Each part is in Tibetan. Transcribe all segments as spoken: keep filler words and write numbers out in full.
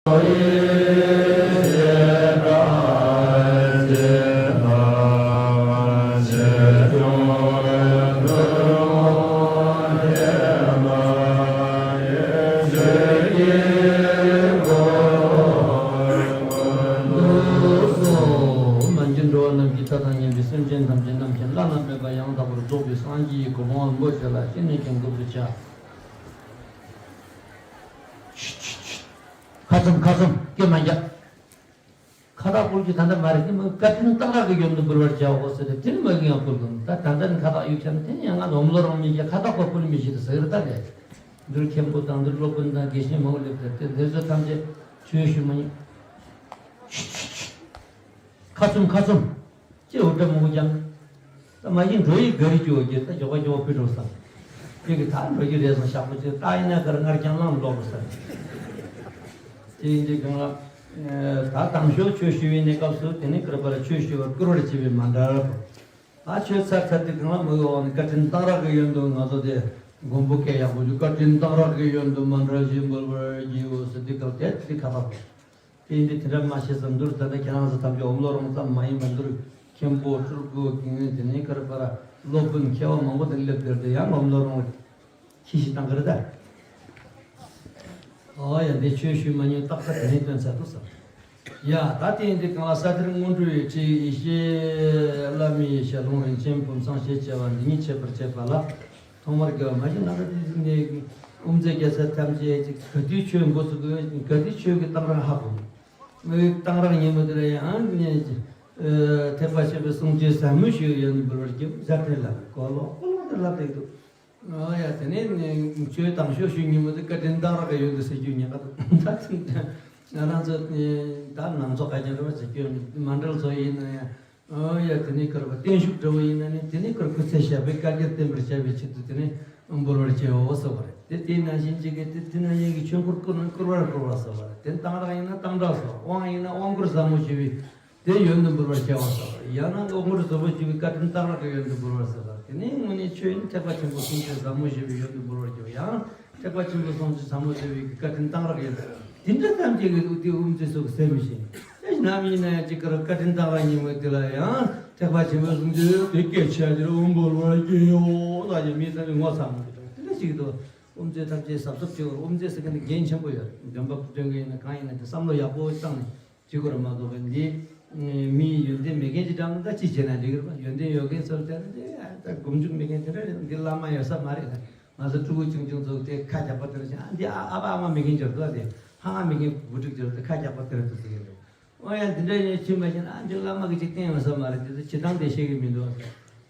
མ་གྱུར་འགྲོ་བ་རྣམས་ཀྱི་མཐའ་དང་མཉམ་པའི་སེམས་ཅན་ཐམས་ཅད་རྣམ་མཁྱེན་བླ་ན་མེད་པ་ཡང་དག་པར་རྫོགས་པའི་སངས་རྒྱས་ཀྱི་གོ་འཕང་དབང་པོ་ཆེ་ལ་ཤིན་ནས་ཀྱང་མགོ་བོར་བྱ། ཁ་ཙུམ་ཁ་ཙུམ་སྐད་མ་རྒྱག་ཁ་བཏགས་ཕུལ་རྒྱུ་ད་ལྟ་མ་རེད། དེ་མོ་བཀའ་དྲིན་གཏང་རག་གི་ཡོན་དུ་འབུལ་བར་བྱའོ་ཟེར་ཏེ་དེ་ནི་མ་གི་ཡང་ཕུལ་དགོས། ད་ད་ལྟ་ནི་ཁ་བཏགས་གཡུག་ཆ་ནི་དེ་ནི་ཡང་ང་ལོམ་ལོ་རང་མི་བྱེད། ཁ་བཏགས་པ་ཕུལ་མི་བྱེད་དུ་ཟེར་ད་རེད། འདིར་མཁན་པོ་དང་འདིར་སློབ་དཔོན་དང་དགེ་བཤེས་མང་པོ་སླེབས་ཏེ་དེ་ཚོ་ཐམས་ཅད་ཆོས་ཞུ་མ་ཉན། ཁ་ཙུམ་ཁ་ཙུམ། ཅེས་འུར་སྒྲ་མང་པོ་བརྒྱབ། ད་མ་གཞི་འགྲོ་ཡི་ག་རེ་བྱེད་འོ་གྱིས་ད་མགྱོགས་པ་མགྱོགས་པ་ཕུད་འགྲོ་བསམ། ཁྱོད་ཀྱིས་ད་འགྲོ་རྒྱུ་རེད་བསམ། ཞག་པོ་ཅིག་ད་ཡིན་ན་ག་རེ་སྔར་རྐྱང་ལངས་ལོག་རུ་བསམ། དེ་ཡིན་དུས་གང་ལ། ད་དང་ཤོག་ཆོས་ཞུ་བའི་གནས་སྐབས་སུ་དེ་ནི་བསྐུར་བར་ཆོས་ཞུ་བར་བསྐུར་བར་བྱེད་པའི་མཎྜལ་དང་། ད་ཆོས་ཚར་ཚར་དུས་གང་ལ་མོས་འོག་ནས་བཀའ་དྲིན་གཏང་རག་གི་ཡོན་དུ་ང་ཚོ་དེ་མགོན་པོ་སྐད་ཡག་པོ་ཞུ། བཀའ་དྲིན་གཏང་རག་གི་ཡོན་དུ་མཎྜལ་ཞིག་འབུལ་བར་བགྱིའོ་ཟེར་དུས་གང་དེ་དེ་ཁ་བཏགས། དེ་ཡིན་དུས་དེ་འདྲ་མ་བྱེད་ཟེར། མདོར་ད་ལྟ་ཁྱེད་རང་ཚོ་ཐམས་ཅད་འོམ་ལོ་རོང་ཙམ་མ་ཡིན་པ་མདོར་མཁན་པོ་སྤྲུལ་སྐུ་དགེ་བསྙེན་དེ་ནས་ག་རེ་པར་སློབ་དཔོན་མཁས་པ་མང་པོ་དེ་སླེབས་བསྡད་དེ་ཡང་འོམ་ལོ་རོང་ཁྱི་ཤི་བཏང་གི་རེད་ད། ཨོ་ཡ་འདི་ཆོས་ཞུ་མ་མྱོང་རྟགས་ཁ་དེ་ནས་སྟོན་ཚར་འདུག་བསམ། ཡ་ད་དེ་ཡིན་དུས་གང་ལ་ས་ཐེར་སྔོན་འགྲོའི་ཁྲིད་ཡེ་ཤེས་བླ་མའི་ཞལ་ལུང་རིན་ཆེན་ཕུན་ཚོགས་ཞེས་བྱ་བ་འདི་ཉིད་འཆད་པར་བྱེད་པ་ལ། ཐོག་མར་དགེ་བ་མ་གཞི་ནང་དུ་དེ་ནས་དབུ་མཛད་རྒྱལ་སྲས་ཐམས་ཅད་ཀྱིས་ག་དུས་ཆོས་འགོ་ཚུགས་དགོས། ག་དུས་ཆོས་ཀྱི་གཏང་རག་ཧ་གོ། མོས་གཏང་རག་ཉིན་མོ་དེ་ལ་ཡང་ནས་ཐེག་པ་ཆེན་པོའི་གསུང་ཆོས་ཟབ་མོ་ཞིག་ཡོད་ནི་འབུལ་བར་བགྱིའོ་ཟེར་ཏེ་ལབ་གོ་ལོག་གོ་ལོག་དེ་ལབ་བསྡད་འདུག་ཨོ་ཡ་དེ་ནས་ཆོས་དང་ཤོག་ཞུ་ཉིན་མོ་དེ་བཀའ་དྲིན་གཏང་རག་གི་ཡོད་འདུག་ཟེར་རྒྱུ་ཉེན་ཁ་འདུག་ད་ཐེངས་ང་རང་ཚོ་ད་ནང་ཚོ་ཁ་རྐྱང་རེད་བ་ཟེར་རྒྱུ་མི་འདུག་མཎྜལ་ཚོ་ཡིན་ན་ཡང་། ཨོ་ཡ་དེ་ནས་ཀར་བ་བརྟན་བཞུགས་འདྲ་བོ་ཡིན་ན་ནི་དེ་ནས་ཀར་སྐུ་ཚེ་ཞབས་པད་བསྐལ་བརྒྱར་བརྟན་པར་བྱ་བའི་ཆེད་དུ་དེ་ནས་འབུལ་བར་བྱའོ་ཟེར་བ་རེད། དེ་དེ་ནང་བཞིན་གཅིག་གིས་དེ་དེ་ནང་བཞིན་གྱི་ཆོས་འཁོར་བསྐོར་ན་བསྐོར་བར་བསྐོར་བ་ཟེར་བ་རེད། དེ་གཏང་རག་ཡིན་ན་གཏང་རག་ཟེར་བ། དབང་ཡིན་ན་དབང་བསྐུར་ཟབ་མོ་ཞུ་བའི་དེ་ཡོན་དུ་འབུལ་བར་བྱའོ་ཟེར་བ་རེད། ཡང་ན་དབང་བསྐུར་ཟབ་མོ་ཞུ་བའི་བཀའ་དྲིན་གཏང་རག་གི་ཡོན་དུ་འབུལ་བར་ཟེར་བ་རེད། དེ་ནས་དངོས་གནས་ཆོས་ཡིན་ཐེག་པ་ཆེན་པོ་གསུང་ཆོས་ཟབ་མོ་ཞུ་བའི་ཡོན་དུ་འབུལ་བར་བྱའོ། ཡང་ཐེག་པ་ཆེན་པོའི་གསུང་ཆོས་ཟབ་མོ་ཟེར་བའི་བཀའ་དྲིན་གཏང་རག་ཡོད། དེ་འདྲ་ཐམས་ཅད་ཀྱི་དབུ་མཛད་སོགས་ཟེར་མི་ཤེས། ཨེ་ནམ་ཡིན་ན་ཡང་གཅིག་གར་བཀའ་དྲིན་གཏང་རག་ཉིན་མོ་དེ་ལ་ཡང་ཐེག་པ་ཆེན་པོའི་གསུང་ཆོས་དེ་སྐད་ཆ་དེར་འོམ་འབུལ་བར་བགྱིའོ་ལ་ཡང་མི་ཚང་མས་ངོ་ཚ་མོ་གི་དང་དེ་འདྲ་ཞིག་ཏུ་དབུ་མཛད་ཐམས་ཅད་གཟབ་གཟབ་བྱེད་དགོས། དབུ་མཛད་ཟེར་མཁན་དེ་འགན་ཆེན་པོ་ཡོད། འདོན་པ་ཕུར་སྟོན་གྱི་ཡིན་ན་གང་ཡིན་ན་དེ་བསམ་བློ་ཡག་པོ་བཏང་ནས་བྱེད་དགོས་རེད་མ་གཏོགས་གི་འདི་མིའི་ཡོན་ཏན་མེད་མཁན་གྱི་འགྲམ་ལ་ཅི་བྱེད་ན་འགྲིག་གི་རེད་པ། ཡོན་ཏན་ཡོད་མཁན་ཚོར་བལྟས་ན་དེ་ད་སྒོམ་རྒྱུ་མེད་མཁན་དེ་འདྲ་རེད། འདི་བླ་མ་ཡོད་ས་མ་རེད། ང་ཚོ་ཕྲུ་གུ་ཆུང་ཆུང་ཚོ་དེ་ཁ་རྒྱག་པ་དེ་འདྲ་བྱས། ཨ་འདི་ཨ་ཨ་ཕ་ཨ་མ་མེད་མཁན་འགྱུར་འདུག་དེ་ཧ་ཨ་མེད་མཁན་བུ་ཕྲུག་འགྱུར་དེ་ཁ་རྒྱག་པ་དེ་འདྲ་འདུག་ཟེར་གྱི་འདུག་ཨོ་ཡ་འདི་འདྲ་ཡིན་ཕྱིན་པ་བཞིན་ཨ་འདི་བླ་མ་གི་ཅིག་བསྟེན་ཡོད་ས་མ་རེད། དེ་ཚོ་བྱེད་སྟངས་དེ་ཤེས་ཀྱི་མི་འདུག་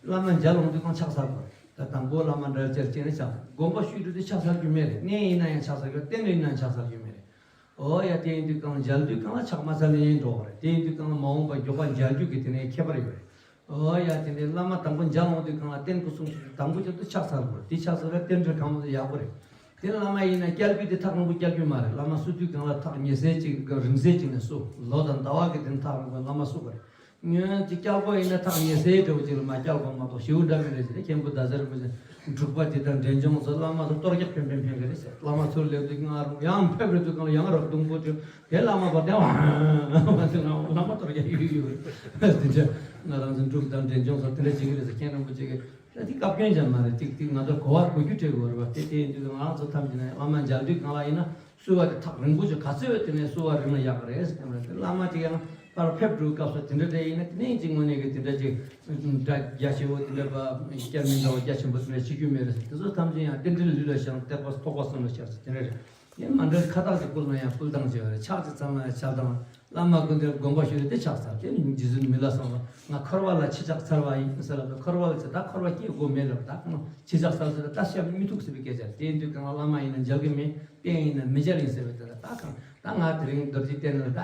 བླ་མ་མཇལ་འོང་དུས་གང་ཕྱག་འཚལ་དགོས། ད་དང་པོ་བླ་མ་འདྲ་ཅེར་ཅེར་ནས་ཕྱག་འཚལ། དགོངས་པ་ཞུས་འགྲོ་དུས་ཕྱག་འཚལ་རྒྱུ་མེད་རེད། གནས་ཡིན་ན་ཡང་ཕྱག་འཚལ་རྒྱུ། རྟེན་འབྲེལ་ཡིན་ན་ཡང་ཕྱག་འཚལ་རྒྱུ་མེད་རེད། ཨོ་ཡ་དེ་ཡིན་དུས་གང་མཇལ་དུས་གང་ལ་ཕྱག་མ་འཚལ་ནས་འགྲོ་བ་རེད། དེ་ཡིན་དུས་གང་ལ་མ་འོངས་པ་མགྱོགས་པ་མཇལ་རྒྱུ་གི་དེ་ནས་ཁྱད་པར་ཡོད་རེད། ཨོ་ཡ་དེ་ནས་བླ་མ་དང་པོ་མཇལ་འོང་དུས་གང་ལ་རྟེན་སྐུ་གསུང་ཐུགས་དང་པོ་རྒྱབ་ཏུ་ཕྱག་འཚལ་དགོས་རེད། དེ་ཕྱག་འཚལ་ལ་རྟེན་འབྲེལ་གང་མང་ཡག་པོ་རེད། དེ་བླ་མ་ཡིན་ན་བསྐྱལ་རྒྱུ་དེ་ཐག་རིང་པོ་བསྐྱལ་རྒྱུ་མ་རེད། བླ་མ་གསོལ་དུས་གང་ལ་ཐག་ཉེ་སའི་ཅིག་རིང་སའི་ཅིག་ནས་གསོལ། ལོ་དང་ཟླ་བ་གི་དེ་ཐག་རིང་པོ་བླ་མ་གསོལ་དགོས་རེད། ཉོན་ཅིག་བསྐྱལ་དགོས་ཡིན་ན་ཐག་ཉེ་སའི་འདྲ་བོ་ཅིག་ལ་མ་བསྐྱལ་དགོས་མ་གཏོགས་ཞེ་པོ་འདྲ་མི་འདྲ་ཅིག་རེད། མཁན་པོ་ཟླ་ཟེར་མི་ཟེར་འབྲུག་པ་དེ་དང་འབྲས་ལྗོངས་སུ་བླ་མ་ཚོ་གཏོར་རྒྱག་ཕན་ཕན་ཕན་གི་རེད་ཟེར། བླ་མ་ཚུར་སླེབས་དུས་སྔར་ཡང་ཕེབས་རེད་དུས་གང་ལ་ཡང་རབ་གདུང་པོ་བྱོས། དེ་བླ་མ་བར་དེ་བ་བ་དེ་ང་བླ་མ་གཏོར་རྒྱག་ཡོད་ཡོད་རེད། དེ་འདྲ་ང་རང་ཚོ་འབྲུག་དང་འབྲས་ལྗོངས་སུ་དེ་འདྲ་བྱེད་གི་རེད་ཟེར། མཁན་རིན་པོ་ཆེ་གིས་ད་དེ་བཀའ་བཀྱོན་ཅང་མ་རེད། ཏིག་ཏིག་ང་ཚོར་གོ་བ་གོ་རྒྱུ་སྤྲད་དགོས་རེད་བ། དེ་དེ་ཡིན་དུས་ང་རང་ཚོ་ཐམས་ཅད་ནས་བླ་མ་མཇལ་དུས་གང་ལ་ཡིན་ན་བསུ་བ་དེ་ཐག་རིང་པོ་ཅིག་ག་ཚོད་ཡོད་དེ་ནས་བསུ་བ་རིང་ལ་ཡག་གི་རེད་ཟེར་གི་རེད། བླ་མ་དེ་ཡང་ཕར་ཕེབས་འགྲོའི་སྐབས་སུ་དེ་འདྲ་དེ་ཡིན་ན་དེ་ནས་ཅིག་དངོས་གནས་ཀྱི་དེ་འདྲ་ཅིག་སྒྲ་རྒྱ་ཆེ་བོ་དེ་འདྲ་བ་བསྐྱལ་མི་འདྲ་བ་རྒྱ་ཆེན་པོ་དེ་འདྲ་བྱེད་རྒྱུ་མེད་རེད་ཟེར། དེ་ཚོ་ཐམས་ཅད་ཡང་རྟེན་འབྲེལ་ལུས་ལ་ཤར། ཐེག་པ་རྟོགས་པ་གསུམ་ལ་ཤར་ཟེར་དེ་འདྲ་རེད། དེ་མཎྜལ་ཁ་བཏགས་ཀྱི་བསྐུར་ན་ཡང་བསྐུར་སྟངས་བྱེད་པ་རེད། ཕྱག་ཅིག་འཚལ་ན་ཡང་འཚལ་སྟངས། བླ་མ་སྐུ་མདུན་དགོངས་པ་ཞུས་ཏེ་ཕྱག་འཚལ། དེ་རྗེ་བཙུན་མི་ལ་གསུངས་པ། ང་འཁོར་བ་ལ་ཕྱི་ཕྱག་འཚལ་བ་ཡིན་ཟེར་ལབ་པས། འཁོར་བ་ལ་ཕྱི་ད་འཁོར་བ་སྐྱེ་དགོས་མེད་ལབ། ད་ཕྱི་ཕྱག་འཚལ་ཟེར་ད་བཤད་མི་ཐུབ་ཟེར་བའི་སྐད་ཆ་རེད། དེ་ཡིན་དུས་གང་ལ་བླ་མ་ཡིན་ན་མཇལ་གི་མེད། རྟེན་ཡིན་ན་མི་མཇལ་ཡིན་ཟེར་བའི་དེ་ལ་ད་གང་ད་ང་དེ་རིང་རྡོ་རྗེ་གདན་ལ་ད་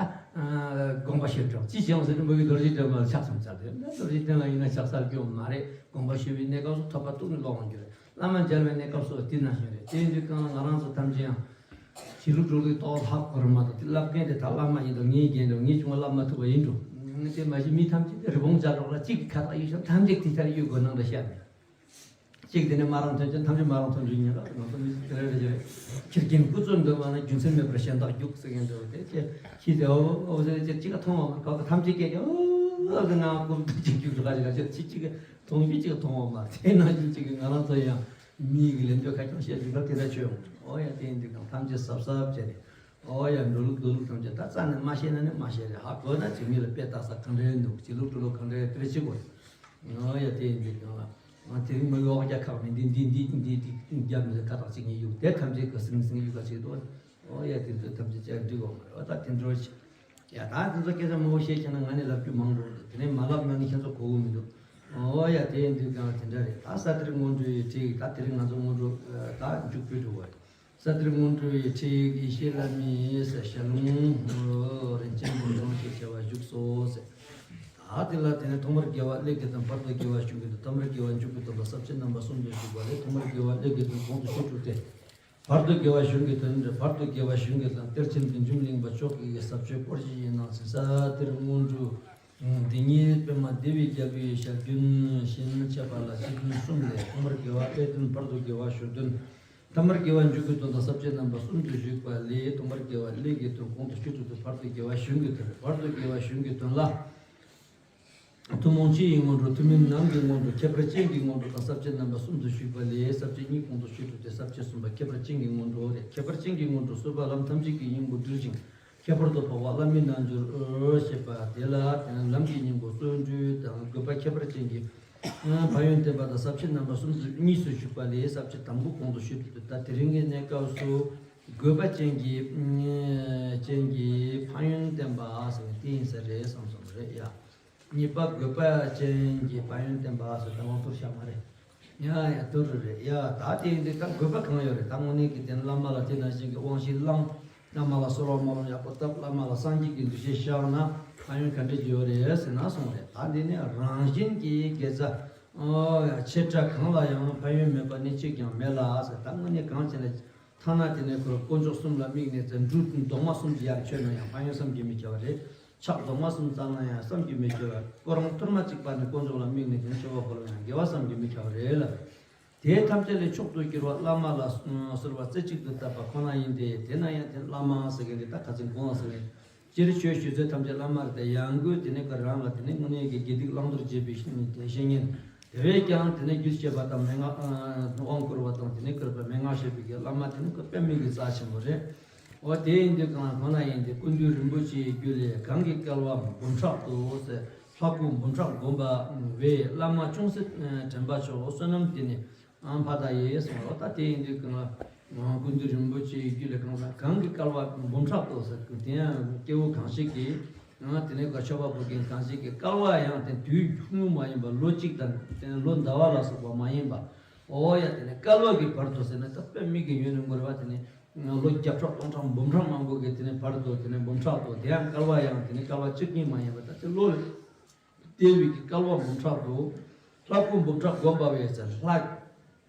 དགོངས་པ་ཞུས་འགྲོ། ཅི་བྱུང་ཟེར་ན་མོ་ཡི་རྡོ་རྗེ་གདན་མ་ལ་ཕྱག་ཙམ་འཚལ་ཏེ་ད་རྡོ་རྗེ་གདན་ལ་ཡིན་ན་ཕྱག་འཚལ་རྒྱུ་མ་རེད། དགོངས་པ་ཞུས་པའི་གནས་སྐབས་སུ་ཐོབ་པ་སྟོང་ནས་ལོག་འོང་རྒྱུ་རེད། བླ་མ་མཇལ་བའི་གནས་སྐབས་སུ་དེ་ནང་བཞིན་རེད། དེ་ཡིན་དུས་གང་ལ་ང་རང་ཚོ་ཐམས་ཅད་ཡང་། བྱིས་ལུ་འགྲོ་ལུགས་ཏོག་ལྷག་གོ་ར་མ་གཏོགས་དེ་བསླབ་མཁན་དེ་ད་བླ་མ་ཡིན་དང་ངའི་རྒན་དང་ངའི་ཆུང་མ་བསླབ་མ་ཐུབ་པ་ཡིན་འགྲོ། དེ་མ་གཞི་མི་ཐམས་ཅད་དེ་རི་བོང་ཅལ་འདྲ་ལ་གཅིག་གི་ཁ་བཏགས་གཡུག་ཤིང་ཐམས་ཅད་དེ་ལྟར་གཡུག་དགོས་སྣང་འདྲ་ཤར་ནས། གཅིག་དེ་ནས་མ་རང་ཐོན་ཅན་ཐམས་ཅད་མ་རང་ཐོན་རིགས་ཉེ་རབས་ང་ཚོ་མི་ཚེ་དེ་རེ་རེ་བྱས། ཁྱེར་གྱིན་ཀུ་ཙོ་འདོད་མ་ན་རྒྱུ་མཚན་མེད་པར་གཞན་དག་རྒྱུག་ཟེར་མཁན་འདྲ་བོ་དེ་ཅེ་ཤི་ཟེར་ཨོ་ཨོ་ཟེར་ཅེ་གཅིག་ག་མཐོང་བ་མ་ག་ག་ཐམས་ཅད་སྐད་ཀྱི་ཨོ་ཟེར་ང་ཀུ་ཙོ་གཅིག་རྒྱུག་རུ་ག་ཅིག་ག་ཅེ་ཅིག་གཅིག་ག་མཐོང་རྒྱུ་གཅིག་ག་མཐོང་བ་མ་དེ་ནང་བཞིན་གཅིག་གི་ང་རང་ཚོ་ཡང་མིའི་གི་ལན་འདོད་ཁ་ཁྱོང་བཤད་རྒྱུ་ལ་དེ་འདྲ་བྱོས་འོང་ཨོ་ཡ་དེ་ཡིན་དུས་གང་ཐམས་ཅད་གཟབ་གཟབ་བྱས་ནས། ཨོ་ཡ་འགྲོ་ལུགས་འགྲོ་ལུགས་ཐམས་ཅད་ད་རྩ་ནས་མ་ཤེས་ན་ནི་མ་ཤེས་རེད། ཧ་གོ་ན་ཅིག་མི་ལ་དཔེ་ལྟ་ས་གང་འདྲའི་འདུག་བྱེད་ལུགས་འགྲོ་ལུགས་གང་འདྲའི་དཔེ་ཅིག་གོ། ཨོ་ཡ་དེ་ཡིན་དུས་གང་ལ་ང་དེ་རིང་མི་ཡོག་རྒྱ་ཁག་མི་འདི་འདི་འདི་འདི་འདི་རྒྱབ་མི་ཁ་བཏགས་ཅིག་ངས་གཡུག་དེ་ཐམས་ཅད་ཀྱི་སིང་སིང་གཡུག་ག་ཅིག་འདུག་ཨོ་ཡ་དེ་ཚོ་ཐམས་ཅད་ཅག་འགྲིག་གོ་མ་རེད། ཨོ་ད་དེ་འགྲོ་ཅིག་ཡ་ད་དེ་ཚོ་སྐད་ཆ་མང་པོ་བཤད་ཁྱེད་ན་ང་ནི་ལབ་རྒྱུ་མང་པོ་འདུག་དེ་ནས་མ་ལབ་ན་ནི་ཁྱེད་ཚོ་གོ་གི་མི་འདུག་ཨོ་ཡ་དེ་ཡིན་དུས་གང་ལ་དེ་འདྲ་རེད། ད་ས་དེར་སྔོན་འགྲོའི་ཁྲིད་ད་དེ་རིང་ང་ཚོ་སྔོན་འགྲོ་ད་མཇུག་སྤུས་འགྲོ་བ་རེད། ས་དེར་སྔོན་འགྲོའི་ཁྲིད་ཡེ་ཤེས་བླ་མའི་ཞལ་ལུང་རིན་ཆེན་འབུམ་ཕྲག་ཅེས་བྱ་བ་བཞུགས་སོ་ཟེར། ད་དེ་ལ་དེ་ནས་ཐོག་མར་དགེ་བ་ཀླད་ཀྱི་དོན། བར་དུ་དགེ་བ་གཞུང་གི་དོན། ཐ་མར་དགེ་བ་མཇུག་གི་དོན་ལ་ས་བཅད་རྣམ་པ་གསུམ་དུ་བཞུགས་པ་ལས། ཐོག་མར་དགེ་བ་ཀླད་ཀྱི་དོན་གོང་དུ་ཞུས་གྲུབ་སྟེ། བར་དུ་དགེ་བ་གཞུང་གི་དོན། བར་དུ་དགེ་བ་གཞུང་གི་དོན་གཏེར་ཆེན་བདུད་འཇོམས་གླིང་པ་མཆོག་གི་ཟབ་ཆོས་སྐོར་ཞིག་ཡིན་ནང་ཟིན། ས་དེར་སྔོན་འགྲོ་འདི་ཉིད་པདྨ་བདེ་བའི་རྒྱལ་པོའི་ཞལ་རྒྱུན་བཞིན་འཆད་པ་ལ་ཆེད་དོན་གསུམ་ལས། ཐོག་མར་དགེ་བ་ཀླད་དོན། བར་དུ་དགེ་བ་གཞུང་དོན། ཐ་མར་དགེ་བ་མཇུག་གི་དོན་དང་ས་བཅད་རྣམ་པ་གསུམ་དུ་བཞུགས་པ་ལས། ཐོག་མར་དགེ་བ་ཀླད་ཀྱི་དོན་གོང་དུ་ཞུས་གྲུབ་སྟེ། བར་དུ་དགེ་བ་གཞུང་གི་དོན། བར་དུ་དགེ་བ་གཞུང་གི་དོན་ལ། ཐུན་མོང་སྤྱི་ཡི་སྔོན་འགྲོ། ཐུན་མིན་ལམ་གྱི་སྔོན་འགྲོ། ཁྱད་པར་ཅན་གྱི་སྔོན་འགྲོ་དང་ས་བཅད་རྣམ་པ་གསུམ་དུ་ཞུས་པ་ལས། ས་བཅད་གཉིས་གོང་དུ་ཞུས་གྲུབ་སྟེ། ས་བཅད་གསུམ་པ་ཁྱད་པར་ཅན་གྱི་སྔོན་འགྲོ་རེད། ཁྱད་པར་ཅན་གྱི་སྔོན་འགྲོ་སུ་བ་ལམ་ཐམས་ཅད་ཀྱི་སྙིང་པོ་འདུལ་ཞིང་ཁྱད་པར་དུ་འཕགས་པ་བླ་མའི་རྣལ་འབྱོར་ཞེས་པ་དེ་ལ། དེ་ནི་ལམ་གྱི་སྙིང་པོ་བརྩོན་འགྲུས་དང་དགོས་པ་ཁྱད་པར་ཅན་གྱི་ཕན་ཡོན་བསྟན་པ་དང་ས་བཅད་རྣམ་པ་གསུམ་དུ་གཉིས་སུ་ཞུས་པ་ལས། ས་བཅད་དང་པོ་གོང་དུ་ཞུས་གྲུབ་སྟེ། ད་དེ་རིང་གི་གནས་སྐབས་སུ་དགོས་པ་ཅན་གྱི་ཅན་གྱི་ཕན་ཡོན་བསྟན་པ་ཟེར་བ་དེ་ཡིན་ས་རེད་བསམ་སོང་རེད་ཡ། གཉིས་པ་དགོས་པ་ཅན་གྱི་ཕན་ཡོན་བསྟན་པ་ཟེར་ད་དབང་བསྐུར་བྱ་མ་རེད། ཡ་ཡ་དུ་རུ་རེད་ཡ། ད་དེ་ཡིན་དུས་ད་དགོས་པ་གང་ཡོད་རེད། ད་དངོས་གནས་ཀྱི་དེ་ནི་བླ་མ་ལ་དེ་ནང་བཞིན་གྱི་དབང་ཤེད་བླངས། བླ་མ་ལ་གསོལ་བ་སྨོན་ལམ་ཡག་པོ་བཏབ། བླ་མ་ལ་སངས་རྒྱས་ཀྱི་འདུ་ཤེས་བཞག་ན་ཕན་ཡོན་ག་འདྲ་ཅིག་ཡོད་རེད་ཟེར་ན་སོང་རེད། ད་འདི་ནི་རང་བཞིན་གྱི་དགེ་རྩ་ཨོ་ཡ་ཆེ་ཕྲ་གང་ལ་ཡང་ཕན་ཡོན་མེད་པ་ནི་གཅིག་ཀྱང་མེད་ལ་ཟེར། ད་དངོས་གནས་གང་བྱས་ན། ཐ་ན་དེ་ནས་ཁོ་དཀོན་མཆོག་གསུམ་ལ་དམིགས་ནས་ཚེ་འབྲུ་རྡོག་མ་གསུམ་གྱི་ཡར་མཆོད་ན་ཡང་ཕན་ཡོན་བསམ་གྱིས་མི་ཁྱབ་པ་རེད། ཕྱག་རྡོག་མ་གསུམ་བརྐྱངས་ན་ཡང་བསམ་གྱིས་མི་ཁྱབ་པ། ཁོ་རང་ཐུར་མ་གཅིག་པ་ནས་དཀོན་མཆོག་ལ་དམིགས་ནས་དེ་ནས་མཆོད་པ་ཕུལ་བ་ཡང་དགེ་བ་བསམ་གྱིས་མི་ཁྱབ་པ་རེད་ལ། དེ་ཐམས་ཅད་ལས་མཆོག་ཏུ་གྱུར་པ་བླ་མ་ལ་གསོལ་བ་རྩེ་གཅིག་ཏུ་བཏབ་པ་ཁོ་ན་ཡིན་ཏེ། དེས་ན་ཡང་དེ་བླ་མ་ཟེར་མཁན་དེ་ད་ཁ་ཚིག་གོང་ལ་ཟེར་བའི། སྤྱིར་ཆོས་ཞུ་ཚུལ་ཐམས་ཅད་བླ་མ་རེད་དེ། ཡང་སྒོས་དེ་ནས་ཁོ་རང་ལ་དེ་ནས་དངོས་གནས་ཀྱི་དགེ་སྡིག་བླང་དོར་འབྱེད་པའི་བཤེས་གཉེན། དེ་བས་ཀྱང་དེ་ནས་རྒྱུད་བཤད་པ་དང་མན་ངག་དབང་བསྐུར་བ་དང་དེ་ནས་བསྐུར་བའི་མན་ངག་བཤད་པའི་གི་བླ་མ་དེ་ནི་ཁོ་དཔེ་མི་སྲིད་རྩ་ཆེན་པོ་རེད། འོ་དེ་ཡིན་དུས་གང་ལ་གང་ན་ཡིན་ཏེ་སྐུ་མདུན་རིན་པོ་ཆེའི་རྒྱུད་ལས་གང་གི་སྐལ་བ་འབུམ་ཕྲག་ཏུ་ཟེར་ལྷ་སྐུ་འབུམ་ཕྲག་བསྒོམ་པ་བས་བླ་མ་ཅུང་ཟད་དྲན་པ་ཆོག་བསོད་ནམས་དེ་ནི། ཨང་ཕ་ད་ཡེ་སོང་རོ། ད་དེ་ཡིན་དུས་གང་ལ་སྐུ་མདུན་རིན་པོ་ཆེའི་རྒྱུད་ལས་གང་ལ་གང་གི་སྐལ་བ་འབུམ་ཕྲག་ཏུ་ཟེར་དེ་ཡང་སྐྱེ་བོ་གང་ཞིག་གིས་དེ་ནས་ག་མཆོད་པ་ཕུལ་མཁན་གང་ཞིག་གི་སྐལ་བ་ཡང་དེ་དུས་ཐུང་ངུ་མ་ཡིན་པ་ལོ་གཅིག་དང་དེ་ནས་ལོ་ཟླ་བ་ལ་སོགས་པ་མ་ཡིན་པ། ཨོ་ཡ་དེ་ནས་སྐལ་བ་གི་བར་དུ་ཟེར་ན་ད་དཔེ་མི་སྲིད་ཡོན་ནི་ངོ་རེ་བ་དེ་ནས་ལོ་བརྒྱ་ཕྲག་སྟོང་ཕྲག་འབུམ་ཕྲག་མང་པོ་གི་དེ་ནས་བར་དུ་དེ་ནས་འབུམ་ཕྲག་ཏུ་དེ་ཡང་སྐལ་བ་ཡང་དེ་ནས་སྐལ་བ་གཅིག་གཉིས་མ་ཡིན་པ་ད་དེ་ལོ་དེ་བས་ཀྱི་སྐལ་བ་འབུམ་ཕྲག་ཏུ། ལྷ་སྐུ་འབུམ་ཕྲག་བསྒོམ་པ་བས་ཟེར་ལྷ།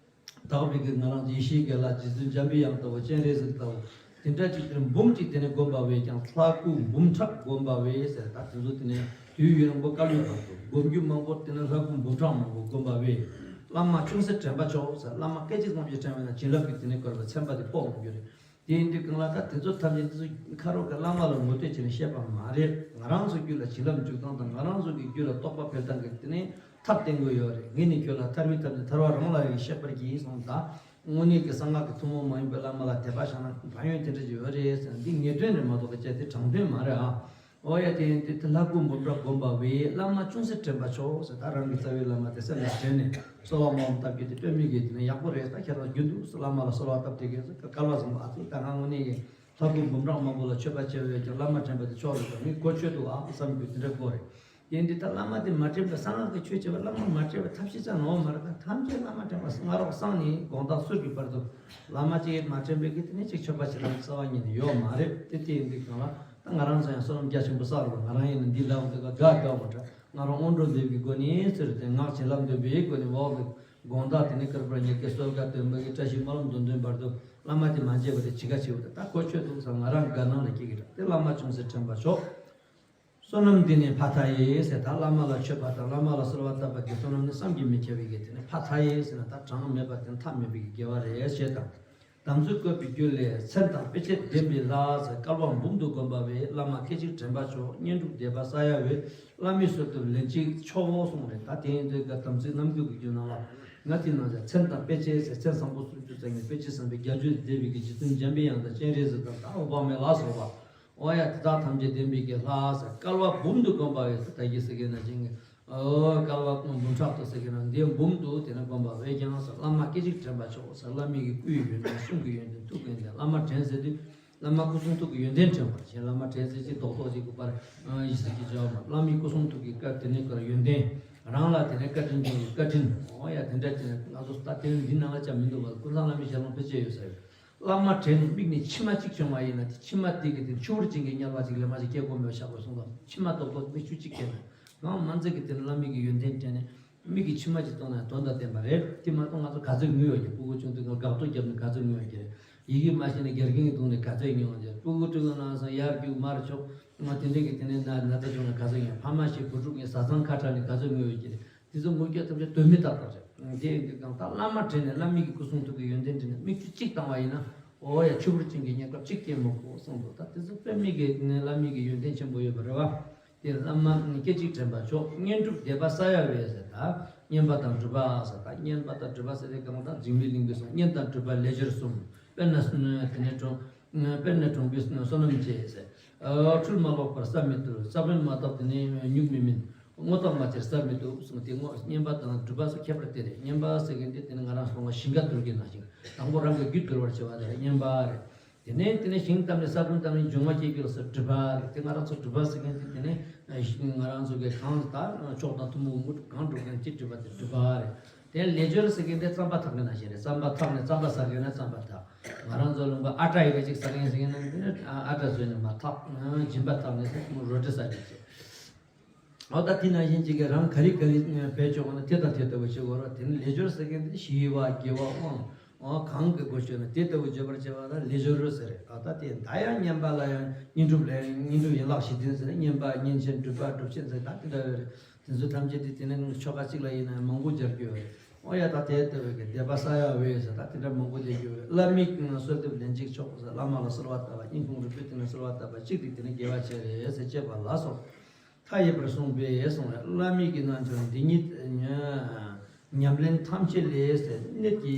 དག་པའི་གི་ང་རང་ཡེ་ཤེས་ཀྱི་ལྷ་རྗེ་བཙུན་འཇམ་པའི་དབྱངས་ལྟ་བུ་སྤྱན་རས་གཟིགས་ལྟ་བུ། དེ་འདྲ་ཅིག་དེར་འབུམ་གཅིག་དེ་ནས་བསྒོམ་པ་བས་ཀྱང་ལྷ་སྐུ་འབུམ་ཕྲག་བསྒོམ་པ་བས་ཟེར་ད་དེ་ཚོ་དེ་ནས་དུས་ཡུན་རིང་པོ་སྐལ་བའི་བར་དུ་བསྒོམ་རྒྱུ་མང་པོ་དེ་ནས་ལྷ་སྐུ་འབུམ་ཕྲག་མང་པོ་བསྒོམ་པ་བས། བླ་མ་ཅུང་ཟད་དྲན་པ་ཆོག་ཟེར་བླ་མ་སྐད་ཅིག་ཙམ་ཞིག་དྲན་པས་ན་བྱིན་རླབས་ཀྱི་དེ་ནས་བསྐུར་བའི་ཚན་པ་དེ་ཕོག་འོང་རྒྱུ་རེད། དེ་ཡིན་དུས་གང་ལ་ད་དེ་ཚོ་ཐམས་ཅད་དེ་ཚོ་ཁ་རོག་གི་བླ་མ་ལ་ངོ་སྤྲོད་བྱས་ནས་བཤད་པ་མ་རེད། ང་རང་ཚོ་རྒྱུད་ལ་བྱིན་རླབས་འཇུག་སྟངས་དང་ང་རང་ཚོ་གི་རྒྱུད་ལ་རྟོགས་པ་འཕེལ་སྟངས་ཀྱི་དེ་ནས་ཐབས་བསྟན་དགོས་ཡོད་རེད། ངས་ནི་ཁྱོད་ལ་ཐར་བའི་ཐབས་ནི་ཐར་བ་རང་ལ་ཡོད་བཤད་པར་གྱིས་གསུངས། ད་དངོས་གནས་ཀྱི་གསང་སྔགས་ཀྱི་ཐུན་མོང་མ་ཡིན་པའི་བླ་མ་ལ་དད་པ་བཞག་ན་ཕན་ཡོན་དེ་འདྲ་ཅིག་ཡོད་རེད་ཟེར་ན་འདི་ངེས་དོན་རེད་མ་གཏོགས་ཀྱི་དེ་དྲང་དོན་མ་རེད་ཨ། ཨོ་ཡ་དེ་ཡིན་དུས་དེ་ལྷ་སྐུ་འབུམ་ཕྲག་བསྒོམ་པ་བས་བླ་མ་ཅུང་ཟད་དྲན་པ་ཆོག་ཟེར། ད་རང་གི་རྩ་བའི་བླ་མ་དེ་སེམས་ལ་དྲན་ནས་གསོལ་བ་སྨོན་ལམ་བཏབ་རྒྱུ་དེ་དཔེ་མི་སྲིད་དེ་ནས་ཡག་པོ་རེད། ད་ཁྱེད་རང་རྒྱུན་དུ་བླ་མ་ལ་གསོལ་བ་བཏབ་དེ་གས་སྐལ་བ་བཟང་པོ་ཨ་ཙི་ད་ང་དངོས་གནས་ཀྱི་ལྷ་སྐུ་འབུམ་ཕྲག་མང་པོ་ལ་མཆོད་པ་བྱས་པས་ཀྱང་བླ་མ་དྲན་པ་དེ་ཆོག་རེད་དང་མི་གོ་ཆོད་འདུག་ཨ་བསམ་རྒྱུ་དེ་འདྲ་དགོས་རེད། དེ་འདི་ལྟར་བླ་མ་དེ་མ་དྲན་པའི་གསང་སྔགས་ཀྱི་ཆོས་བྱེད་པ་བླ་མ་མ་དྲན་པའི་ཐབས་ཤེས་ཙམ་ནོར་མ་རེད། ད་ཐམས་ཅད་བླ་མ་དྲན་པ་སྔ་རོགས་སང་ནས་དགོང་དག་གསུར་གྱི་བར་དུ་བླ་མ་གཅིག་མ་དྲན་པའི་གི་དེ་ནས་གཅིག་མཆོད་པ་བྱེད་ལམ་རྩ་བ་ཉིད་ནས་ཡོད་མ་རེད། དེ་དེ་ཡིན་དུས་གང་ལ་ད་ང་རང་ཚོ་ཡང་བསོད་ནམས་རྒྱ་ཆེན་པོ་བསགས་རོགས། ང་རང་ཡིན་ན་འདི་ལབ་འདི་ག་དགའ་དགའ་བ་འདྲ་ང་རང་སྔོན་འགྲོ་འདེབས་ཀྱི་སྒོ་ནས་ཟེར་ཏེ་ངག་བྱིན་རླབས་འདོན་པའི་སྒོ་ནས་འོག་གི་དགོང་དག་དེ་ནས་བསྐལ་པར་ཉེར་བརྒྱད་གསོལ་ཁ་འདོན་པ་གི་བཀྲ་ཤིས་སྨོན་ལམ་འདོན་འདོན་བར་དུ་བླ་མ་དེ་མ་མཇལ་བ་དེ་ཇི་ག་བྱེད་འོ། ད་གོ་ཆོད་འདུག་བསམ་ང་རང་དགའ་སྣང་ལ་སྐྱེ་གི་འདྲ། དེ་བླ་མ་ཅུང་ཟད་དྲན་པ་ཆོག་བསོད་ནམས་འདི་ནི་ཕ་མཐའ་ཡས་ཟེར། ད་བླ་མ་ལ་མཆོད་པ་དང་བླ་མ་ལ་གསོལ་བ་བཏབ་པ་གི་བསོད་ནམས་ནི་བསམ་གྱིས་མི་ཁྱབ་པའི་གི་དེ་ནི་ཕ་མཐའ་ཡས་ཟེར་ན་ད་གྲངས་མེད་པ་དེ་མཐའ་མེད་པའི་གི་དགེ་བ་རེད་ཞེས་དང་། དམ་ཚིག་བཀོད་པའི་རྒྱུ་ལས། མཚན་དང་དཔེ་བྱད་ལྡན་པའི་ལྷ་ཟེར། བསྐལ་པ་འབུམ་དུ་བསྒོམས་པ་བས། བླ་མ་སྐད་ཅིག་དྲན་པ་མཆོག་བསྙེན་སྒྲུབ་བཟླས་པ་ས་ཡ་བས། བླ་མའི་གསོལ་བཏབ་ལན་གཅིག་མཆོག་གསུངས་རེད། ད་དེ་ཡིན་དུས་ཀ་དམ་ཚིག་རྣམ་འགྱུར་གྱི་རྒྱུད་ནང་ལ། ང་དེ་ནང་ལ་མཚན་དང་དཔེ་བྱད་ཟེར། མཚན་བཟང་པོ་སུམ་ཅུ་རྩ་གཉིས། དཔེ་བྱད་བཟང་པོའི་རྒྱ་མཚོས་མཛེས་པའི་གི་རྗེ་བཙུན་འཇམ་པའི་དབྱངས་དང་སྤྱན་རས་གཟིགས་དང་ད་འོད་དཔག་མེད་ལ་སོགས་པ། འོ་ཡ་དེ་དག་ཐམས་ཅད་ལྡན་པའི་གི་ལྷ་ཟེར། བསྐལ་པ་འབུམ་དུ་བསྒོམས་པ་བས་ཟེར། ད་གི་ཟེར་གི་ན་ཅིང་གི། ཨོ་བསྐལ་པ་འབུམ་ཕྲག་ཏུ་ཟེར་གི་ན་འདི་འབུམ་དུ་དེ་ནས་བསྒོམས་པ་བས་ཀྱང་ཟེར། བླ་མ་སྐད་ཅིག་དྲན་པ་མཆོག་ཟེར། བླ་མའི་གི་སྐུའི་ཡོན་ཏན། གསུང་གི་ཡོན་ཏན། ཐུགས་ཀྱི་ཡོན་ཏན། བླ་མ་དྲན་ཟེར་དུས། བླ་མ་སྐུ་གསུང་ཐུགས་ཀྱི་ཡོན་ཏན་དྲན་པ་བྱས། བླ་མ་དྲན་ཟེར་གྱི་རྡོག་རྡོག་ཅིག་གི་བར་ཡིད་ཟེར་གྱི་བྱ་བ་མ། བླ་མའི་སྐུ་གསུང་ཐུགས་ཀྱི་བཀའ་དེ་ནས་ཀར་ཡོན་ཏན། རང་ལ་དེ་ནས་བཀའ་དྲིན་ཅན་གྱི་བཀའ་དྲིན། འོ་ཡ་དེ་འདྲ་ཅན་ང་ཚོ་ད་དེ་འདི་ནང་ལ་ཅང་མི་འདུག་པ། ཀུན་བཟང་བླ་མའི་ཞལ་ལུང་དཔེ་ཆ་ཡོད་ས་ཡོད། བླ་མ་དྲན་ནས་མིག་ནས་མཆི་མ་གཅིག་བྱུང་བ་ཡིན་ན་དེ་མཆི་མ་དེ་གི་དེ་ཆུ་བུར་ཅན་གྱི་དམྱལ་བ་ཅིག་ལས་མ་ཅིག་སྐྱེ་དགོས་མེད་པ་ཤག་པ་གསུངས་པ། མཆི་མ་རྡོག་རྡོག་མིག་ཆུ་གཅིག་སྐྱེས་ན་ང་མ་འཛེག་གི་དེ་ནས་བླ་མའི་གི་ཡོན་ཏན་དྲན་ནས། མིག་གི་མཆི་མ་ཅིག་བཏང་ན་དོན་དང་ལྡན་པ་རེད། དེ་མ་གཏོགས་ང་ཚོ་ག་ཚོད་ངུས་ཡོད་ཀྱི། སྤུ་གུ་ཆུང་དུས་ང་དགག་ཐོ་བརྒྱབ་ནས་ག་ཚོད་ངུས་ཡོད་ཀྱི་རེད། ཡི་གེ་མ་ཤེས་ནས་དགེ་རྒན་གྱིས་བརྡུངས་ནས་ག་ཚོད་ངུས་ཡོད་ཀྱི་རེད། སྤུ་གུ་ཕྲུ་གུ་ནང་སོང་ཡར་རྒྱུག་མར་ཕྱོགས་ང་དེ་འདྲས་ཀྱི་དེ་ནས་ན་ན་ཚ་བྱུང་ནས་ག་ཚོད་ངུས། ཕ་མ་ཤི་བུ་ཕྲུག་ངས་བཟའ་ཚང་ཁ་བྲལ་ནས་ག་ཚོད་ངུས་ཡོད་ཀྱི་རེད། དེ་ཚོ་ངུ་སྐད་ཐམས་ཅད་དོན་མེད་རྟག་པ་རེད། དེ་ཡིན་དུས་གང་ལྟར་བླ་མ་དྲན་ནས་བླ་མའི་གི་སྐུ་གསུང་ཐུགས་ཀྱི་ཡོན་ཏན་དྲན་ནས་མིག་ཆུ་གཅིག་བཏང་བ་ཡིན་ན། འོ་ཡ་ཆུ་བུར་ཅན་གྱི་དམྱལ་ཁམས་གཅིག་སྐྱེ་མི་དགོས་གསུངས་འདུག་ད་དེ་ཚོ་དཔེ་མེད་ཀྱི་ནས་བླ་མའི་གི་ཡོན་ཏན་ཆེན་པོ་ཡོད་པ་རེད་བ། དེ་བླ་མ་སྐད་ཅིག་དྲན་པ་མཆོག་བསྙེན་སྒྲུབ་བཟླས་པ་ས་ཡ་བས་ཟེར། ད་བསྙེན་པ་དང་སྒྲུབ་པ་ཟེར། ད་བསྙེན་པ་དང་སྒྲུབ་པ་ཟེར་དེ་གང་དག་འཇིགས་མེད་གླིང་པས་གསུངས། བསྙེན་དང་སྒྲུབ་པ་ལས་སྦྱོར་གསུམ། དཔེར་ན་དེ་ནས་གྲོང་དཔེར་ན་གྲོང་པའི་བསོད་ནམས་བཅས་ཟེར། འཁྲུལ་མ་ལོག་པར་བསམ་མི་ཐུབ། ས་བོན་མ་བཏབ་དེ་ནས་ཉུག་མི་སྨིན། སྔོ་ཐོག་མ་ཆེར་བསམ་མི་ཐུབ་གསུངས་ཏེ། སྔོ་བསྙེན་པ་དང་སྒྲུབ་པ་སོགས་ཁྱད་པར་དེ་རེད། བསྙེན་པ་ཟེར་མཁན་དེ་དེ་ནི་ང་རང་ཚོ་ཞིང་ཁ་དུལ་གྱི་ནང་བཞིན་དང་པོ་རང་གི་རྒྱུད་དུལ་བར་བྱེད་པ་དེ་ལ་བསྙེན་པ་རེད། དེ་ནས་དེ་ནས་ཞིང་བཏབ་ནས་ས་བོན་བཏབ་ནས་འབྱུང་བ་སྐྱེད་རྒྱུ་ལ་སོགས་སྒྲིབ་པ་རེད། དེ་ང་རང་ཚོ་སྒྲིབ་པ་ཟེར་མཁན་དེ་དེ་ནས་ང་རང་ཚོ་གི་གང་ད་མཆོག་དང་ཐུན་མོང་དངོས་གྲུབ་གང་སྒྲུབ་མཁན་གྱི་སྒྲིབ་པ་དེ་སྒྲིབ་པ་རེད། དེ་ལས་སྦྱོར་ཟེར་མཁན་དེ་རྩམ་པ་འཐག་གི་ནང་བཞིན་རེད། རྩམ་པ་འཐག་ནས་རྩམ་པ་ཟ་དགོས་ན་རྩམ་པ་འཐག་ང་རང་ཚོ་ལུང་པ་ཨ་ཊ་ཡི་ག་ཅིག་ཟ་མཁན་ཟེར་མཁན་ནང་དེ་ནས་ཨ་ཊ་བཟོས་ནས་མར་འཐག་སྦྱིན་པ་འཐག་ནས་རོ་ཊི་ཟ་རྒྱུ་བྱས། འོ་ད་དེ་ནང་བཞིན་ཅིག་གི་རང་ག་རེ་ག་རེ་བེད་སྤྱོད་དགོས་ན་དེ་དང་དེ་ལྟ་བུ་བྱེད་དགོས་རེད། དེ་ནི་ལས་སྦྱོར་ཟེར་མཁན་དེ་ཞི་བ་དགེ་བ་དབང་། འོ་གང་གི་སྒོ་ཕྱེ་ན་དེ་ལྟ་བུ་བརྗོད་པར་བྱ་བ་ལ་ལས་སྦྱོར་ཟེར། ཨ་ད་དེ་ད་ཡང་བསྙེན་པ་ལ་ཡང་བསྙེན་སྒྲུབ་ལ་ཡང་བསྙེན་སྒྲུབ་ཡན་ལག་བཞི་ལྡན་ཟེར། བསྙེན་པ་བསྙེན་ཆེན་སྒྲུབ་པ་སྒྲུབ་ཆེན་ཟེར་ད་དེ་འདྲ་ཡོད་རེད། དེ་ཚོ་ཐམས་ཅད་དེ་དེ་ནི་ཆོ་ག་གཅིག་ལ་ཡིན་ན་མང་པོ་སྦྱར་རྒྱུ་ཡོད་རེད། འོ་ཡ་ད་དེ་ལྟ་བུའི་གི་བཟླས་པ་ས་ཡ་བས་ཟེར་ད་དེ་འདྲ་མང་པོ་བཟླས་རྒྱུ་ཡོད། བླ་མའི་གསོལ་འདེབས་ལན་གཅིག་མཆོག་ཟེར། བླ་མ་ལ་གསོལ་བ་བཏབ་པ་སྙིང་ཁོང་རུས་པའི་གཏིང་ནས་གསོལ་བ་བཏབ་པ་གཅིག་དེ་དེ་ནི་དགེ་བ་ཆེ་རེད་ཟེར་བྱས་པ་ལ་སོགས། མཐའ་ཡས་པར་གསུངས་པས་གསུངས་རེད། བླ་མའི་གི་རྣལ་འབྱོར་འདི་ཉིད་ཉམས་ལེན་ཐམས་ཅད་ལས་ཟེར། གནད་ཀྱི་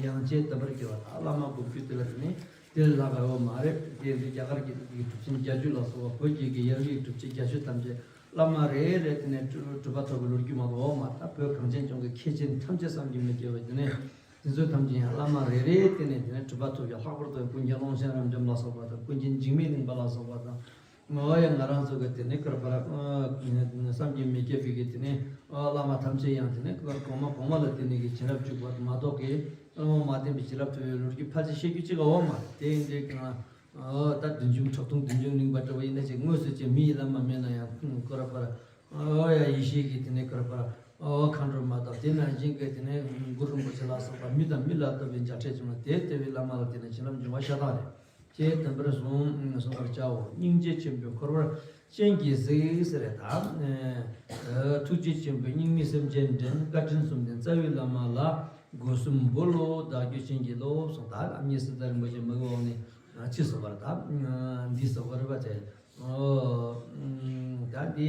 ཡང་ཅན་དམ་པར་གྱུར་པ་དང་བླ་མ་དགོས་རྒྱུ་དེ་ལ་དེ་ནི་དེ་ལ་ལྷག་པ་ཡོད་མ་རེད། དེ་འདི་རྒྱ་གར་གྱི་གྲུབ་ཆེན་བརྒྱད་ཅུ་ལ་སོགས་པ་བོད་ཀྱི་གི་ཡབ་ཡུམ་གྲུབ་ཆེན་བརྒྱད་ཅུ་ཐམས་ཅད་བླ་མ་རེ་རེ་དེ་ནས་གྲུབ་པ་ཐོབ་པའི་ལོ་རྒྱུས་མ་གཏོགས་ཡོད་མ་རེད། ད་བོད་གངས་ཅན་ལྗོངས་ཀྱི་མཁས་ཆེན་ཐམས་ཅད་བསམ་གྱིས་མི་ཁྱབ་པ་དེ་ནས་དེ་ཚོ་ཐམས་ཅད་ཡང་བླ་མ་རེ་རེ་དེ་ནས་དེ་ནས་གྲུབ་པ་ཐོབ་ཀྱི་ལྷག་པར་དུ་ཀུན་མཁྱེན་ཀློང་ཆེན་རབ་འབྱམས་ལ་སོགས་པ་དང་ཀུན་མཁྱེན་འཇིགས་མེད་གླིང་པ་ལ་སོགས་པ་དང་། ཨོ་ཡ་ང་རང་ཚོ་གི་དེ་ནས་ཀར་པར་བསམ་གྱིས་མི་ཁྱབ་པའི་གི་དེ་ནས་བླ་མ་ཐམས་ཅད་ཡང་དེ་ནས་ཀར་གོང་མ་གོང་མ་ལ་དེ་ནས་གི་བྱིན་རླབས་འཇུག་པ་མ་གཏོགས་གི་བླ་མ་མ་བསྟེན་པའི་བྱིན་རླབས་ཐོབ་པའི་ལོ་རྒྱུས་ཕལ་ཆེར་བཤད་རྒྱུ་གཅིག་ཡོད་མ་རེད། དེ་ཡིན་དུས་ཀྱང་ད་བདུད་འཇོམས་ཁྲག་འཐུང་བདུད་འཇོམས་གླིང་པ་འདྲ་བ་ཡིན་ན་ཅིག་དངོས་སུ་ཅིག་མི་ཡི་བླ་མ་མེད་ན་ཡང་ཀར་པར་ཨོ་ཡ་ཡེ་ཤེས་ཀྱི་དེ་ནས་ཀར་པར་ཨོ་མཁའ་འགྲོ་མ་དང་དེ་ནང་བཞིན་གི་དེ་ནས་གུ་རུ་རིན་པོ་ཆེ་ལ་སོགས་པ་མི་དང་མི་ལ་ལྟ་བུའི་མཇལ་འཕྲད་བྱུང་ན་དེ་ལྟ་བུའི་བླ་མ་ལ་དེ་ནས་བྱིན་རླབས་འབྱུང་བ་ཤ་སྟག་རེད། ཅེས་བསྟན་པར་གསུངས་གསུང་བར་བྱའོ། སྙིང་རྗེ་ཆེན་པོས་འཁོར་བར་སྤྱན་གྱིས་གཟིགས་ཟེར་རེད་ད། ཐུགས་རྗེ་ཆེན་པོས་སྙིགས་མའི་སེམས་ཅན་འདྲེན། བཀའ་དྲིན་གསུམ་ལྡན་རྩ་བའི་བླ་མ་ལ། སྒོ་གསུམ་འབུལ་ལོ་བདག་རྒྱུད་བྱིན་གྱིས་རློབས་གསུངས། ད་ཨ་མྱེས་སྲིད་ད་རིན་པོ་ཆེ་མི་གི་འོག་ནས་ཕྱིས་སུ་བར་ད་འདི་སོགས་པ་རེད་པ་ཚེ། ད་འདི་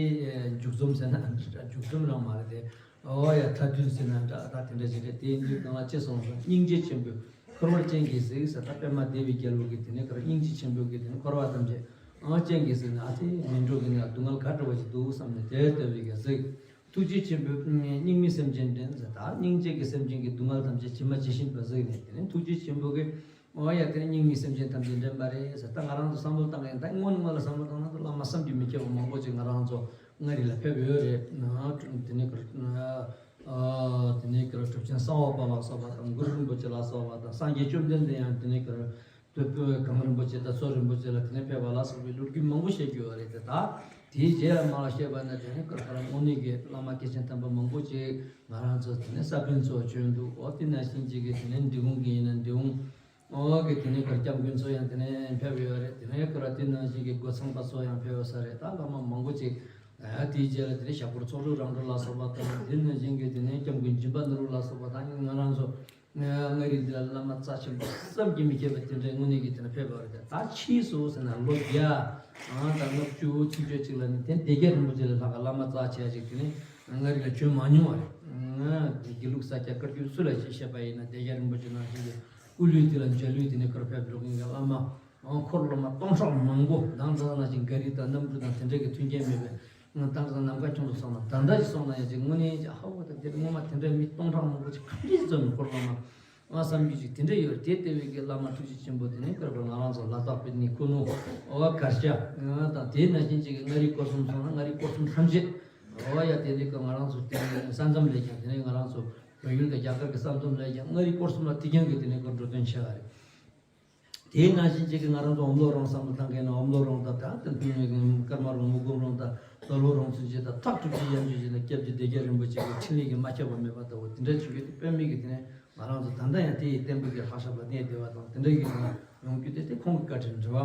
མཇུག་རྩོམ་ཟེར་ན་མཇུག་རྩོམ་རང་མ་རེད་དེ། ཨོ་ཡ་མཐའ་དོན་ཟེར་ན་འདྲ་ད་དེ་འདྲ་ཞིག་རེད། དེ་ཡིན་དུས་ནང་ལ་ཅི་གསུངས་སོང་། སྙིང་རྗེ་ཆེན་པོས་འཁོར་བར་སྤྱན་གྱིས་གཟིགས་ཟེར། ད་པདྨ་སྡེ་བའི་རྒྱལ་པོ་གིས་དེ་ནས་ཁོ་རང་སྙིང་རྗེ་ཆེན་པོ་གིས་དེ་ནས་འཁོར་བ་ཐམས་ཅད་ཨང་སྤྱན་གྱིས་གཟིགས་ནས་ཨ་ཙི་མི་འགྲོ་གི་ན་སྡུག་བསྔལ་ག་འདྲ་བ་ཞིག་འདུག་བསམ་ནས་དེ་ལྟ་བུའི་གི་གཟིགས། ཐུགས་རྗེ་ཆེན་པོས་སྙིགས་མའི་སེམས་ཅན་འདྲེན་ཟེར། ད་སྙིང་རྗེ་གི་སེམས་ཅན་གྱི་སྡུག་བསྔལ་ཐམས་ཅད་ཇི་མ་ཇི་བཞིན་དུ་གཟིགས་ནས་དེ་ནས་ཐུགས་རྗེ་ཆེན་པོ་གིས། འོ་ཡ་དེ་ནི་སྙིགས་མའི་སེམས་ཅན་ཐམས་ཅད་འདྲེན་པ་རེད་ཟེར། ད་ང་རང་ཚོ་བསམ་བློ་བཏང་ཡིན་ད་སྔོན་ནས་སྔོན་ལ་བསམ་བློ་བཏང་ན་ད་བླ་མ་བསམ་གྱིས་མི་ཁྱབ་པ་མང་པོ་ཅིག་ང་རང་ཚོ་མངའ་རིས་ལ་ཕེབས་ཡོད་རེད། དེ་ནས་ཀར་དེ་ནས་ཀར་གྲུབ་ཆེན་གསང་བ་པ་ལ་སོགས་པ་དང་གུ་རུ་རིན་པོ་ཆེ་ལ་སོགས་པ་དང་སངས་རྒྱས་བཅོམ་ལྡན་འདས་ཡང་དེ་ནས་ཀར་བོད་བོད་གངས་རིན་པོ་ཆེ་དང་མཚོ་རིན་པོ་ཆེ་ལ་དེ་ནས་ཕེབས་པ་ལ་སོགས་པའི་ལོ་རྒྱུས་མང་པོ་བཤད་རྒྱུ་ཡོད་རེད་དེ། ད་དེའི་རྗེས་ལ་མར་བཤད་པ་ན་དེ་ནས་ཀར་ཀར་དངོས་གནས་ཀྱི་བླ་མ་སྐྱེས་ཆེན་དམ་པ་མང་པོ་ཅིག་ང་རང་ཚོ་དེ་ནས་ས་བོན་ཚོ་བྱོན་འདུག་འོ་དེ་ནང་བཞིན་ཅིག་གི་དེ་ནས་འབྲི་གུང་གི་ཡིན་ན་འབྲི་གུང་། ཨོ་གི་དེ་ནས་ཁར་སྐྱབས་མགོན་ཚོ་ཡང་དེ་ནས་ཕེབས་ཡོད་རེད། དེ་ནས་ཁོ་ར་དེ་ནང་བཞིན་གྱི་སྒོ་ཚང་པ་ཚོ་ཡང་ཕེབས་ཡོད་ས་རེད། ད་བླ་མ་མང་པོ་ཅིག་ཨ་དེའི་རྗེས་ལ་དེ་ནས་ཞབས་དཀོར་ཚོགས་དྲུག་རང་གྲོལ་ལ་སོགས་པ་དང་དེ་ནང་བཞིན་གྱི་དེ་ནས་སྐྱབས་མགོན་སྦྱིན་པ་ནོར་བུ་ལ་སོགས་པ་དང་ང་རང་ཚོ་མངའ་རིས་འདི་ལ་བླ་མ་རྩ་ཆེན་པོ་བསམ་གྱིས་མི་ཁྱབ་པ་དེ་འདྲའི་དངོས་གནས་ཀྱི་དེ་ནས་ཕེབས་པ་རེད། ད་ཕྱིས་སུ་ཟེར་ན་ལོ་བརྒྱ་ཨང་དང་ལྔ་བཅུ་ཚུན་ཆད་ཅིག་ལ་ནི་དེ་སྡེ་བརྒྱད་རིན་པོ་ཆེ་ལས་ལྷག་ག་བླ་མ་རྩ་ཆེ་ཅིག་དེ་ནས་མངའ་རིས་ལ་བྱོན་མ་མྱོང་བ་རེད། དགེ་ལུགས་ས་སྐྱ་བཀའ་བརྒྱུད་སུ་ལ་ཞིག་བཤད་པ་ཡིན་ན་སྡེ་བརྒྱད་རིན་པོ་ཆེ་ནང་བཞིན་གྱི་སྐུ་ལུས་དེ་ལ་འཇའ་ལུས་དེ་ནས་འཁོར་ཕེབས་འགྲོ་མཁན་གྱི་བླ་མ། འཁོར་སློབ་མ་སྟོང་ཕྲག་མང་པོ་མདང་ཙམ་ནང་བཞིན་མངའ་རིས་དང་གནམ་གྲུ་དང་དེ་འདྲ་གི་མཐུན་རྐྱེན་མེད་པའི་མདང་ཙམ་ནམ་མཁའ་ཁྱོན་དུ་སོང་ན་ད་ལྟ་ཞིག་སོང་ན་ཡང་ཅིག་དངོས་གནས་ཅིག་ཧ་གོ་ད་དེ་སྔོན་མ་དེ་འདྲ་མི་སྟོང་ཕྲག་མང་པོ་ཅིག་ག་འདྲས་འཛོམས་ནས་འཁོར་སློབ་མ་ཨ་བསམ་རྒྱུ་ཅིག་དེ་འདྲ་ཡོད་རེད། དེ་ལྟ་བུའི་གི་བླ་མ་ཐུགས་རྗེ་ཆེན་པོ་དེ་ནས་བསྐལ་པར་ང་རང་ཚོ་ལ་དྭགས་པའི་ནི་ཁུ་ནུ་ཨོ་གར་ཤ་དང་དེ་ནང་བཞིན་ཅིག་གི་མངའ་རིས་སྐོར་གསུམ་སོང་ན་མངའ་རིས་སྐོར་གསུམ་ཐམས་ཅད་ཨོ་ཡ་དེ་ནས་ཀ་ང་རང་ཚོ་དེ་ནས་ས་མཚམས་ལས་ཀྱང་དེ་ནས་ང་རང་ཚོ་བལ་ཡུལ་དང་རྒྱ་གར་གྱི་ས་མཚམས་ལས་ཀྱང་མངའ་རིས་སྐོར་གསུམ་ལ་ཐིག་རྒྱང་གི་དེ་ནས་ཀ་འགྲོ་དོན་ཆེ་བ་རེད། དེའི་ནང་བཞིན་གཅིག་གིས་ང་རང་ཚོ་ཨོམ་ལོ་རོང་བསམ་བློ་བཏང་མཁན་ནི་ཨོམ་ལོ་རོང་དང་ད་ལྟ་ཀརྨ་རོང་མུ་གུམ་རོང་དང་རྡོ་ལོ་རོང་ཚུན་ཆད་དང་ཐག་གྲུབ་ཀྱི་ཡང་ཆོས་བྱས་ན་སྐྱབས་རྗེ་སྡེ་བརྒྱད་རིན་པོ་ཆེ་གི་འཕྲིན་ལས་ཀྱིས་མ་ཁྱབ་པ་མེད་པ་ལྟ་བུ་དེ་འདྲ་བྱུང་རྒྱུ་དེ་དཔེ་མེད་ཀྱི་དེ་ནས་ང་རང་ཚོ་ད་ལྟ་ཡང་དེ་ཡི་བསྟན་པ་གི་ལྷ་ཞབས་ལ་གནས་བདེ་བ་དང་དེ་འདྲ་ཡིན་ན་ཡོང་རྒྱུ་དེ་དེ་ཁོང་གི་བཀའ་དྲིན་རེད་བ།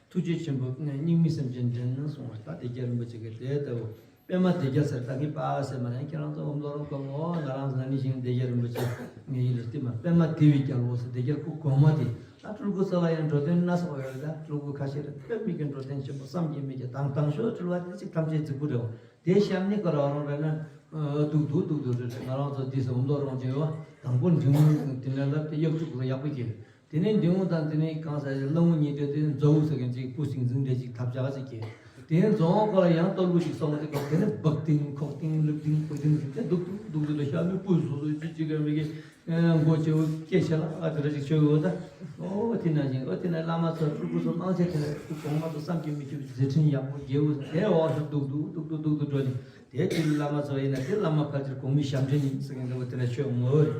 ཐུགས་རྗེ་ཆེན་པོ་སྙིགས་མའི་སེམས་ཅན་འདྲེན་གསུངས་པ་ད་སྡེ་བརྒྱད་རིན་པོ་ཆེ་གི་དེ་ལྟ་བུ། པདྨ་སྡེ་བརྒྱད་ཟེར་ད་ངས་པ་ཟེར་མ་རེད། ཁྱེད་རང་ཚོ་ཨོམ་ལོ་རོང་གོ་ངོ་ང་རང་ཟ་ནི་ཞིང་སྡེ་བརྒྱད་རིན་པོ་ཆེ་ངས་ཡིན་ལ་སྟེ་མ་པདྨ་སྡེ་བའི་རྒྱལ་པོ་ཟེར་སྡེ་བརྒྱད་སྐུ་གོང་མ་དེ་ད་སྤྲུལ་སྐུ་ཚོ་ལ་ཡང་འགྲོ་དོན་སྣ་ཚོགས་ཡོད་རེད། ད་སྤྲུལ་སྐུ་ཁ་ཤས་རེད་དཔེ་མི་སྲིད་འགྲོ་དོན་ཆེན་པོ་བསམ་གྱིས་མི་ཁྱབ་དང་དང་ཤོས་སྤྲུལ་བ་དེ་གཅིག་ཐམས་ཅད་རྫིག་པོ་རེད་བ། དེ་གཤམ་ནི་ཀ་ར་རང་རེད་ན་སྡུག་སྡུག་སྡུག་སྡུག་རེད། ང་རང་ཚོ་འདི་ཟེར་ཨོམ་ལོ་རོང་ཅན་ཡོད་བ་དང་པོ་འབྲིང་མོ་དེ་ནས་ལབ་དེ་གཡག་ཕྲུག་ལ་ཡག་པོ་སྐྱེས། དེ་ནས་འབྲིང་བོ་དང་དེ་ནས་གང་ཟེར་གླང་བོ་ཉིས་སྟོད་དེ་མཛོ་བོ་ཟེར་མཁན་ཅིག་སྤུ་ཟིང་ཟིང་འདྲ་ཅིག་ཐབས་ཆག་ཅིག་གིས་དེ་ནས་མཛོ་བོ་ཁོ་ལ་ཡང་ལྟོ་བླུགས་ཅིག་སོང་བ་དེ་ཁོ་དེ་ནས་སྦག་ཏིང་ཁོག་ཏིང་ལུག་ཏིང་སྦག་ཏིང་ཟིང་དེ་སྡུག་སྡུག་སྡུག་སྡུག་ལ་ཤ་མི་སྤུ་སུ་སུ་ཅི་ཅི་ག་མི་གི་མགོ་ཆེ་བོ་སྐད་ཆེ་ལ་ཨ་དེ་འདྲ་ཅིག་ཆོད་ཡོད་ད། ཨོ་དེ་ན་བཞིན་ཨོ་དེ་ན་བླ་མ་ཚོ་སྤྲུལ་སྐུ་ཚོ་མང་ཆེ་དེ་ནས་སྐུ་གོང་མ་ཚོ་བསམ་གྱིས་མི་ཁྱབ་པའི་མཛད་འཕྲིན་ཡག་པོ་རྒྱས་འོས་དེ་འོག་ཏུ་སྡུག་སྡུག་སྡུག་སྡུག་སྡུག་སྡུག་འགྲོ་ནས་དེ་དེ་བླ་མ་ཚོ་ཡིན་ན་དེ་བླ་མ་ཕལ་ཆེར་གོང་མའི་ཞབས་འདྲེན་ཡིན་ཟེར་མཁན་འདྲ་བོ་དེ་འདྲ་ཆོད་ཡོང་ངོ་།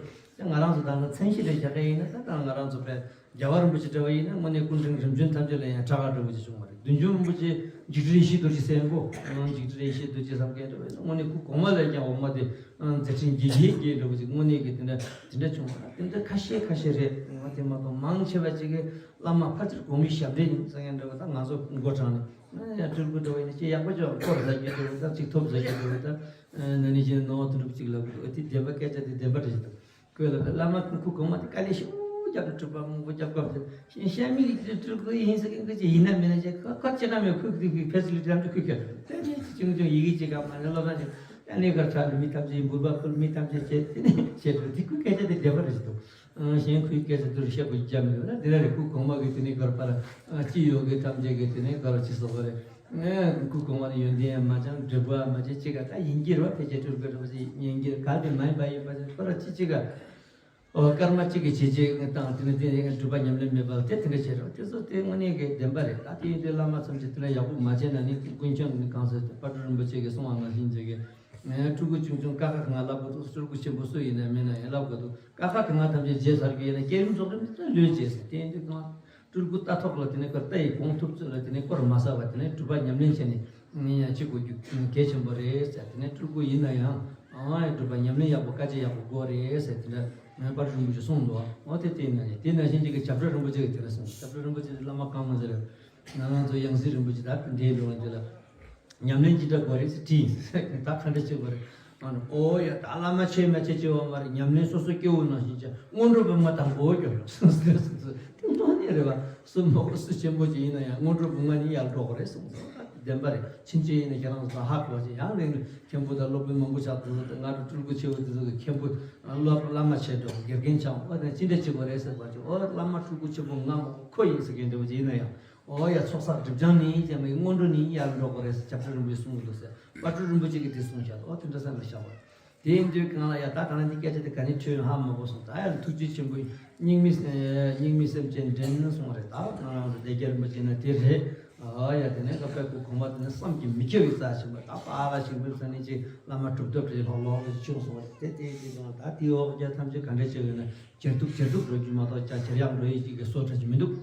ང་རང་ཚོ་ད་ལྟ་མཚན་གཞི་རེ་བཞག་གི་ཡིན་ན་ད་ལྟ་ང་རང་ཚོ་དཔེ་རྒྱལ་བ་རིན་པོ་ཆེ་འདྲ་བ་ཡིན་ན་དངོས་གནས་སྐུ་ཕྲེང་རིམ་བྱོན་ཐམས་ཅད་ལ་ཡང་གྲགས་པ་འདྲ་བོ་ཅིག་བྱུང་བ་རེད། བདུད་འཇོམས་རིན་པོ་ཆེ་འཇིགས་བྲལ་ཡེ་ཤེས་རྡོ་རྗེ་ཟེར་མཁན་པོ་འཇིགས་བྲལ་ཡེ་ཤེས་རྡོ་རྗེ་བསམ་མཁན་འདྲ་བ་ཡིན་ན་དངོས་གནས་སྐུ་གོང་མ་ལས་ཀྱང་འོག་མ་དེ་མཛད་འཕྲིན་རྒྱས་རྒྱས་རྒྱས་འདྲ་བོ་ཅིག་དངོས་གནས་ཀྱི་དེ་འདྲ་དེ་འདྲ་བྱུང་བ་རེད། དེ་འདྲ་ཁ་ཤས་ཁ་ཤས་རེད། དེ་མ་གཏོགས་མང་ཆེ་བ་ཅིག་གིས་བླ་མ་ཕལ་ཆེར་གོང་མའི་ཞབས་འདྲེན་ཡིན་ཟེར་མཁན་འདྲ་བ་ད་ང་ཚོ་མགོ་དྲངས་ནས་ཡང་སྤྲུལ་སྐུ་འདྲ་བ་ཡིན་ན་ཅིག་ཡག་པོ་ཅིག་སྐོར་ཟ་རྒྱུ་འདྲ་བ་ད་ཅིག་ཐོབ་ཟ་རྒྱུ་འདྲ་བ་ད། ཨ་ནི་བཞིན་ནོར་དུ་འགྲུབ་ཅིག་ལབ་དགོས་དེ་བདེན་པ་སྐད་ཆ་དེ་བདེན་པ་རེད་ཟེར་དང་། ཁོས་ལབ་པའི་བླ་མ་ཁོང་ཁུ་གོང་མ་དེ་དཀའ་ལས་ཞེ་པོ་རྒྱབ་ནས་སྤྲུལ་པ་མང་པོ་རྒྱབ་སྐབས་དེ་ཤ་མི་གི་སྤྲུལ་སྐུ་ཡིན་ཟེར་མཁན་ཅིག་ཡིན་ན་མིན་ན་ཅིག་ཁ་ཁ་ཅི་ག་མེད་ཁོས་ཀྱི་ཕེ་སི་ལི་ཊི་ཐམས་ཅད་ཁོས་ཁྱེར་འགྲོ་དེ་ནས་ཅི་ཅུང་ཅུང་ཡི་གེ་ཅིག་ག་མ་ནས་སློབ་གྲྭ་ཅིག་ཨ་ནི་གར་ཆགས་ནས་མི་ཐམས་ཅད་འབུལ་བ་ཕུལ་མི་ཐམས་ཅད་བྱས་དེ་ནས་བྱས་འགྲོ་དེ་ཁོའི་སྐད་ཆ་དེ་བདེན་པ་རེད་ཟེར་དང་། གཞན་ཁོའི་སྐད་ཆ་དེ་རུ་བཤད་དགོས་རྒྱབ་མེད་ན་དེ་འདྲ་རེད། ཁུ་གོང་མ་གི་དེ་ནས་གར་པར་ཅི་ཡོད་གི་ཐམས་ཅད་གི་དེ་ནས་གར་ཅི་སོགས་པ་རེད། ཁུ་གོང་མ་ནི་ཡོན་ཏན་ཡང་མ་སྦྱངས་འབྲས་བུ་ཡང་མ་བྱས་ཅི་ག་ད་ཡིན་གྱི་རེད་བ། ཕལ་ཆེར་སྤྲུལ་སྐུ་འདྲ་བ་ཞིག་ཡིན་གྱི་རེད། ག་དེ་མ་ཡིན་པ་ཡིན་པ་ཞིག་ཁོ་ར་ཅི་ཅི་ག་ཨོ་སྐར་མ་གཅིག་གི་བྱས་རྗེས་དང་དེ་ནས་དེ་སྒྲུབ་པ་ཉམས་ལེན་མེད་པ་དེ་དེ་འདྲ་བྱས་རེད་བ། དེ་ཚོ་དེ་དངོས་གནས་ཀྱི་བདེན་པ་རེད། ད་དེ་ཡིན་དུས་བླ་མ་ཚོ་ཅིག་དེ་འདྲ་ཡག་པོ་མ་བྱས་ན་ནི་ཀུན་མཁྱེན་ནི་གང་ཟེར་དཔལ་སྤྲུལ་རིན་པོ་ཆེ་གིས་གསུངས་པ་ནང་བཞིན་བྱས་ཀྱི་ངས་སྤྲུལ་སྐུ་ཆུང་ཆུང་ཀ་ཁ་གང་ལབ་དགོས་འདུག་སྤྲུལ་སྐུ་ཆེན་པོ་སུ་ཡིན་ན་མིན་ན་ཡང་ལབ་དགོས་འདུག་ཀ་ཁ་གང་ཐམས་ཅད་བརྗེད་ཚར་གྱི་ཡིན་ན་བསྐྱར་རིམ་ཚོགས་རིམ་དེ་ལོས་བརྗེད་ཟེར། དེ་ཡིན་དུས་གང་སྤྲུལ་སྐུ་ལྟ་ཐོག་ལ་དེ་ནས་ཁོ་ལྟ་ཡི་གོང་ཐུབ་ཚོད་ལ་དེ་ནས་སྐོར་མ་ཟ་བ་དེ་ནས་སྒྲུབ་པ་ཉམས་ལེན་བྱས་ནས་ངས་ཡང་ཅི་དགོས་རྒྱུ་གལ་ཆེན་པོ་རེད་ཟེར། དེ་ནས་སྤྲུལ་སྐུ་ཡིན་ན་ཡང་ཨང་ཡང་སྒྲུབ་པ་ཉམས་ལེན་ཡག་པོ་དཀའ་སྤྱད་ཡག་པོ་དགོས་རེད་ཟེར། དེ་འདྲ་ངས་དཔལ་རིན་པོ་ཆེ་གསུངས་འདུག་ཨོ་དེ་དེ་ཡིན་ན་ཡང་དེ་ནང་བཞིན་ཅིག་གི་བྱ་བྲལ་རིན་པོ་ཆེ་གིས་དེ་འདྲ་གསུངས། བྱ་བྲལ་རིན་པོ་ཆེ་བླ་མ་གང་མ་ཟེར་རེད། ང་རང་ཚོ་ཡང་སྲིད་རིན་པོ་ཆེ་ད་འདྲེས་འགྲོ་བ་འདི་ལ་ཉམས་ལེན་ཅི་འདྲ་དགོས་རེད་ཟེར་དྲིས། ད་ག་འདྲ་བྱེད་དགོས་རེད། ཨ་ནི་ཨོ་ཡ་ད་བླ་མ་ཆེ་མ་ཆེ་ཆེ་བ་མ་རེད། ཉམས་ལེན་སོ་སོ་སྐྱེ་བོ་ནང་བཞིན་བྱས་སྔོན་འགྲོ་པའི་མ་དང་པོ་སྐྱོ་ཡོད་སོང་ཟེར་སོང་ཟེར། དེ་མ་ནི་རེད་བ། སུ་མོ་སུ་ཆེན་པོ་ཅིག་ཡིན་ན་ཡང་སྔོན་འགྲོ་པའི་མ་ནི་ཡར་འགྲོ་དགོས་རེད་སོང་ཟེར། ད་བདེན་པ་རེད། ཕྱིན་ཆད་ཡིན་ན་ཁྱེད་རང་ཚོ་ཧ་གོ་བ་ཅིག་ཡང་རིང་རིང་མཁན་པོ་དང་སློབ་དཔོན་མང་པོ་ཆགས་འདུག་ང་ཚོ་སྤྲུལ་སྐུ་ཆེ་བོ་དེ་ཚོ་གི་མཁན་པོ་བླ་བླ་མ་ཆེ་འགྲོ་དགེ་རྒན་ཆགས་འོ་ན་ཅི་འདྲ་བྱེད་དགོས་རེད་ཟེར་བ་ཅིག་ཨོ་བླ་མ་སྤྲུལ་སྐུ་ཆེན་པོ་ང་མོ་ཁོ་ཡིན་ཟེར་མཁན་འདྲ་བོ་ཅིག་ཡིན་ན་ཡང་། ཨོ་ཡ་ཚོགས་བསགས་སྒྲིབ་སྦྱང་ནི་ཡིན་ཅེས་མིག་སྔོན་འགྲོ་ནི་ཡར་འགྲོ་དགོས་རེད་ཟེར་སྐྱབས་རྗེ་རིན་པོ་ཆེས་གསུངས་འདུག་ཟེར། དཔལ་སྤྲུལ་རིན་པོ་ཆེ་གིས་དེ་གསུངས་བཞག་ཨོ་དེ་འདྲ་ས་ལ་བཞག་པ་རེད། དེ་ཡིན་དུས་གང་ལ་ཡ་ད་གང་ལ་འདི་སྐད་ཆ་དེ་ག་ནས་ཐོས་ཧ་མ་གོ་སོང་། ད་ཡ་ཐུགས་རྗེ་ཆེན་པོ་སྙིགས་མའི་སྙིགས་མའི་སེམས་ཅན་འདྲེན་གསུངས་པ་རེད། ད་ང་རང་ཚོ་སྡེ་བརྒྱད་རིན་པོ་ཆེ་ན་དེ་རེད། ཨོ་ཡ་དེ་ནས་ཀ་པའི་སྐུ་གོང་མ་དེ་ནས་བསམ་གྱིས་མི་ཁྱབ་པའི་རྩ་ཆེན་པོ་ད་པཱ་ལགས་ཤིང་ཕེབས་ས་ནས་ཅིག་བླ་མ་གྲུབ་ཐོབ་རེད་ལྷོག་ལྷོག་རེད་ཆུང་སོང་བ་རེད། དེ་དེ་དེ་གང་ལ་ད་དེའི་འོག་རྒྱ་ཐམས་ཅད་ག་འདྲ་བྱེད་འོས་ན་ཇེ་སྡུག་ཇེ་སྡུག་འགྲོ་རྒྱུ་མ་གཏོགས་ཇེ་ཇེ་ཡག་འགྲོ་ཡི་ཅིག་གི་བཟོ་འདྲ་ཅིག་མི་འདུག་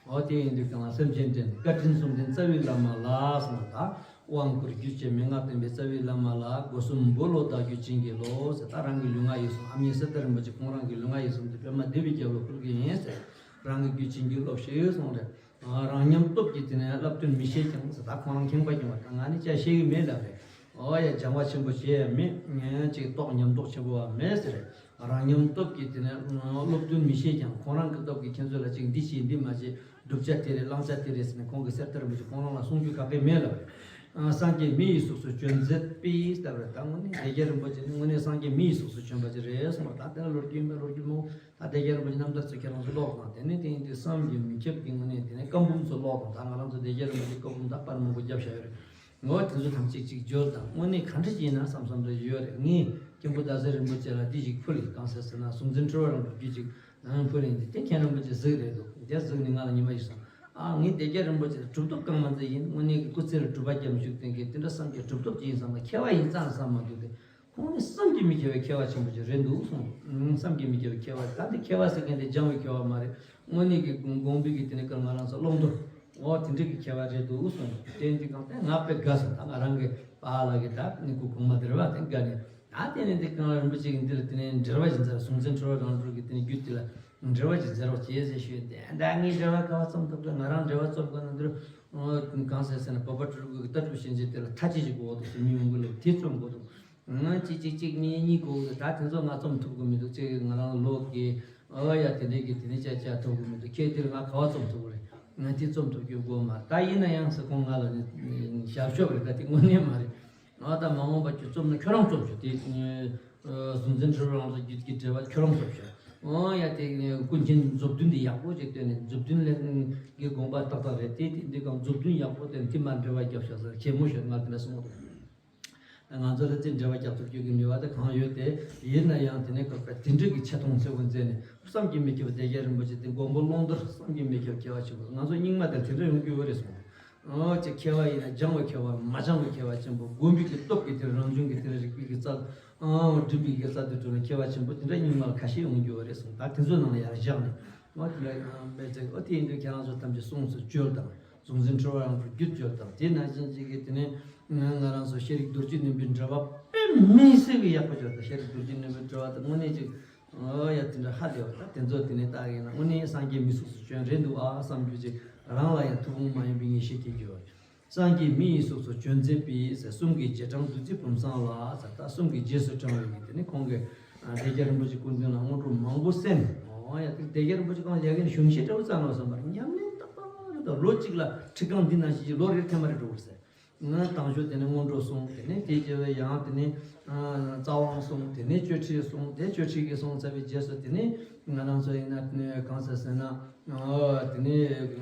ཨོ་དེ་ཡིན་དུས་གང་ལ་སེམས་ཅན་འདྲེན་བཀའ་དྲིན་གསུམ་ལྡན་རྩ་བའི་བླ་མ་ལ་གསུངས་པ་དང་། དབང་བསྐུར་རྒྱུད་ཀྱི་མན་ངག་བསྟན་པའི་རྩ་བའི་བླ་མ་ལ་སྒོ་གསུམ་འབུལ་ལོ་བདག་རྒྱུད་བྱིན་གྱིས་རློབས་ཟེར། ད་རང་གི་ལུས་ངག་ཡིད་གསུམ་ཨ་མྱེས་གསེར་རྟ་རིན་པོ་ཆེ་ཁོང་རང་གི་ལུས་ངག་ཡིད་གསུམ་དེ་པདྨ་སྡེ་བའི་རྒྱལ་པོར་བསྐུར་གྱི་ཡིན་ཟེར། རང་གི་རྒྱུད་བྱིན་གྱིས་རློབས་ཤིག་གསུངས་རེད། རང་ཉམས་སྟོབས་ཀྱིས་དེ་ནས་བསླབ་སྟོན་མི་ཤེས་ཀྱང་ཟེར། ད་ཁོང་རང་ཁེངས་པ་སྐྱེ་བ་དང་། ང་ནི་ཅི་ཤེས་ཀྱི་མེད་ལབ་རེད། ཨོ་ཡ། སྦྱང་བ་ཆེན་པོ་བྱས་ཡ་མེད། ངས་ཅིག་རྟོགས་ཉམས་རྟོགས་ཆེན་པོ་བ་མེད་ཟེར་རེད། རང་ཉམས་སྟོབས་ཀྱིས་དེ་ནས་སློབ་སྟོན་མི་ཤེས་ཀྱང་། ཁོང་རང་གི་སྟོབས་ཀྱིས་ཁྱེད་ཚོ་ལ་ཅིག་འདི་བྱེད་འདི་མ་བྱེད། བསྒྲུབ་བྱ་དེ་རེད། བླང་བྱ་དེ་རེད་ཟེར་ནས་ཁོང་གི་གསེར་ཐར་རིན་པོ་ཆེ་ཁོང་རང་ལ་གསུང་རྒྱུ་ག་གེ་མེད་ལབ་རེད། སངས་རྒྱས་མི་ཡི་གཟུགས་སུ་བྱོན་མཛད་པས་ལབ་རེད། ད་དངོས་གནས་སྡེ་བརྒྱད་རིན་པོ་ཆེ་ནི་དངོས་གནས་སངས་རྒྱས་མི་ཡི་གཟུགས་སུ་བྱོན་པ་ཅིག་རེད་གསུངས་པ། ད་དེ་ལ་ལོ་རྒྱུས་ཡིན་པས་ལོ་རྒྱུས་མང་། ད་སྡེ་བརྒྱད་རིན་པོ་ཆེ་རྣམ་ཐར་ཚོ་ཁྱེད་རང་ཚོ་ཀློག་དང་། དེ་ནས་དེ་ཡིན་དུས་བསམ་གྱིས་མི་ཁྱབ་ཀྱི་དངོས་གནས་དེ་ནས་བཀའ་འབུམ་ཚོ་ཀློག་དང་། ད་ང་རང་ཚོ་སྡེ་བརྒྱད་རིན་པོ་ཆེ་བཀའ་འབུམ་ད་པར་མང་པོ་བརྒྱབ་བཞག་ཡོད་རེད། ངོ་དེ་ཚོ་ཐམས་ཅད་ཅིག་འབྱོར་དང་། དངོས་གནས་ག་འདྲ་ཅིག་ཡིན་ན་བསམ་བསམ་རེ་ཡོད་རེད། ངས་མཁན་པོ་ཟླ་ཟེར་རིན་པོ་ཆེ་ལ་འདི་ཞིག་ཕུལ་ཡིན། གང་ཟེར་ཟེར་ན་གཟུང་འཛིན་འཁྲུལ་བ་རང་གི་རྒྱུད་ཅིག་ཕུལ་ཡིན། དེ་མཁན་རིན་པོ་ཆེ་གཟིགས་རེད་འདུག་དེ་གཟིགས་ནས་ང་ལ་ཉི་མ་ཞིག་སོང་། ཨ། ངས་སྡེ་བརྒྱད་རིན་པོ་ཆེ་ལ་གྲུབ་ཐོབ་གང་མ་མཛད་ཡིན། དངོས་གནས་ཀྱི་སྐུ་ཚེ་ལ་སྒྲུབ་པ་རྒྱབ་བཞུགས་བསྟན་མཁན་དེ་འདྲ་བསམ་གྱི་གྲུབ་ཐོབ་ཅིག་ཡིན་བསམ་ན་མཁས་པ་ཡིན་ཙང་བསམ་མ་འདུག་སྟེ། ཁོང་ནི་བསམ་གྱིས་མི་ཁྱབ་པའི་མཁས་པ་ཆེན་པོ་ཅིག་རེད་འདུག་གསུངས། ཨང་། བསམ་གྱིས་མི་ཁྱབ་པའི་མཁས་པ། ད་འདི་མཁས་པ་ཟེར་མཁན་དེ་སྦྱང་བའི་མཁས་པ་མ་རེད། དངོས་གནས་ཀྱི་དགོངས་པའི་གི་དེ་ནས་ཀྱང་ང་རང་ཚོ་བླང་དོར། འོ་དེ་འདྲ་གི་མཁས་པ་རེད་འདུག་གསུངས། དེ་འདི་གང་ལྟར་ང་དཔེ་དགའ་སོང་། ད་ང་རང་གི་པཱ་ལགས་ཀྱི་ད་ནི་སྐུ་གོང་མ་དེ་རེད་པ། དེ་དགའ་ནས། ད་དེ་ནས་འདི་གང་རིན་པོ་ཆེ་གི་འདི་ལ་དེ་ནས་འགྲེལ་པ་ཞིག་མཛད། གཟུང་འཛིན་འཁྲུལ་བ་རང་གྲོལ་གྱི་དེ་ནས་རྒྱུད་དེ་ལ་འགྲེལ་པ་ཞིག་མཛད་རོགས་བྱེད་ཟེར་ཞུས་ཏེ། ད་ངས་འགྲེལ་པ་ག་པར་རྩོམ་ཐུབ་ཀྱི། ང་རང་འགྲེལ་པ་རྩོམ་དགོས་ན་འདིར། གང་ཟེར་ཟེར་ན་བོད་པ་སྤྲུལ་སྐུ་གི་ལྟ་གྲུབ་ཤན་འབྱེད་དེ་ལ་མཐའ་གཅིག་ཅིག་དགོས་འདུག་ཟེར། མི་མང་པོ་ལ་དེ་རྩོམ་དགོས་འདུག་ང་གཅིག་གཅིག་གཅིག་གཉིས་གཉིས་དགོས་འདུག་ད་དེ་ཚོ་ང་རྩོམ་ཐུབ་ཀྱི་མི་འདུག་ཅེས་ང་རང་ལོག་གིས། ཨོ་ཡ། དེ་འདྲའི་གི་དེ་ནས་ཅག་ཅག་ཐུབ་ཀྱི་མི་འདུག་ཁྱེད་འདིར་ང་ག་པར་རྩོམ་ཐུབ་ཀྱི་རེད། ང་དེ་རྩོམ་ཐུབ་རྒྱུ་དགོས་མ་རེད། ད་ཡིན་ན་ཡང་ཟེར། ཁོང་ང་ལ་ནི་ཞབས་ཞུ་རེད། ད་དེ་དངོས་གནས་མ་རེད། ང་ད་མ་འོངས་པ་ཁྱོད་རྩོམ་ན་ཁྱོད་རང་རྩོམ་ཤོག་དེ་གཟུང་འཛིན་འཁྲུལ་བ་རང་གྲོལ་རྒྱུད་ཀྱི་འགྲེལ་པ་ཁྱོད་རང་རྩོམ་ཤོག་ཨོ་ཡ། དེ་ཀུན་མཁྱེན་མཛུབ་སྟོན་དེ་ཡག་པོ་ཅིག་བཏོན་ནས། མཛུབ་སྟོན་ལས་ཀྱི་དགོངས་པ་ཏག་ཏག་རེད། དེ་དེ་འདི་གང་མཛུབ་སྟོན་ཡག་པོ་བཏོན། དེ་མར་འགྲེལ་པ་རྒྱབ་ཤོག་ཟེར་གད་མོ་ཤོར། ང་དེ་འདྲ་གསུངས་འདུག་ང་ཚོ་ལ་དེ་འགྲེལ་པ་རྒྱབ་ཐུབ་རྒྱུ་གི་ནུས་པ་དེ་གང་ཡོད་དེ། ཡིན་ན་ཡང་དེ་ནས་ཁོ་པས་དེ་འདྲ་གི་ཆེ་མཐོང་ཚད་པོ་མཛད་ནས། བསམ་གྱིས་མི་ཁྱབ་པ་སྡེ་བརྒྱད་རིན་པོ་ཆེ་དེ་མགོན་པོ་ཀློང་རྡོལ་བསམ་གྱིས་མི་ཁྱབ་མཁས་པ་ཆེན་པོ། ང་ཚོ་རྙིང་མ་དེ་དེ་འདྲ་ཡོང་རྒྱུ་ཡོད་རེད་གསུངས། ཨོ་ཅེ། མཁས་པ་ཡིན་ན་སྦྱང་བའི་མཁས་པ། མ་སྦྱང་བའི་མཁས་པ་ཆེན་པོ། སྒོམ་པའི་གི་སྟོབས་ཀྱིས་དེ་རང་བྱུང་གི་དེ་རིག་པའི་གི་རྩལ། ཨོ་སྒྲིམ་པའི་གི་རྩལ་དུ་གྲུབ་ནས་མཁས་པ་ཆེན་པོ་དེ་འདྲ་རྙིང་མ་ཁ་ཤས་ཡོང་རྒྱུ་ཡོད་རེད་གསུངས། ད་དེ་ཚོའི་ནང་ལ་ཡར་བཞག་ནས། ཨོ་དེ་འདྲ་མེད་ཚེ། ཨོ་དེ་ཡིན་དུས་ཁྱེད་རང་ཚོ་ཐམས་ཅད་གསུང་སུ་བཅོལ་དང་། གཟུང་འཛིན་འཁྲུལ་བ་རང་གྲོལ་རྒྱུད་བཅོལ་དང་། དེ་ནང་བཞིན་ཅིག་གི་དེ་ནས་ང་ང་རང་ཚོ་ཤེས་རིག་རྡོ་རྗེ་རྣོན་པོའི་འགྲེལ་པ་དཔེ་མི་སྲིད་པའི་ཡག་པོ་བཅོལ་དང་། ཤེས་རིག་རྡོ་རྗེ་རྣོན་པོའི་འགྲེལ་པ་དེ་དངོས་གནས་ཅིག་ཨོ་ཡ། དེ་འདྲ་ཧ་ལས་པ། ད་དེ་ཚོ་དེ་ནས་ལྟ་གི་ན་དངོས་གནས་སངས་རྒྱས་མིའི་གཟུགས་སུ་བྱོན་རེད་འདུག་ཨ་བསམ་རྒྱུ་ཅིག་རང་ལ་ཡང་ཐུན་མོང་མ་ཡིན་པའི་ངེས་ཤེས་སྐྱེ་རྒྱུ། སངས་རྒྱས་མི་ཡི་གཟུགས་སུ་བྱོན་མཛད་པའི་ཟེར། གསུང་གི་རྗེས་འབྲང་བདུད་རྩི་བུམ་བཟང་ལ་ཟེར། ད་གསུང་གི་རྗེས་སུ་འབྲང་བའི་གི་དེ་ནས་ཁོང་གིས་ཨ་སྡེ་བརྒྱད་རིན་པོ་ཆེ་སྐུ་མདུན་ལ་སྔོན་འགྲོ་མང་པོ་གསན། ཨོ་ཡ། དེ་སྡེ་བརྒྱད་རིན་པོ་ཆེ་ཁོང་ཡ་གི་ནས་གཞུང་བཤད་འདྲ་བོ་བསྩལ་ནོ་བསམ་པར། ཉམས་ལེན་ཏག་ཏག་རེད། ད་ལོ་གཅིག་ལ་ཁྲི་རྐང་འདི་ནང་བཞིན་གྱི་ལོ་རེར་ཐེངས་མ་རེ་འགྲོ་དགོས་ཟེར། ང་དང་ཞོ་དེ་ནས་སྔོན་འགྲོ་གསུངས། དེ་ནས་དེའི་རྗེས་ལ་ཡང་དེ་ནས་ཨ་རྩ་དབང་གསུངས། དེ་ནས་གཅོད་ཁྲིད་གསུངས། དེ་གཅོད་ཁྲིད་ཀྱི་གསུངས་ཚར་བའི་རྗེས་སུ་དེ་ནས་ང་རང་ཚོ་ཡིན་ན་དེ་ནས་གང་ཟེར་ཟེར་ན། ཨ་དེ་ནས་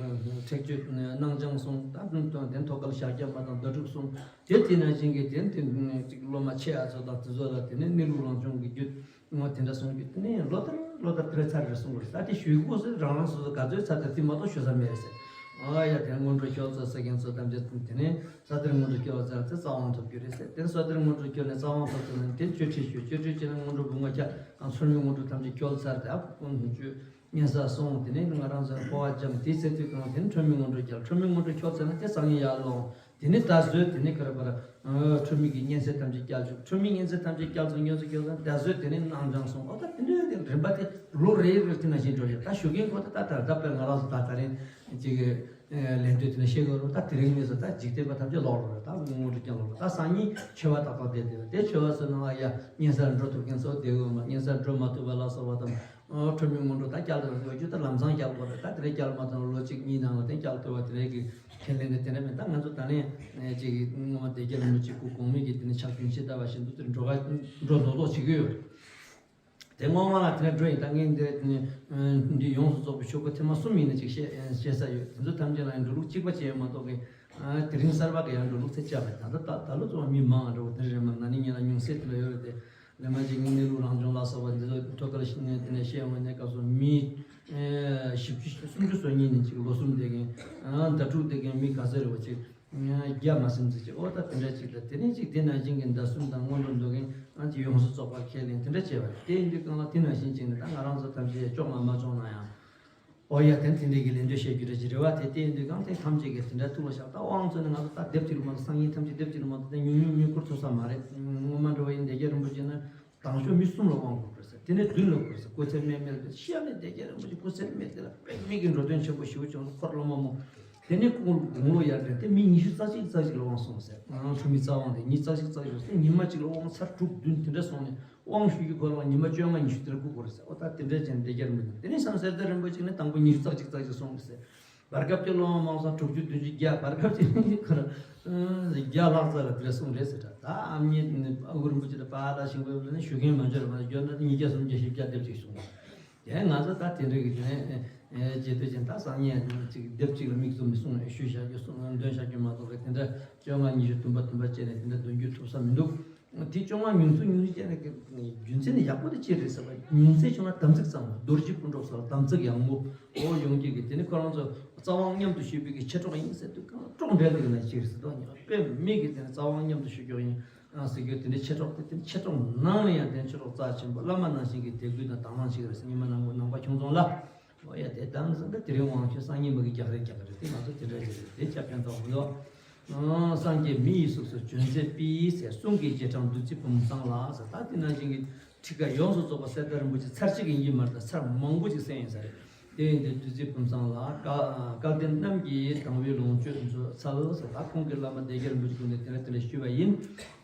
ཁྲེགས་གཅོད་སྣང་སྦྱང་གསུངས། ད་དེ་ནས་ཐོད་རྒལ་ཤཱཀྱ་མ་དང་ཟླ་གྲོགས་གསུངས། དེ་དེ་ནང་བཞིན་གྱི་དེ་དེ་ཅིག་སློབ་མ་ཆེ་ཨ་ཚོ་དང་དེ་ཚོ་ལ་དེ་ནས་གནས་ལུགས་རང་བྱུང་གི་རྒྱུད། ངོ་དེ་འདྲ་གསུང་རྒྱུ་དེ་ནས་ལོ་ལྟར་ལོ་ལྟར་དེ་འདྲ་ཚར་རེ་གསུང་དགོས་རེད། ད་དེ་ཞུ་དགོས་ཟེར། རང་རང་སོ་སོ་ག་ཚོད་ཚར་ཚར་དེ་མ་གཏོགས་ཞུ་ས་མེད་རེད་ཟེར། ཨ་ཡ། དེ་སྔོན་འགྲོ་ཁྱོད་ཚོ་ཟེར་མཁན་ཚོ་ཐམས་ཅད་དེ་ནས་ས་གཏེར་སྔོན་འགྲོ་ཁྱོད་ཚར་ཚེ་རྩ་དབང་ཐོབ་རྒྱུ་རེད་ཟེར། དེ་ནས་ས་གཏེར་སྔོན་འགྲོ་ཁྱོད་ནས་རྩ་དབང་ཐོབ་ཚར་ན་དེ་གཅོད་ཁྲིད་ཞུ། གཅོད་ཁྲིད་བྱས་ན་སྔོན་འགྲོ་བུམ་པ་ཁྱབ་དང་། མཚན་མའི་སྔོན་འགྲོ་ཐམས་ཅད་ཁྱོད་ཚར་དེ་ཨ་ཁུ་ཁུ་ཁྱོད་སྙན་ས་སོང་། དེ་ནས་ང་རང་ཚོ་འཕོ་བ་སྦྱངས། དེའི་ཚེ་དུས་གང་དེ་ནས་འཁྲུལ་མེད་སྔོན་འགྲོ་རྒྱལ། འཁྲུལ་མེད་སྔོན་འགྲོ་ཁྱོད་ཚར་ན་དེ་སང་ཉིན་ཡར་ལོངས། དེ་ནས་ད་གཟོད་དེ་ནས་ག་རེ་བར་འཁྲུལ་མེད་ཀྱི་སྙན་ཚད་ཐམས་ཅད་བསྐྱལ་བཅུག་འཁྲུལ་མེད་སྙན་ཚད་ཐམས་ཅད་བསྐྱལ་ཚར། སྔོན་ཚེ་ཁྱོད་ཚོ་ད་གཟོད་དེ་ནས་རྣམ་སྦྱང་སོང་། ཨོ་ད་དེ་འདྲའི་རིམ་པ་དེ་ལོ་རེ་རེ་དེ་ནང་བཞིན་འགྲོ་བཞིན། ད་ཞུ་མཁན་ཁོ་ད་ད་ད་ད་དཔེར་ང་རང་ཚོ་ད་ད་རིང་ཅིག་ལན་འདེབས་དེ་ནས་བཤད་དགོས་རུང་། ད་དེ་རིང་ནས་བཟུང་ད་འཇིག་རྟེན་པ་ཐམས་ཅད་ལོག་རེད། ད་སྔོན་འགྲོ་རྐྱང་ལོག་རེད། ད་སང་ཉིན་འཆི་བ་ཏག་ཏག་བསྡད་བསྡད་རེད། དེ་འཆི་བ་སོང་ན་ཡ་སྙན་སར་འགྲོ་ཐུབ་མཁན་ཚོ་བསྡད་དགོས་མ། སྙན་སར་འགྲོ་མ་ཐུབ་པ་ལ་སོགས་པ་དང་། ཨོ་འཁྲུལ་མེད་སྔོན་འགྲོ་ད་བསྐྱལ་དང་ཡོད་རྒྱུ་ད་ལམ་སང་བསྐྱལ་དགོས་རེད། ད་དེ་རིང་བསྐྱལ་མ་ཐུབ་ན་ལོ་གཅིག་གཉིས་ནང་ལ་དེ་བསྐྱལ་ཐུབ་པ་དེ་རིང་གི་ཁས་ལེན་དེ་དེ་འདྲ་མེད། ད་ང་ཚོ་ད་ནས་ཅིག་སྔོན་མ་སྡེ་བརྒྱད་རིན་པོ་ཆེ་སྐུ་གོང་མའི་གི་དེ་ནས་ཕྱག་རྒྱུན་ཆད་ལྟ་བ་བཞིན་དུ་དེར་འགྲོ་ག་འགྲོ་མདོག་མདོག་བྱེད་ཀྱི་ཡོད་རེད། དེ་སྔོན་མ་ལ་དེ་འདྲ་འགྲོ་ཡིན། ད་ངས་འདི་འདི་ཡོངས་སུ་རྫོགས་པའི་ཆོས་སྐོར་ཐེངས་མ་གསུམ་ཡིན་ན་ཅིག་བཤད་བཤད་ས་ཡོད། དེ་ཚོ་ཐམས་ཅད་ལ་ཡང་འགྲོ་ལུགས་གཅིག་པ་བྱས་ཡོད་མ་གཏོགས་གི། དེ་རིང་གསར་པ་གི་ཡང་འགྲོ་ལུགས་ཚེ་བཅད་པ་ད་ལྟ་ད་ལོ་ཚོ་མི་མང་འགྲོ་དེ་རེད་མ། ན་ནིང་ཉིན་ལ་ཉུང་ཟད་དེ་འདྲ་ཡོད་རེད་དེ། ལས་མ་ཅིག་གནས་ལུགས་རང་བྱུང་ལ་སོགས་པ་འདི་ཚོ་ཐོད་རྒལ་ནས་དེ་ནས་བཤད་འོང་ནས་སྐབས་སུ་མི་བཞི་བཅུ་སུམ་ཅུ་སོ་གཉིས་ནས་ཅིག་ལོ་གསུམ་བསྡད་མཁན། ཟླ་དྲུག་བསྡད་མཁན་མི་ག་ཚོད་རེད་བ། ཅིག་བརྒྱ་མ་ཟིན་ཙམ་ཅིག་ཨོ་ད་དེ་འདྲ་ཅིག་ལ། དེ་ནས་ཅིག་དེ་ནང་བཞིན་གྱི་ཟླ་གསུམ་དང་སྔོན་འགྲོ་འགྲོ་མཁན་ཨ་ཅིག་ཡོངས་སུ་རྫོགས་པ་ཁས་ལེན་དེ་འདྲ་བྱས་པ་རེད། དེ་ཡིན་དུས་གང་ལ་དེ་ནང་བཞིན་ཅིག་ནས་ད་ང་རང་ཚོ་ཐམས་ཅད་ལྕོགས་མ་མ་ལྕོགས་ན་ཡང་། ཨོ་ཡ། དེ་དེ་འདྲའི་གི་ལན་འདེབས་བཤད་རྒྱུ་རེད་ཅེས་རེ་བ་དེ། དེ་ཡིན་དུས་གང་དེ་ཐམས་ཅད་ཀྱིས་དེ་འདྲ་ཐུགས་ལ་བཞག་ད་དབང་མཚོན་ནས་ང་ཚོ་ད་སྡེབ་གཅིག་ལ་མ་གཏོགས། སང་ཉིན་ཐམས་ཅད་སྡེབ་གཅིག་ལ་མ་གཏོགས་དེ་ཉུང་ཉུང་ཉུང་འཁོར་ཐུབ་ས་མ་རེད། སྔོན་མ་འགྲོ་བ་ཡིན་སྡེ་བརྒྱད་རིན་པོ་ཆེ་ན་ དང་ཤོས་མི་གསུམ་ལ་དབང་དགོས་པར་ཟེར། དེ་ནས་བདུན་ལ་དགོས་ཟེར། སྐུ་ཚེ་སྨད་མེད་ལ་ཤི་ཡ་ནས་བདེ་རྒྱལ་རིན་པོ་ཆེ་སྐུ་ཚེ་སྨད་དེ་ལ་དཔེ་མི་གི་འགྲོ་དོན་ཆེན་པོ་ཞེ་པོ་བྱུང་སོང་། འཁོར་ལོ་མ་མོ། དེ་ནས་དགུང་ལོ་ཡར་དྲན་ཏེ་མི་ཉི་ཤུ་རྩ་གཅིག་རྩ་གཅིག་ལ་དབང་སོང་ཟེར། ཨང་། ཁྲོ་མི་རྩ་དབང་དེ་ཉི་རྩ་གཅིག་རྩ་གཅིག་སོང་ཉི་མ་གཅིག་ལ་དབང་ཚར་དྲུག་བདུན་དེ་འདྲ་སོང་ནས། དབང་ཞུ་རྒྱུ་ཁོ་རང་ཉི་མ་བཅོ་ལྔ་ཉི་ཤུ་དེར་སྒུག་དགོས་རེད་ཟེར། ཨོ་ད་དེ་འདྲའི་ཅན་བདེ་རྒྱལ་མི་འདུག་དེ་ནས་སང་སེར་སྡེ་རིན་པོ་ཆེ་ནི་དང་པོ་ཉི་ཤུ་རྩ་གཅིག་རྩ་གཅིག་སོང་རེད་ཟེར། བར་སྐབས་ཀྱི་སློབ་མ་མང་སོང་དྲུག་ཅུ་བདུན་ཅུ་བརྒྱ། བར་སྐབས་ཀྱི་ཁོ་རང་བརྒྱ་ལྷག་ཙམ་ལ་དེ་འདྲ་གསུངས་རེད་ཟེར། ད་ཨ་མྱེས་ཨ་ཁུ་རིན་པོ་ཆེ་དང་པཱ་ལགས་ཤིང་པོ་ལ་ནི་ཞུ་མཁན་མ་འབྱོར་བ་ན་བརྒྱ་ན་ཉིས་བརྒྱ་སུམ་བརྒྱ་བཞི་བརྒྱ་དེབ་ཅིག་གསུངས། དེ་ང་ཚོ་ད་དེ་འདྲ་གི་དེ་ནས་རྗེ་དུས་ཅན་ད་སང་ཉིན་ཅིག་དེབ་ཅིག་ལ་མིག་བཙུམ་ནས་གསུངས་ནས་ཞུས་བཞག་རྒྱུ་གསུངས་འདོན་བཞག་རྒྱུ་མ་གཏོགས་གི་དེ་འདྲ་བཅོ་ལྔ་ཉི་ཤུ་བདུན་པ་བདུན་པ་བཅས་ནས་དེ་འདྲ་འདོན་རྒྱུ་ཐུབ་ས་མི་འདུག་དེ་བཅོ་ལྔ་ཉུང་ཚུལ་ཉུང་ཚུལ་བྱས་ན་རྒྱུ་མཚན་ནི་ཡག་པོ་དེ་ཅི་རེད་ཟེར་བ། ཉུང་ཚད་བྱུང་ན་དམ་ཚིག་གཙང་མ། རྡོ་རྗེ་སྐུ་འགྲོ་སོགས་ལ་དམ་ཚིག་ཡག་མོ་འོ་ཡོང་གི་གི་དེ་ནི་ཁོ་རང་ཚོ་རྩ་དབང་མཉམ་དུ་ཞུས་པའི་གི་མཆེད་གྲོགས་ཡིན་ཟེར་དུས་གང་གྲོགས་འབྲེལ་འདུག་ན་ཅི་རེད་ཟེར་དོ། ཉི་མ་དཔེ་མི་གི་དེ་ནི་རྩ་དབང་མཉམ་དུ་ཞུ་རྒྱུ་ཡིན་ཟེར་རྒྱུ་དེ་འདྲའི་མཆེད་གྲོགས་དེ་དེ་ནི་མཆེད་གྲོགས་ནང་ལ་ཡང་དེ་ནི་མཆེད་གྲོགས་རྩ་ཆེན་པོ་བླ་མ་ནང་བཞིན་གི་དད་གུས་དང་དག་སྣང་བྱེད་ཀྱི་རེད་ཟེར། ཉི་མ་ནང་གོ་ནང་པ་ཁྱུང་ཚང་ལ། ཨོ་ཡ་དེ་དང་ཟེར་ན་དེ་རིང་དབང་ཆོས་སང་ཉིན་མ་གི་རྒྱག་རེས་རྒྱག་གི་རེད། དེ་ང་ཚོ་དེ་འདྲ་ཞིག་རེད། དེ་སྐྱབས་ཀྱང་ཐོག་མི་འདུག་ཨང་། སངས་རྒྱས་མི་ཡི་གཟུགས་སུ་བྱོན་མཛད་པའི་ཟེར། གསུང་གི་རྗེས་འབྲང་བདུད་རྩི་བུམ་བཟང་ལ་ཟེར། ད་དེ་ནང་བཞིན་གྱི་ཁྲིད་ཀ་ཡོངས་སུ་རྫོགས་པ་གསེར་རྟ་རིན་པོ་ཆེ་ཚར་གཅིག་ཡིན་གྱི་མ་རེད། ད་ཚར་མང་པོ་ཅིག་གསན་ཡིན་ས་རེད། དེ་ཡིན་དུས་བདུད་རྩི་བུམ་བཟང་ལ་བསྐལ་བསྐལ་ལྡན་རྣམས་ཀྱི་དང་བའི་ལོངས་སྤྱོད་མཛོད་འཚལ་ཟེར། ད་ཁོང་གི་བླ་མ་བདེ་རྒྱལ་རིན་པོ་ཆེ་ཀུན་ནས་དེ་འདྲ་དེ་འདྲ་ཞུས་པ་ཡིན།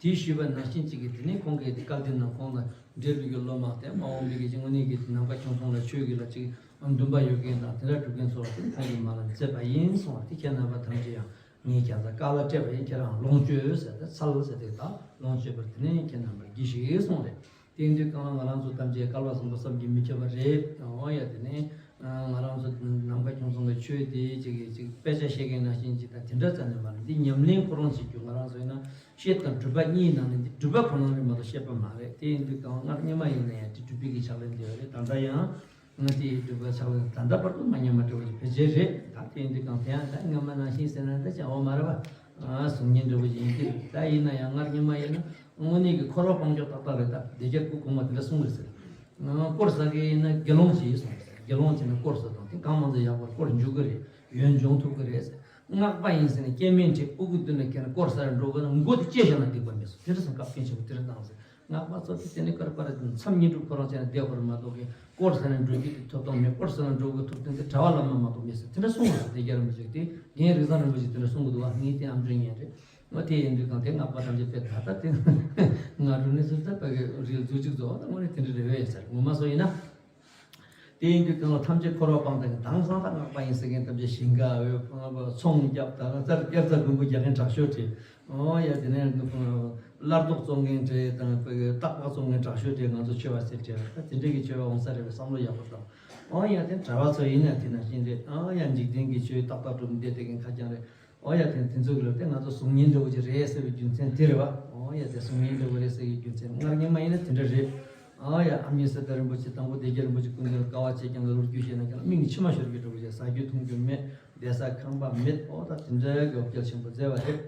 དེ་ཞུས་པ་ནང་བཞིན་གཅིག་གིས་དེ་ནས་ཁོང་གིས་བསྐལ་ལྡན་ན་ཁོང་དང་འབྲེལ་བའི་གི་སློབ་མ་དེ་མ་འོངས་པའི་གི་དངོས་གནས་ཀྱི་ནམ་མཁའ་ཁྱུང་ཚང་ལ་ཆོས་ཀྱི་ལ་ཅིག་འདུན་པ་ཡོད་མཁན་དང་དེ་འདྲ་སྒྲུབ་མཁན་ཚོ་ལ་དེ་ཁོང་གིས་མ་ལ་མཛད་པ་ཡིན་གསུངས་པ་དེ་ཁྱེད་རྣམ་པ་ཐམས་ཅད་ཡང་ངས་ཁྱེད་ཚོ་བསྐལ་བ་བསྐྲད་པ་ཡིན། ཁྱེད་རང་ལོངས་སྤྱོད་ཟེར་ཏེ་འཚལ་ཟེར་ཏེ་ད་ལོངས་སྤྱོད་པར་དེ་ནས་ཁྱེད་རྣམ་པར་གྱིས་ཤིག་གསུངས་རེད། དེ་ཡིན་དུས་གང་ལ་ང་རང་ཚོ་ཐམས་ཅད་བསྐལ་པ་བཟང་པོ་བསམ་གྱིས་མི་ཁྱབ་པ་རེད། འོ་ཡ་དེ་ནས་ང་རང་ཚོ་ནམ་མཁའ་ཁྱུང་ཚང་གི་ཆོས་དེ་ཅིག་གིས་ཅིག་དཔེ་ཆ་བཤད་མཁན་ནང་བཞིན་ཅིག་དང་དེ་འདྲ་རྩ་ནས་མ་རེད། འདི་ཉམས་ལེན་ཁོ་རང་བྱེད་རྒྱུ་ང་རང་ཚོ་ཡིན་ན་བཤད་དང་སྒྲུབ་པ་གཉིས་ནང་ནས་འདི་སྒྲུབ་པ་ཁོ་རང་རེད་མ་གཏོགས་བཤད་པ་མ་རེད། དེ་ཡིན་དུས་གང་སྔར་སྔོན་མ་ཡིན་ན་ཡང་དེ་སྒྲུབ་པའི་གི་ཕྱག་ལེན་དེ་རེད། ད་ལྟ་ཡང་ང་དེའི་སྒྲུབ་པའི་ཕྱག་ལེན་ད་ལྟ་བར་དུ་མ་ཉམས་པ་འདྲ་བོ་ཞིག་བེད་སྤྱད་རེད། ད་དེ་ཡིན་དུས་གང་དེ་ཡང་ད་སྔོན་མ་ནང་བཞིན་ཟེར་ན་ད་ཅང་འོ་མ་རེད་པ། གཟུགས་བརྙན་འདྲ་བོ་ཞིག་ཡིན་གྱི་རེད། ད་ཡིན་ན་ཡང་སྔར་སྔོན་མ་ཡིན་ན་དངོས་གནས་ཀྱི་འཁོར་བ་སྤང་ཕྱོགས་ཏག་ཏག་རེད། ད་བདེ་རྒྱལ་སྐུ་གོང་མ་དེ་འདྲ་གསུངས་རེད་ཟེར། དཀོར་ཟ་གི་ཡིན་ན་དགེ་སློང་བྱེད་གསུངས་ཟེར། དགེ་སློང་བྱེད་ན་དཀོར་ཟ་དང་དེ་གང་མང་ཙམ་ཡག་པར་དཀོར་འཇུག་གི་རེད། ཡོན་སྦྱོང་ཐུབ་ཀྱི་རེད་ཟེར། སྔགས་པ་ཡིན་ཟེར་ནས་སྐྱེ་དམན་ཁྲིད་ཕྲུ་གུ་བཏུལ་ནས་ཁྱེད་རང་དཀོར་ཟ་ར་འགྲོ་དགོས་ན་མགོ་དེ་བཅད་བཞག་ན་འགྲིག་པ་མེད་སོང་། དེ་འདྲ་སོང་སྐབས་རྐྱེན་ཆེན་པོ་དེ་འདྲ་བཏང་ཟེར། སྔགས་པ་ཚོ་དེ་དེ་ནས་ཀར་པར་མཚམས་བསྙེན་སྒྲུབ་ཁོ་རང་བྱས་ན་བསྡད་དགོས་རེད་མ་གཏོགས་ཀྱི་དཀོར་ཟ་ནས་འགྲོ་རྒྱུ་དེ་ཐོབ་ཐང་མེད། དཀོར་ཟ་ནས་འགྲོ་དགོས་ཐོབ་ཐང་དེ་གྲྭ་པ་བླ་མ་མ་གཏོགས་མེད་ཟེར། དེ་འདྲ་གསུངས་པ་རེད། བདེ་རྒྱལ་རིན་པོ་ཆེ་དེ་རྒན་རིག་བཟང་རིན་པོ་ཆེ་དེ་འདྲ་གསུང་གི་འདུག་བ། ངས་དེ་ཨམ་ཅོག་ཉན་རེད། ང་དེ་ཡིན་དུས་གང་དེ་སྔགས་པ་ཐམས་ཅད་དཔེ་ད་ལྟ་དེ་ང་རུ་ནི་སུ་ད་ཕ་གི་རིལ་རྫུ་གཅིག་རྫོགས་ད་དངོས་གནས་དེ་འདྲ་རེད་བས་ཟེར། ངོ་མ་སོ་ཡིན་ན། དེ་ཡིན་དུས་གང་ལ་ཐམས་ཅད་འཁོར་བ་སྤངས་དང་དེང་སང་ད་སྔགས་པ་ཡིན་ཟེར་མཁན་ཐམས་ཅད་ཞིང་ཁ་འོས་ཚོང་རྒྱབ་དང་རྩར་སྐྱར་རྩ་དགུན་འབུ་རྒྱག་མཁན་དྲག་ཤོས་བྲིས། ཨོ་ཡ་དེ་ནས་སླར་ལྡོག་བཙོང་མཁན་བྲིས་དང་ཕ་གི་རྟག་པ་བཙོང་མཁན་དྲག་ཤོས་བྲིས། ང་ཚོ་ཆོས་པ་ཟེར་བྲིས་ད་དེ་འདྲས་ཀྱི་ཆོས་པ་འོང་ས་རེད་བས་བསམ་བློ་ཡག་པོ་བཏང་། ཨོ་ཡ་དེ་གྲྭ་པ་ཚོ་ཡིན་ན་དེ་ནང་བཞིན་རེད། ཨོ་ཡ་འཇིག་རྟེན་གྱི་ཆོས་ཏག་ཏག་སྒྲུབ་བསྡད་བསྡད་མཁན་ཁ་རྐྱང་རེད། ཨོ་ཡ་དེ་དེ་ཚོ་གི་ལ་དེ་ང་ཚོ་གཟུགས་བརྙན་འདྲ་བོ་ཅིག་རེད་ཟེར་བའི་རྒྱུ་མཚན་དེ་རེད་བ། ཨོ་ཡ་དེ་གཟུགས་བརྙན་འདྲ་བོ་རེད་ཟེར་བའི་རྒྱུ་མཚན་སྔར་སྔོན་མ་ཡིན་ན་དེ་འདྲ་རེད། ཨོ་ཡ་ཨ་མྱེས་གསེར་རྟ་རིན་པོ་ཆེ་དང་པོ་བདེ་རྒྱལ་རིན་པོ་ཆེ་སྐུ་མདུན་ལ་དཀའ་བ་སྤྱད་ཀྱང་ལ་ལུར་རྒྱུ་བཤད་ན་ཀྱང་ལ་མིག་ནས་མཆི་མ་ཤོར་གྱི་འདྲ་བོ་ཅིག་ཟ་རྒྱུ་འཐུང་རྒྱུ་མེད། བསྡད་ས་ཁང་པ་མེད། ཨོ་ད་དེ་འདྲ་གི་འོ་བརྒྱལ་ཆེན་པོ་མཛད་པ་རེད།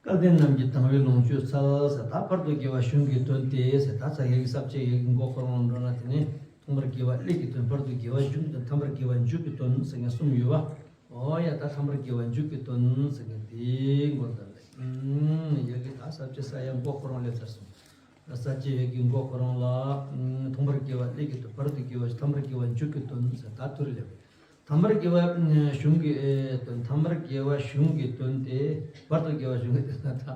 སྐལ་ལྡན་རྣམས་ཀྱི་དང་བའི་ལོངས་སྤྱོད་འཚལ་ཟེར། ད་བར་དུ་དགེ་བ་གཞུང་གི་དོན་ཏེ་ཟེར། ད་ཚ་ཡག་གི་ས་བཅད་ཡག་གི་མགོ་ཁོ་རང་འགྲོ་ན་དེ་ནས་ཐོག་མར་དགེ་བ་ཀླད་ཀྱི་དོན། བར་དུ་དགེ་བ་གཞུང་གི་དོན། ཐ་མར་དགེ་བ་མཇུག་གི་དོན་ཟེར་མཁན་གསུམ་ཡོད་བ། ཨོ་ཡ་ད་ཐ་མར་དགེ་བ་མཇུག་གི་དོན་ཟེར་མཁན་དེའི་མགོ་ད་ལས། ཡག་གི་ད་ས་བཅད་ས་ཡག་མགོ་ཁོ་རང་སླེབས་ཚར་སོང་། ས་བཅད་ཡག་གི་མགོ་ཁོ་རང་ལ་ཐོག་མར་དགེ་བ་ཀླད་ཀྱི་དོན། བར་དུ་དགེ་བ། ཐ་མར་དགེ་བ་མཇུག་གི་དོན་ཟེར་ད་དུར་སླེབས། ཐ་མར་དགེ་བ་གཞུང་གི་དོན། ཐ་མར་དགེ་བ་གཞུང་གི་དོན་ཏེ། བར་དུ་དགེ་བ་གཞུང་གི་དོན་ད།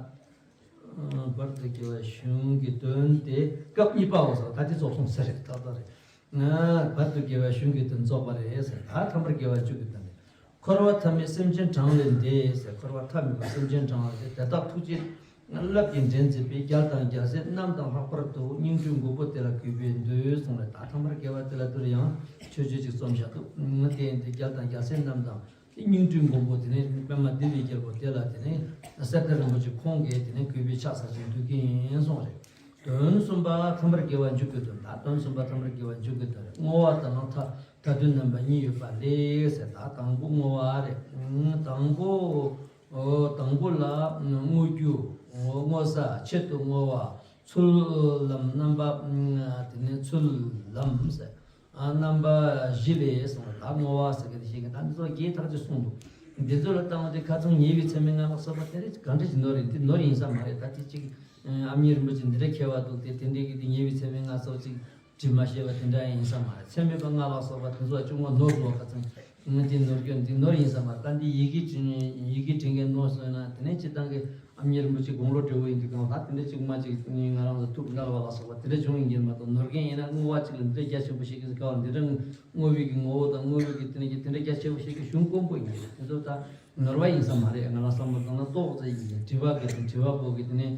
བར་དུ་དགེ་བ་གཞུང་གི་དོན་ཏེ་སྐབས་གཉིས་པའོ་ཟེར། ད་དེ་རྫོགས་སོང་ཟེར་རེད། ད་ལྟ་རེད། བར་དུ་དགེ་བ་གཞུང་གི་དོན་རྫོགས་པ་རེད་ཟེར། ད་ཐ་མར་དགེ་བ་མཇུག་གི་དོན་ཏེ། འཁོར་བ་མཐའ་མེད་སེམས་ཅན་གྲངས་ལས་འདས་ཟེར། འཁོར་བ་མཐའ་མེད་པ་སེམས་ཅན་གྲངས་ལས་འདས། དེ་དག་ཐུགས་རྗེ་རླབས་ཀྱིས་འདྲེན་མཛད་པའི། རྒྱལ་དང་རྒྱལ་སྲས་རྣམས་དང་ལྷག་པར་དུ། སྙིང་ཁྲོའི་མགོན་པོ་དེ་ལ་གུས་པས་འདུད་གསུངས་རེད། ད་ཐ་མར་དགེ་བ་དེ་ལ་དུར་ཡང་མཆོད་བརྗོད་ཅིག་རྩོམ་བཞག་འདུག་དེ་ཡིན་དུས་རྒྱལ་དང་རྒྱལ་སྲས་རྣམས་དང་དེ་སྙིང་ཁྲོའི་མགོན་པོ་དེ་ནས་པདྨ་ལྡན་པའི་རྒྱལ་པོ་དེ་ལ་དེ་ནས་གསེར་རྟ་རིན་པོ་ཆེ་ཁོང་གིས་དེ་ནས་གུས་པས་ཕྱག་འཚལ་ཞིང་འདུད་ཀྱིན་གསུངས་རེད། དོན་གསུམ་པ་ཐ་མར་དགེ་བ་མཇུག་གི་དོན། ད་དོན་གསུམ་པ་ཐ་མར་དགེ་བ་མཇུག་གི་དོན་རེད། བསྔོ་བ་དང་མཐའ་མཐའ་དོན་རྣམ་པ་གཉིས་ཡོད་པ་ལས་ཟེར། ད་དང་པོ་བསྔོ་བ་རེད། དང་པོ། ཨོ། དང་པོ་ལ་བསྔོ་རྒྱུ། ཨོ། བསྔོ་ས་ཆེད་དུ་བསྔོ་བ། ཚུལ་ལམ་རྣམ་པ། དེ་ནས་ཚུལ་ལམ་ཟེར། ཨ། རྣམ་པ་བཞི་ལས་གསུངས་པ། ད་བསྔོ་བ་ཟེར་མཁན་དེ་ཤེས་མཁན། ད་འདི་ཚོ་རྒྱས་ཐག་ཆོད་གསུངས་འདུག་འདི་ཚོ་ལ་བཏང་བ་དེ་ཁ་ཚང་ཉེ་བའི་ཚད་མའི་སྔགས་ལ་སོགས་པ་དེ་རེད། གང་འདྲ་ཞིག་ནོར་རེད། འདི་ནོར་ཡིན་ས་མ་རེད། ད་དེ་གཅིག་ཨ་མྱེས་རིན་པོ་ཆེ་འདི་འདྲ་མཁས་པ་འདུག་སྟེ། དེ་འདྲའི་གི་དེ་ཉེ་བའི་ཚད་མའི་སྔགས་སོགས་གཅིག་བྲིས་མ་ཤེས་པ་དེ་འདྲ་ཡིན་ས་མ་རེད། ཚད་མེད་པ་སྔགས་ལ་སོགས་པ་དེ་ཚོ་ལ་ཅུང་མ་ནོར་འདུག་བ། ཁ་ཚང་ང་དེ་ནོར་སྐྱོན་འདི་ནོར་ཡིན་ས་མ་རེད། ད་འདི་ཡི་གེ་འབྲི་ཡི་གེ་འབྲི་མཁན་ནོར་སོང་ན། དེ་ནས་སྤྱིར་བཏང་གི་ཨ་མྱེས་རིན་པོ་ཆེ་དགུང་ལོ་བགྲེས་པོ་ཡིན་དུས་གང་ལ་དེ་འདྲ་གཅིག་མ་གཅིག་ང་རང་ཚོ་ཐུགས་འགལ་བ་ལ་སོགས་པ་དེ་འདྲ་བྱུང་ཡིན་གྱི་མ་གཏོགས། ནོར་མཁན་ཡིན་ན་བསྔོ་བ་གཅིག་ལ་འདི་འདྲ་རྒྱ་ཆེན་པོ་ཞིག་གི་སྐབས་འདི་འདྲ་བསྔོ་བའི་གི་ངོ་བོ་དང་བསྔོ་བའི་གི་དེ་ནས་ཀྱི་དེ་འདྲ་རྒྱ་ཆེན་པོ་ཞིག་གི་གཞུང་དཀོན་པོ་ཡིན་གྱི་རེད། དེ་ཚོ་ད་ནོར་བ་ཡིན་ས་མ་རེད། ང་རང་བསམ་བློ་བཏང་ན་ཏོག་ཙམ་ཡིན་གྱི་རེད། དྲི་བ་གི་དྲི་བ་པོ་གི་དེ་ནས་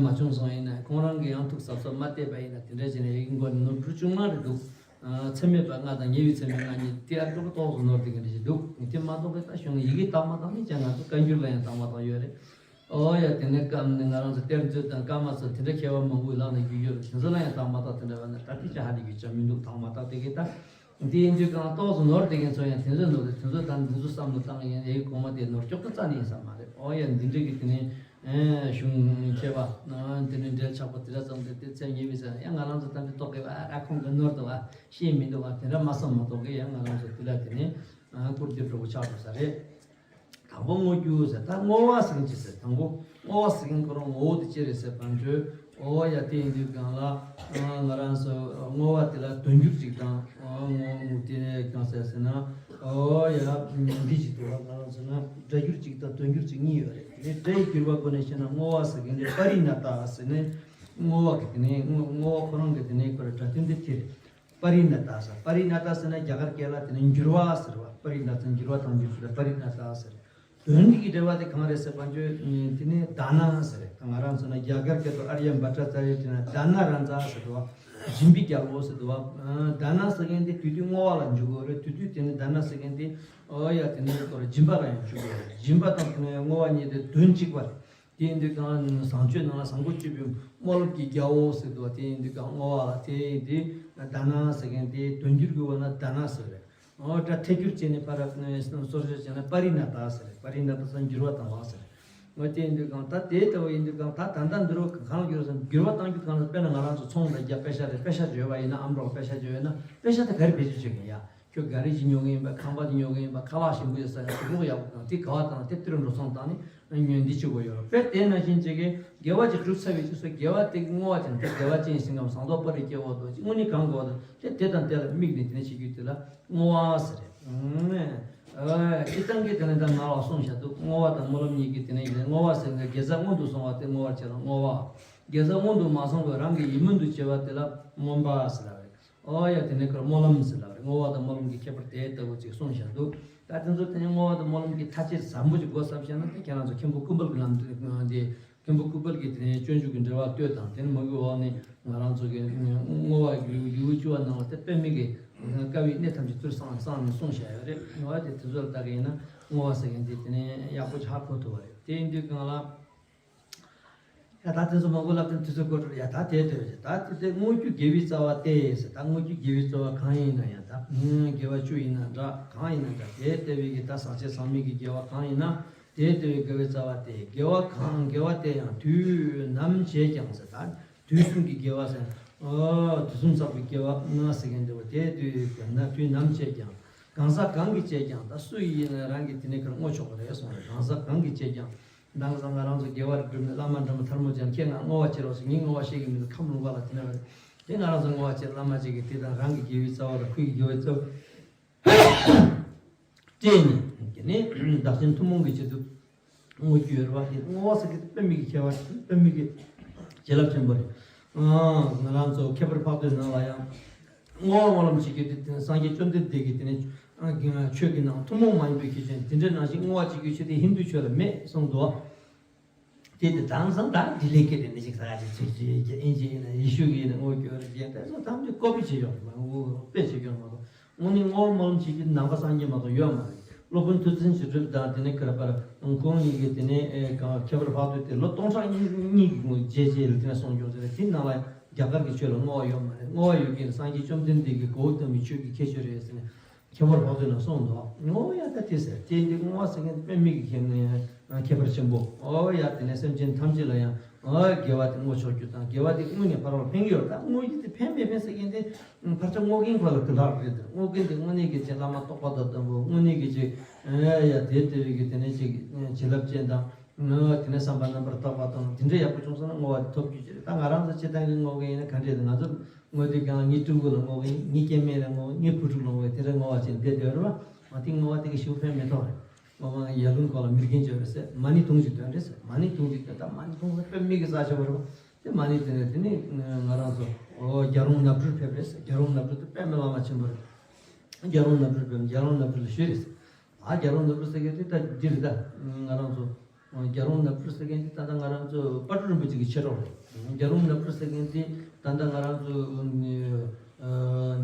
མ་བྱུང་སོང་ཡིན་ན། ཁོང་རང་གི་ཡང་ཐུགས་གཟབ་གཟབ་མ་བལྟས་པ་ཡིན་ན་དེ་འདྲ་བྱས་ནས་ཡི་གེ་མགོ་ནས་ནོར་འགྲོ་བྱུང་ན་རེད་འདུག་ཚད་མེད་པ་ལྔ་དང་ཉེ་བའི་ཚད་མེད་ལྔ་གཉིས་དེ་ཨ་ཏོག་ཏོག་ཏོག་ཙམ་ནོར་བསྡད་མཁན་རེད་ཅིག་འདུག་དེ་མ་གཏོགས་པའི་ད་གཞུང་ཡི་གེ་དག་མ་དག་ནི་ཀྱང་ང་ཚོ་བཀའ་འགྱུར་ལ་ཡང་དག་མ་དག་ཡོད་རེད། ཨོ་ཡ། དེ་ནས་སྐབས་ནས་ང་རང་ཚོ་གཏེར་མཛོད་དང་བཀའ་མ་ཚོ་དེ་འདྲ་མཁས་པ་མང་པོའི་ལག་ནས་བརྒྱུད་ཡོད་རེད། དེ་ཚོ་ལ་ཡང་དག་མ་དག་དེ་འདྲ་བ་ན་ད་དེ་ཅི་ཧ་ལས་རྒྱུ་ཅང་མི་འདུག་དག་མ་དག་དེ་གས་ད། དེ་ཡིན་དུས་གང་ཏོག་ཙམ་ནོར་བསྡད་མཁན་ཚོ་ཡང་དེ་ཚོའི་ནོར་རེད། དེ་ཚོ་ད་འདི་ཚོ་བསམ་བློ་བཏང་ཡིན་ཡིན་གོང་མ་དེ་ནོར་ཀྱོག་ཏུ་རྩ་ནས་ཡིན་ས་མ་རེད། ཨོ་ཡ། འདི་འདྲ་གི་དེ་ནས་གཞུང་མཁས་པ་དེ་ནས་འགྲེལ་ཆགས་པོ་དེ་འདྲ་ཙམ་དེ་དེ་ཚད་ཉེ་བའི་ས་ཡང་ང་རང་ཚོ་ད་འདི་ཏོག་གི་བ་ཨ་ཁོང་གི་ནོར་འདུག་བ་ཤེས་མི་འདུག་བ་དེ་འདྲ་མ་བསམ་མ་གཏོགས་གི་ཡང་ང་རང་ཚོ་དེ་ལ་དེ་ནས་སྐུར་འདེབས་འགྲོ་གི་ཆགས་འགྲོ་ས་རེད། དང་པོ་བསྔོ་རྒྱུ་ཟེར། ད་བསྔོ་བ་ཟེར་མཁན་ཅི་ཟེར། དང་པོ་བསྔོ་བ་ཟེར་མཁན་ཁོ་རང་ངོ་བོ་དེ་ཅི་རེད་ཟེར་བ་ཚོས། ཨོ་ཡ། དེ་ཡིན་དུས་གང་ལ་ང་རང་ཚོ་བསྔོ་བ་དེ་ལ་དོན་འགྱུར་ཅིག་དང་། ཨོ་བསྔོ་བསྔོ་དེ་གང་ཟེར་ཟེར་ན། ཨོ་ཡ། འདི་ཅིག་འདུག་བ། ང་རང་ཚོ་ན་སྒྲ་འགྱུར་ཅིག་དང་དོན་འགྱུར་ཅིག་གཉིས་ཡོད་རེད། དེ་ནས་སྒྲ་ཡི་འགྱུར་བ་སྒོ་ནས་བཤད་ན་བསྔོ་བ་ཟེར་མཁན་དེ་པ་རི་ཎ་ཏ་ཟེར་ནས་བསྔོ་བ་གི་དེ་ནས་བསྔོ་བ་ཁོ་རང་གི་དེ་ནས་ཁོ་ར་སྒྲ་དོན་དེ་དེ་རེད། པ་རི་ཎ་ཏ་ཟེར། པ་རི་ཎ་ཏ་ཟེར་ན་རྒྱ་གར་སྐད་ལ་དེ་ནི་འགྱུར་བ་ཟེར་བ། པ་རི་ཎ་ཏ་འགྱུར་བ་དང་འགྱུར་ཚུལ་ལ་པ་རི་ཎ་ཏ་ཟེར། དོན་གྱི་འགྲེལ་བ་དེ་གང་རེད་ཟེར་བ་ཚོས་དེ་ནི་དཱ་ན་ཟེར། ད་ང་རང་ཚོ་ན་རྒྱ་གར་སྐད་དུ་ཨཱརྱ་བྷ་ཏྲ་ཙཱ་རི་བྲིས་ན་དཱ་ན་རཱ་ཛ་ཟེར་འདུག་བ། སྦྱིན་པའི་རྒྱལ་པོ་ཟེར་འདུག་བ། དཱ་ན་ཟེར་མཁན་དེ་དུས་དུས་བསྔོ་བ་ལ་འཇུག་གི་རེད། དུས་དུས་དེ་ནི་དཱ་ན་ཟེར་མཁན་དེ་ཨོ་ཡ་དེ་ནི་ཁོ་ར་སྦྱིན་པ་ལ་ཡང་འཇུག་གི་རེད། སྦྱིན་པ་དང་དེ་ནི་བསྔོ་བ་གཉིས་དེ་དོན་གཅིག་པ་རེད། དེ་ཡིན་དུས་གང་བཟང་སྤྱོད་ནང་ལ་བཟང་པོ་སྤྱོད་པའི་སྨོན་ལམ་གྱི་རྒྱལ་པོ་ཟེར་འདུག་བ། དེ་ཡིན་དུས་གང་བསྔོ་བ་ལ་དེ་ཡིན་དུས་དཱ་ན་ཟེར་མཁན་དེ་དོན་འགྱུར་གྱི་འོ་ན་དཱ་ན་ཟེར་རེད། འོ་ད་ཐད་སྒྱུར་བྱས་ནས་ཕར་སོར་སྒྱུར་བྱས་ན་པ་རི་ཎ་ཏ་ཟེར་རེད། པ་རི་ཎ་ཏ་ཟེར་འགྱུར་བ་དང་བ་ཟེར་རེད། འོ་དེ་ཡིན་དུས་གང་ད་དེ་ལྟ་བུ་ཡིན་དུས་གང་ད་ད་ལྟ་འདི་རུ་གང་ལ་འགྱུར་བ་ཟེར་འགྱུར་བ་གཏང་རྒྱུ་གང་ལ་དཔེར་ན་ང་རང་ཚོ་ཚོང་དང་རྒྱབ་པེ་ཤ་རེད། པེ་ཤ་བརྗོད་པ་ཡིན་ན་ཨམ་རོགས་པེ་ཤ་བརྗོད་ཡོད་ན་པེ་ཤ་དེ་ག་རེ་བེད་སྤྱོད་བྱེད་མཁན་ཡ། ཁྱོད་ག་རེ་ཞིག་ཉོ་གི་ཡིན་པ། ཁང་པ་དེ་ཉོ་གི་ཡིན་པ། ཁ་ལག་ཞིམ་པོ་ཡོད་ས་ཡང་གཟུགས་པོ་ཡག་པོ་དང་དེ་ག་བ་དང་དེ་ཏི་རུ་འགྲོ་སོང་བཏང་ནས་ཉོས་འདི་བྱེད་དགོས་ཡོད་རེད། དཔེ་དེ་ནང་བཞིན་བྱེད་ཀྱི་དགེ་བ་ཅིག་སྒྲུབ་ཚར་བའི་རྗེས་སུ་དགེ་བ་དེ་གི་བསྔོ་བ་ཅན་དེ་བདེ་བ་ཅན་ཞིང་ཁམས་ཟངས་མདོག་དཔལ་རི་སྐྱེ་བོ་དོ་ཅིག་དངོས་གནས་གང་དགོས་དང་དེ་དེ་དང་དེ་ལ་དམིགས་ནས་དེ་ནས་བྱེད་རྒྱུ་དེ་ལ་བསྔོ་བ་ཟེར་རེད། སྤྱིར་བཏང་གི་དེ་ནས་ད་ནང་ལ་གསུངས་བཞག་འདུག་བསྔོ་བ་དང་སྨོན་ལམ་གཉིས་ཀྱི་དེ་ནས་ཡིན་བསྔོ་བ་ཟེར་ན་དགེ་རྩ་སྔོན་དུ་སོང་བ་དེ་བསྔོ་བར་བྱེད་ལ་བསྔོ་བ། དགེ་རྩ་སྔོན་དུ་མ་སོང་བའི་རང་གི་ཡིད་སྨོན་དུ་བྱེད་པ་དེ་ལ་བསྔོ་བ་ཟེར་བ་རེད། ཨོ་ཡ། དེ་ནས་ཁོར་སྨོན་ལམ་ཟེར་ལབ་རེད། བསྔོ་བ་དང་སྨོན་ལམ་གྱི་ཁྱད་པར་དེ་ལྟ་བུ་ཅིག་གསུངས་བཞག་འདུག་ད་དེ་ཚོ་དེ་ནས་བསྔོ་བ་དང་སྨོན་ལམ་གྱི་མཐའ་དཔྱད་ཟབ་མོ་ཅིག་སྒོ་ཟབ་བཤད་ན་དེ་ཁྱེད་རང་ཚོ་མཁན་པོ་ཀུན་དཔལ་གྱི་ལམ་དེ་མཁན་པོ་ཀུན་དཔལ་གྱི་དེ་ནས་སྤྱོད་འཇུག་གི་འགྲེལ་པ་ལྟོས་དང་། དེ་ནས་མ་གི་འོག་ནས་ང་རང་ཚོ་གི་བསྔོ་བ་གི་ལེའུ་བཅུ་པ་ནང་ལ་དེ་དཔེ་མེད་ཀྱི་དཀའ་བའི་གནད་ཐམས་ཅད་ཚུར་སངས་སངས་ནས་གསུངས་བཞག་ཡོད་རེད། བསྔོ་བ་དེ་དེ་ཚོ་ལ་ལྟ་གི་ཡིན་ན་བསྔོ་བ་ཟེར་མཁན་དེ་དེ་ནས་ཡག་པོ་ཅིག་ཧ་གོ་ཐུབ་པ་རེད། དེ་ཡིན་དུས་གང་ལ། ཡ་ད་དེ་ཚོ་མང་པོ་ལབ་དུས་དུས་ཚོད་འགོར་འགྲོ། ཡ་ད་དེ་འདྲ་བྱས། ད་དེ་དེ་བསྔོ་རྒྱུ་དགེ་བའི་རྩ་བ་སྟེ་ཟེར། ད་བསྔོ་རྒྱུ་དགེ་བའི་རྩ་བ་གང་ཡིན་ན་ཡང་ད་དགེ་བ་བཅུ་ཡིན་ན་འདྲ་གང་ཡིན་ན་འདྲ་དེ་ལྟ་བུའི་གི་ད་ཟག་བཅས་ཟག་མེད་ཀྱི་དགེ་བ་གང་ཡིན་ན་དེ་ལྟ་བུའི་དགེ་བའི་རྩ་བ་སྟེ། དགེ་བ་གང་དགེ་བ་དེ་ཡང་དུས་ནམ་བྱས་ཀྱང་ཟེར། ད་དུས་གསུམ་གྱི་དགེ་བ་ཟེར། ཨོ་དུས་གསུམ་བསགས་པའི་དགེ་བ་ལྔ་ཟེར་མཁན་འདྲ་བོ་དེ་དུས་ན་དུས་ནམ་བྱས་ཀྱང་གང་ཟག་གང་གིས་བྱས་ཀྱང་ད་སུ་ཡིན་ན་རང་གིས་དེ་ནས་ཁར་བསྔོ་ཆོག་གི་རེད་གསུངས་རེད། གང་ཟག་གང་གིས་བྱས་ཀྱང་། དེང་སང་ང་རང་ཚོ་དགེ་བ་སྒྲུབ་ནས་བླ་མ་འདྲ་མོ་ཐལ་མོ་སྦྱར་ཁྱེད་ང་བསྔོ་བ་བྱེད་རོགས་ཟེར། ངས་བསྔོ་བ་ཤེས་ཀྱི་མི་འདུག་ཁམས་ལུང་པ་ལ་དེ་འདྲ་བ་རེད། དེ་ང་རང་ཚོ་བསྔོ་བ་བྱེད། བླ་མ་ཅིག་གིས་དེ་དང་རང་གི་དགེ་བའི་རྩ་བ་དང་ཁུར་གྱི་དགེ་བའི་རྩ་བ་སྤྲད་ནས་དེ་ནས་བདག་གཞན་ཐུན་མོང་གི་ཆེད་དུ་བསྔོ་རྒྱུ་ཡོད་རེད་བ། དེ་བསྔོ་བ་ཟེར་གྱི་དཔེ་མི་གི་ཁྱད་པར་དཔེ་མི་གི་བྱིན་རླབས་ཆེན་པོ་རེད། ང་རང་ཚོ་ཁྱད་པར་འཕགས་བསྟོད་ནང་ལ་ཡང་། བསྔོ་བ་སྨོན་ལམ་བྱེད་རྒྱུ་དེ་སངས་རྒྱས་བཅོམ་ལྡན་འདས་ཀྱིས་དེ་ནི་ཆོས་ཀྱི་ནང་ཐུན་མོང་མ་ཡིན་པའི་ཁྱད་ཆོས་དེ་འདྲའི་ནང་བཞིན་བསྔོ་བ་བྱེད་རྒྱུའི་ཆེད་དེ་ཧིན་དུ་ཆོས་ལ་མེད་གསུངས་འདུག་དེ་དེ་དེང་སང་ད་འདི་ལས་སྐད་དེ་འདི་ཞིག་ས་ཆ་ཚིག་ཅིག་ཨིན་ཇི་ཡིན་ན་ཡེ་ཤུ་གི་ཡིན་ན་བསྔོ་རྒྱུ་རེད། དེ་ཚོ་ཐམས་ཅད་ཀོ་པི་བྱེད་ཡོང་མ་དཔེ་བྱེད་ཡོང་མ་གཏོགས་དངོས་གནས་བསྔོ་བ་སྨོན་ལམ་བྱེད་རྒྱུ་ནང་པ་སངས་རྒྱས་མ་གཏོགས་ཡོད་མ་རེད། སློབ་དཔོན་ཐུབ་བསྟན་ཞི་ཁྲོ་དང་དེ་ནས་ཁར་པར་ཁོང་གཉིས་ཀྱིས་དེ་ནས་ཨེ་གང་ཁྱད་པར་འཕགས་བསྟོད་དེ་ལོ་སྟོང་ཕྲག་གཉིས་གཉིས་ཀྱི་གོང་རྗེས་རྗེས་ལ་དེ་ནས་གསུངས་ཡོང་ཟེར་ནས། དེ་ནང་ལ་རྒྱ་གར་གྱི་ཆོས་ལ་བསྔོ་བ་ཡོད་མ་རེད། བསྔོ་བ་ཡོད་ཀྱི་སངས་རྒྱས་བཅོམ་ལྡན་འདས་ཀྱི་གོ་བ་བཏང་བའི་ཆོས་ཀྱི་ཁྱད་ཆོས་རེད་ཟེར་ནས་ཁྱད་པར་འཕགས་བསྟོད་ནང་གསུངས་འདུག་ཨོ་ཡ་ད་དེ་ཟེར་དེ་འདི་བསྔོ་བ་ཟེར་མཁན་དཔེ་མི་གི་ཁྱད་ནས་ཁྱད་པར་ཆེན་པོ། ཨོ་ཡ་དེ་ནས་སེམས་ཅན་ཐམས་ཅད་ལ་ཡང་ ཨ་དགེ་བ་དེ་བསྔོ་ཆོག་རྒྱུ་དང་། དགེ་བ་དེ་བསྔོས་ནས་ཕར་ལ་ཕན་གྱི་ཡོད་རེད། ད་བསྔོ་རྒྱུ་དེ་ཕན་མི་ཕན་ཟེར་མཁན་དེ་ཕར་ཆ་བསྔོ་མཁན་ཁོ་ལ་གི་ལག་རེད། དེ་བསྔོ་མཁན་དེ་དངོས་གནས་ཀྱི་ཅིག་བླ་མ་རྟོགས་པ་དང་ལྡན་པོ། དངོས་གནས་ཀྱི་ཅིག་ཨ་ཡ་དེ་ལྟ་བུའི་གི་དེ་ནས་ཅིག་བྱིན་རླབས་ཅན་དང་། དེ་ནས་བསམ་པ་རྣམ་པར་དག་པ་དང་། དེ་འདྲ་ཡག་པོ་བྱུང་སོང་ན་བསྔོ་བ་དེ་ཐོབ་རྒྱུ་ཅིག་རེད། ད་ང་རང་ཚོ་སྤྱིར་བཏང་གི་བསྔོ་མཁན་ཡིན་ན་ག་འདྲས་རེད། ང་ཚོ་བསྔོ་དུས་སྒང་ལ་ངའི་སྤྲུལ་སྐུ་ལ་བསྔོ་གི་ཡིན། ངའི་སྐྱེ་དམན་ལ་བསྔོ་གི་ཡིན། ངའི་བུ་ཕྲུག་ལ་བསྔོ་གི་ཡིན། དེ་འདྲ་བསྔོ་བ་ཅིག་བསྡད་བསྡད་རེད་བ། ང་དེ་བསྔོ་བ་དེ་གི་ཞུ་ཕན་མི་ཐོགས་རེད། ཨོ་མ་ཡར་ཀླུང་སྐོར་ལ་མི་རྒན་བྱོས་རེད་ཟེར། མ་ཎི་དུང་ཅིག་འདོན་རེད་ཟེར། མ་ཎི་དུང་ཅིག་འདོན། ད་མ་ཎི་དུང་ཟེར་དཔེ་མིག་གིས་གཟིགས་ཆོག་པ་རེད་བ། དེ་མ་ཎི་དེ་ནས་དེ་ནས་ང་རང་ཚོ་ཨོ་རྒྱལ་རོང་ནབ་སྦྲུལ་ཕེབས་རེད་ཟེར། རྒྱལ་རོང་ནབ་སྦྲུལ་དེ་དཔེ་མི་བླ་མ་ཆེན་པོ་རེད། རྒྱལ་རོང་ནབ་སྦྲུལ་ཕེབས། རྒྱལ་རོང་ནབ་སྦྲུལ་ལ་ཞུས་རེད་ཟེར། ཨ་རྒྱལ་རོང་ནབ་སྦྲུལ་ཟེར་མཁན་དེ་ད་འདི་རེད། ད་ང་རང་ཚོ་རྒྱལ་རོང་ནབ་སྦྲུལ་ཟེར་མཁན་དེ་ད་ལྟ་ང་རང་ཚོ་དཔལ་སྤྲུལ་རིན་པོ་ཆེ་གི་མཆེད་གྲོགས་རེད། རྒྱལ་རོང་ནབ་སྦྲུལ་ཟེར་མཁན་དེ་ད་ལྟ་ང་རང་ཚོ་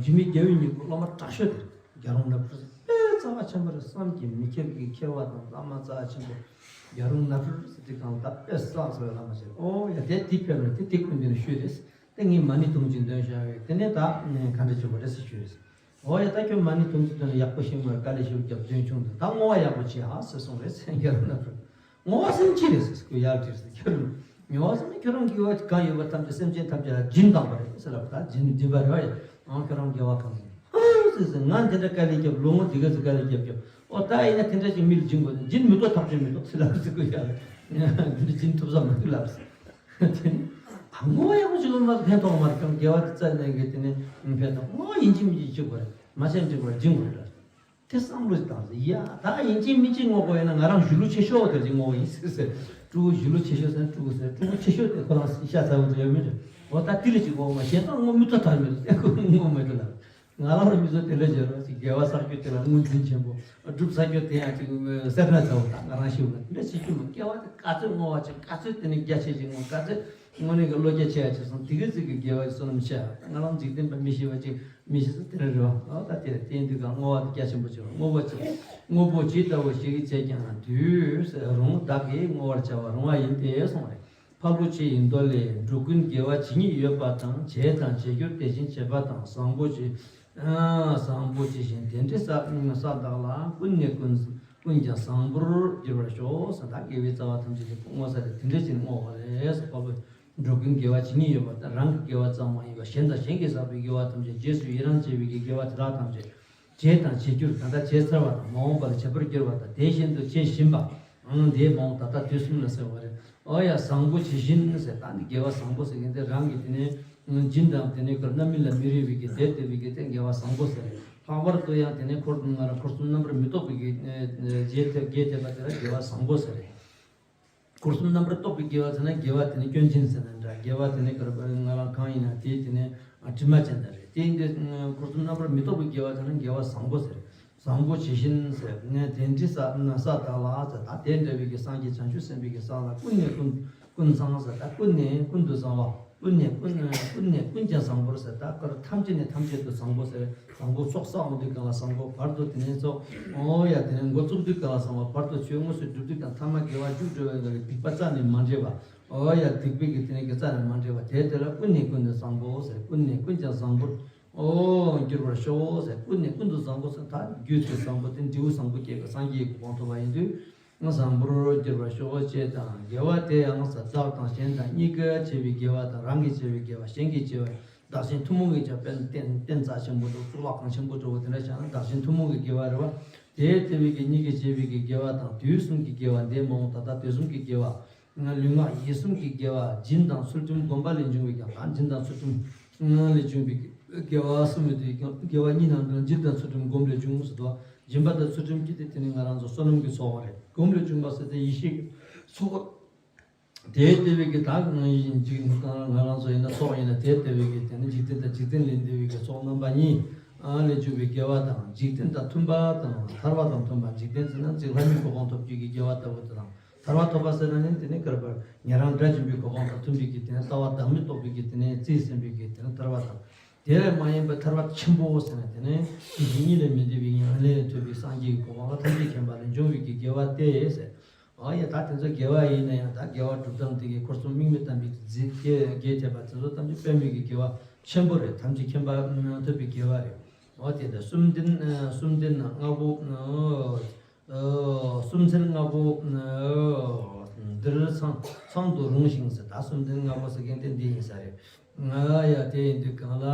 འཇིགས་མེད་རྒྱལ་བའི་སྙིང་པོ་སློབ་མ་དྲག་ཤོས་དེ་རེད། རྒྱལ་རོང་ནབ་སྦྲུལ་དཔེ་རྩ་བ་ཆེན་པོ་རེད། བསམ་གྱིས་མི་ཁྱབ་ཀྱི་མཁས་པ་དང་བླ་མ་རྩ་བ་ཆེན་པོ། རྒྱལ་རོང་ནབ་སྦྲུལ་ཟེར་དུས་སྒང་ལ་ད་དཔེ་བསགས་ཚར་བའི་བླ་མ་ཞིག་རེད། ཨོ་ཡ་དེ་དེ་ཕེབས་ནས་དེ་དེ་སྐུ་མདུན་ལ་ཞུས་རེད། དེ་ངས་མ་ཎི་དུང་ཅིག་འདོན་བཞག་ཡོད། དེ་ནས་ད་ག་འདྲ་བྱེད་དགོས་རེད་ཟེར་ཞུས་རེད། ཨོ་ཡ་ད་ཁྱོད་མ་ཎི་དུང་ཅིག་འདོན་ལ་ཡག་པོ་ཤེས་མོད། དཀའ་ལས་ཞེ་པོ་བརྒྱབ། འདོན་ཆུང་དུ་ད་བསྔོ་བ་ཡག་པོ་བྱེད་ཨ་ཟེར་གསུངས་རེད་ཟེར། རྒྱལ་རོང་ནབ་སྦྲུལ། བསྔོ་བ་ཟེར་ཅི་རེད་ཟེར། ཁོས་ཡར་དྲིས་ཟེར། ཁྱོད་རང་བསྔོ་བ་ཟེར་ན་ཁྱོད་རང་གི་བ་གང་ཡོད་པ་ཐམས་ཅད་སེམས་ཅན་ཐམས་ཅད་ལ་སྦྱིན་བཏང་བ་རེད་ཟེར་ལབ། ད་སྦྱིན་སྦྱིན་པ་རེད་བ་ཡ། ཨང་ཁྱོད་རང་དགེ་བ་གང་ཡིན། ཨང་ཟེར་ཟེར། ང་དེ་འདྲ་དཀའ་ལས་བརྒྱབ། ལོ་ངོ་འདི་ག་ཚོད་དཀའ་ལས་བརྒྱབ་བརྒྱབ། ཨོ་ད་ཡིན་ན་དེ་འདྲ་ཅིག་མི་ལ་སྦྱིན་དགོས། སྦྱིན་མི་ཐུབ་ཐག་ཆོད་མི་འདུག་ཟེར་ལབ་ཟེར། ཁོས་ཡར་འདི་འདྲ་སྦྱིན་ཐུབ་ས་མི་འདུག་ལབ་ཟེར། དེ་ནི་ཨ་བསྔོ་བ་ཡག་པོ་བྱེད་དགོས་མ་ཕན་ཐོགས་མ་རེད། ཀྱང་དགེ་བ་དེ་རྩ་ནས་གི་དེ་ནི་ཕན་ཐོགས། བསྔོ་བ་ཡིན་གཅིག་མིན་གཅིག་བྱེད་དགོས་རེད། མ་བྱས་འགྲིག་པར་སྦྱིན་དགོས་རེད། དེ་བསམ་བློ་བཏང་ཟེར། ཡ་ད་ཡིན་གཅིག་མིན་གཅིག་བསྔོ་དགོས་ཡིན་ན་ང་རང་གཞོན་ལུགས་ཆེ་ཤོས་དེ་ཅིག་བསྔོ་བ་ཡིན་ཟེར་ཟེར། ཕྲུ་གུ་གཞོན་ལུགས་ཆེ་ཤོས་ཟེར་ན་ཕྲུ་གུ་ཟེར། ཕྲུ་གུ་ཆེ་ཤོས་དེ་ཁོ་རང་ཤ་ཚ་བོ་དེ་ཡོད་མི་རེད། འོ་ད་དེ་ལ་ཅིག་བསྔོ་མ་གཞན་དག་བསྔོ་མི་ཐུབ་ཐག་མི་རེད། ཁོ་བསྔོ་མི་ཐུབ་ལ། ང་རང་ལ་མི་ཚོ་དེ་འདྲ་བྱས་རོགས་ཅིག་དགེ་བ་བསགས་རྒྱུ་དེ་ལ་དངོས་འཛིན་ཆེན་པོ། སྒྲུབ་ཚར་རྒྱུ་དེ་ཡང་ཅིག་སེར་སྣ་ཚ་བོ་དང་ང་རང་ཞིག་ལ་འདི་འདྲ་བྱེད་རྒྱུ་མ། དགེ་བ་དེ་ག་ཚོད་བསྔོ་བ་ཅིག་ག་ཚོད་དེ་ནི་རྒྱ་ཆེ་ཅིག་བསྔོ། ག་ཚོད་དངོས་གནས་ཀྱི་བློ་རྒྱ་ཆེ་ཡ་ཅིག་སོང་། དེ་ག་ཚོད་ཀྱི་དགེ་བ་ཅིག་བསོད་ནམས་ཆེ་ཡ། ང་རང་འཇིག་རྟེན་པ་མི་ཤེས་པ་ཅིག་མི་ཤེས་ས་དེ་འདྲ་རེད་བ། ཨོ་ད་དེ་དེ་ཡིན་དུས་གང་བསྔོ་བ་དེ་རྒྱ་ཆེན་པོ་ཅིག་བསྔོ་བ་ཅིག་བསྔོ་བ་ཇི་ལྟ་བུ་ཞིག་གིས་བྱས་ཀྱང་དུས་རུང་བདག་གིས་བསྔོ་བར་བྱ་བར་རུང་བ་ཡིན་ཏེ་གསུངས་རེད། འཕགས་པོ་ཆེ་ཡི་མདོ་ལས། འགྲོ་ཀུན་དགེ་བ་ཇི་སྙེད་ཡོད་པ་དང་། བྱས་དང་བྱེད་འགྱུར་དེ་བཞིན་བྱེད་པ་དང་། བཟང་པོ་ཇི་ཨ་བཟང་པོ་ཇི་བཞིན་དེ་འདྲའི་ས་ས་དག་ལ་ཀུན་ནས་ཀུན་ཀུན་ཀྱང་བཟང་པོར་འགྱུར་བར་ཤོག་ཟེར། ད་དགེ་བའི་རྩ་བ་ཐམས་ཅད་ཀྱི་བསྔོ་ས་རེད། དེ་འདྲ་བྱས་ནས་བསྔོ་བ་རེད་ཟེར། འཕགས་པ་འགྲོ་ཀུན་དགེ་བ་ཇི་སྙེད་ཡོད་པ་དང་། རང་གི་དགེ་བ་ཙམ་མ་ཡིན་པར་གཞན་དང་གཞན་གྱིས་བསགས་པའི་དགེ་བ་ཐམས་ཅད་རྗེས་སུ་ཡི་རང་བྱེད་པའི་གི་དགེ་བ་དེ་དག་ཐམས་ཅད་བྱས་དང་བྱེད་འགྱུར། ད་ལྟ་བྱས་ཚར་བ་དང་མ་འོངས་པ་ལ་བྱེད་པར་འགྱུར་བ་དང་། དེ་བཞིན་དུ་བྱེད་བཞིན་པ། ཨང་། དེའི་མ་འོངས་ད་ལྟ་དུས་གསུམ་ལ་ཟེར་བ་རེད། ཨོ་ཡ་བཟང་པོ་ཇི་བཞིན་ཟེར། ད་འདི་དགེ་བ་བཟང་པོ་ཟེར་མཁན་དེ་རང་གི་དེ་ནས་སྦྱིན་དང་དེ་ནས་ཀར་རྣམ་སྨིན་ལ་མི་རུང་བའི་གི་དེ་ལྟ་བུའི་གི་དེ་དགེ་བ་བཟང་པོ་ཟེར་རེད། ལྷག་པར་དུ་ཡང་དེ་ནས་འཁོར་ང་རང་འཁོར་གསུམ་རྣམ་པར་མི་རྟོག་པའི་གི་རྗེས་ཐེབས་རྗེས་ཐེབས་པ་དེ་ལ་དགེ་བ་བཟང་པོ་ཟེར་རེད། འཁོར་གསུམ་རྣམ་པར་རྟོག་པའི་དགེ་བ་ཟེར་ན་དགེ་བ་དེ་ནི་སྐྱོན་ཅན་ཟེར་ན་འདྲ། དགེ་བ་དེ་ནི་ག་རེ་ང་རང་གང་ཡིན་ན་དེ་དེ་ནི་དྲི་མ་ཅན་དེ་རེད། དེ་ཡིན་དུས་འཁོར་གསུམ་རྣམ་པར་མི་རྟོག་པའི་དགེ་བ་ཟེར་ན་དགེ་བ་བཟང་པོ་ཟེར། བཟང་པོ་ཇི་བཞིན་ཟེར། ངས་དེ་འདྲའི་ས་ས་དག་ལ་ཟེར། ད་དེ་འདྲ་བའི་གི་སངས་རྒྱས་བྱང་ཆུབ་སེམས་དཔའི་གི་ས་ལ་ཀུན་ནས་ཀུན་ཀུན་བཟང་ཟེར། ད་ཀུན་ནས་ཀུན་ཏུ་བཟང་བ། ཀུན་ནས་ཀུན་ཀུན་ནས་ཀུན་ཀྱང་བཟང་པོར་ཟེར། ད་ཀར་ཐམས་ཅད་ནས་ཐམས་ཅད་དུ་བཟང་པོ་ཟེར། བཟང་པོ་ཚོགས་བསགས་འོང་དུས་གང་ལ་བཟང་པོ། བར་དུ་དེ་ནས་ཚོགས་ཨོ་ཡ་དེ་ནས་འགོ་བཙུགས་དུས་གང་ལ་བཟང་བ། བར་དུ་ཆོས་དངོས་སུ་སྒྲུབ་དུས་དང་ཐ་མ་དགེ་བ་མཇུག་འགྲོ་བའི་སྒང་ལ་སྡིག་པ་རྩ་ནས་མ་འདྲེས་པ། ཨོ་ཡ་སྡིག་པའི་གི་དེ་ནས་གི་རྩ་ནས་མ་འདྲེས་པ། དེ་དེ་ལ་ཀུན་ནས་ཀུན་ནས་བཟང་པོ་ཟེར། ཀུན་ནས་ཀུན་ཀྱང་བཟང་པོར་ཨོ་འགྱུར་བར་ཤོག་ཟེར། ཀུན་ནས་ཀུན་ཏུ་བཟང་པོ་ཟེར། ད་རྒྱུད་ཀྱི་བཟང་པོ་དེ་འབྲས་བུ་བཟང་པོ་སྐྱེས་པའི་སངས་རྒྱས་ཀྱི་གོ་འཕང་ཐོབ་པ་ཡིན་དུས། བཟང་པོར་འགྱུར་བར་ཤོག་ཅེས་དང་། དགེ་བ་དེ་ཡང་ཟེར་བདག་དང་གཞན་དང་གཉིས་ཀ་བྱེད་པའི་དགེ་བ་དང་། རང་གིས་བྱས་པའི་དགེ་བ། གཞན་གྱིས་བྱས་པ། བདག་གཞན་ཐུན་མོང་གི་ཆ་དཔེར་ན་རྟེན་རྟེན་རྩ་ཆེན་པོ་འདྲ་བོ། གཙུག་ལག་ཁང་ཆེན་པོ་འདྲ་བོ་དེ་འདྲ་བཞག་ན་བདག་གཞན་ཐུན་མོང་གི་དགེ་བ་རེད་བ། དེ་ལྟ་བུའི་གི་གཉིས་ཀྱིས་བྱས་པའི་གི་དགེ་བ་དང་། དུས་གསུམ་གྱི་དགེ་བ། འདས་མ་འོངས་ད་ལྟ་དུས་གསུམ་གྱི་དགེ་བ། ལུས་ངག་ཡིད་གསུམ་གྱི་དགེ་བ། སྦྱིན་དང་ཚུལ་ཁྲིམས་སྒོམ་པ་ལས་བྱུང་བའི་ཀྱང་། ད་སྦྱིན་དང་ཚུལ་ཁྲིམས་ལས་བྱུང་བའི་དགེ་བ་གསུམ་ཡོད་དེ། དགེ་བ་གཉིས་ནང་དུ་སྦྱིན་དང་ཚུལ་ཁྲིམས་སྒོམ་ལས་བྱུང་ཟེར་དུས། སྦྱིན་པ་དང་ཚུལ་ཁྲིམས་ཀྱི་དེ་དེ་ནི་ང་རང་ཚོ་བསོད་ནམས་ཀྱི་ཚོགས་པ་རེད། སྒོམ་ལས་བྱུང་བ་ཟེར་ཏེ་ཡེ་ཤེས་ཀྱི་ཚོགས་པ། དེ་ལྟ་བུའི་གི་ད་ང་ཡིན་ཅིག་ང་རང་ཚོ་ཡིན་ན་ཚོགས་ཡིན་ན་དེ་ལྟ་བུའི་གི་དེ་ནི་འཇིག་རྟེན་དང་འཇིག་རྟེན་ལས་འདས་པའི་གི་ཚོགས་རྣམ་པ་གཉིས། ཨ་ལས་བྱུང་བའི་དགེ་བ་དང་། འཇིག་རྟེན་དང་མཐུན་པ་དང་ཐར་པ་དང་མཐུན་པ། འཇིག་རྟེན་ཟེར་ན་ཅིག་ལྷ་མིའི་གོ་འཕང་ཐོབ་རྒྱུ་གི་དགེ་བ་ལྟ་བུ་དེ་དང་། ཐར་པ་ཐོབ་པ་ཟེར་ན་ནི་དེ་ནི་ག་རེ་བར་ཉན་རང་དགྲ་བཅོམ་པའི་གོ་འཕང་དང་མཐུན་པའི་གི་དེ་ནི་ལྟ་བ་བདག་མེད་རྟོགས་པའི་གི་དེ་ནི་རྩིས་ཟིན་པའི་གི་དེ་ནི་ཐར་པ་དང་། དེ་ལས་མ་ཡིན་པའི་ཐར་པ་ཆེན་པོ་ཟེར་ན་དེ་ནི་དེ་བཞིན་གཉིས་ལས་མི་འདས་པའི་ཡང་ལས་ཐོབ་པའི་སངས་རྒྱས་ཀྱི་གོ་འཕང་ལ་ཐམས་ཅད་མཁྱེན་པ་ལས་འབྱུང་བའི་གི་དགེ་བ་སྟེ་ཟེར། ཨ་ཡ་ད་དེ་ཚོ་དགེ་བ་ཡིན་ན་ཡང་ད་དགེ་བ་སྒྲུབ་སྟངས་དེ་གི་འཁོར་གསུམ་དམིགས་མེད་དམ་པའི་རྫས་དགེ་དགེ་ཐེབས་པ་དེ་ཚོ་ཐམས་ཅད་དཔེ་མེད་ཀྱི་དགེ་བ་ཆེན་པོ་རེད། ཐམས་ཅད་མཁྱེན་པ་ཐོབ་པའི་དགེ་བ་རེད། ཨོ་དེ་ལྟར་གསུམ་ལྡན་གསུམ་ལྡན་ལྔ་པོ། གསུམ་ཚན་ལྔ་པོ། འདིར་ཚང་ཚང་དུ་རུང་ཞིང་ཟེར། ད་སུམ་ལྡན་ལྔ་པོ་ཟེར་མཁན་དེ་འདི་ཡིན་ས་རེད། ང་ཡ་དེ་ཡིན་དུས་གང་ལ།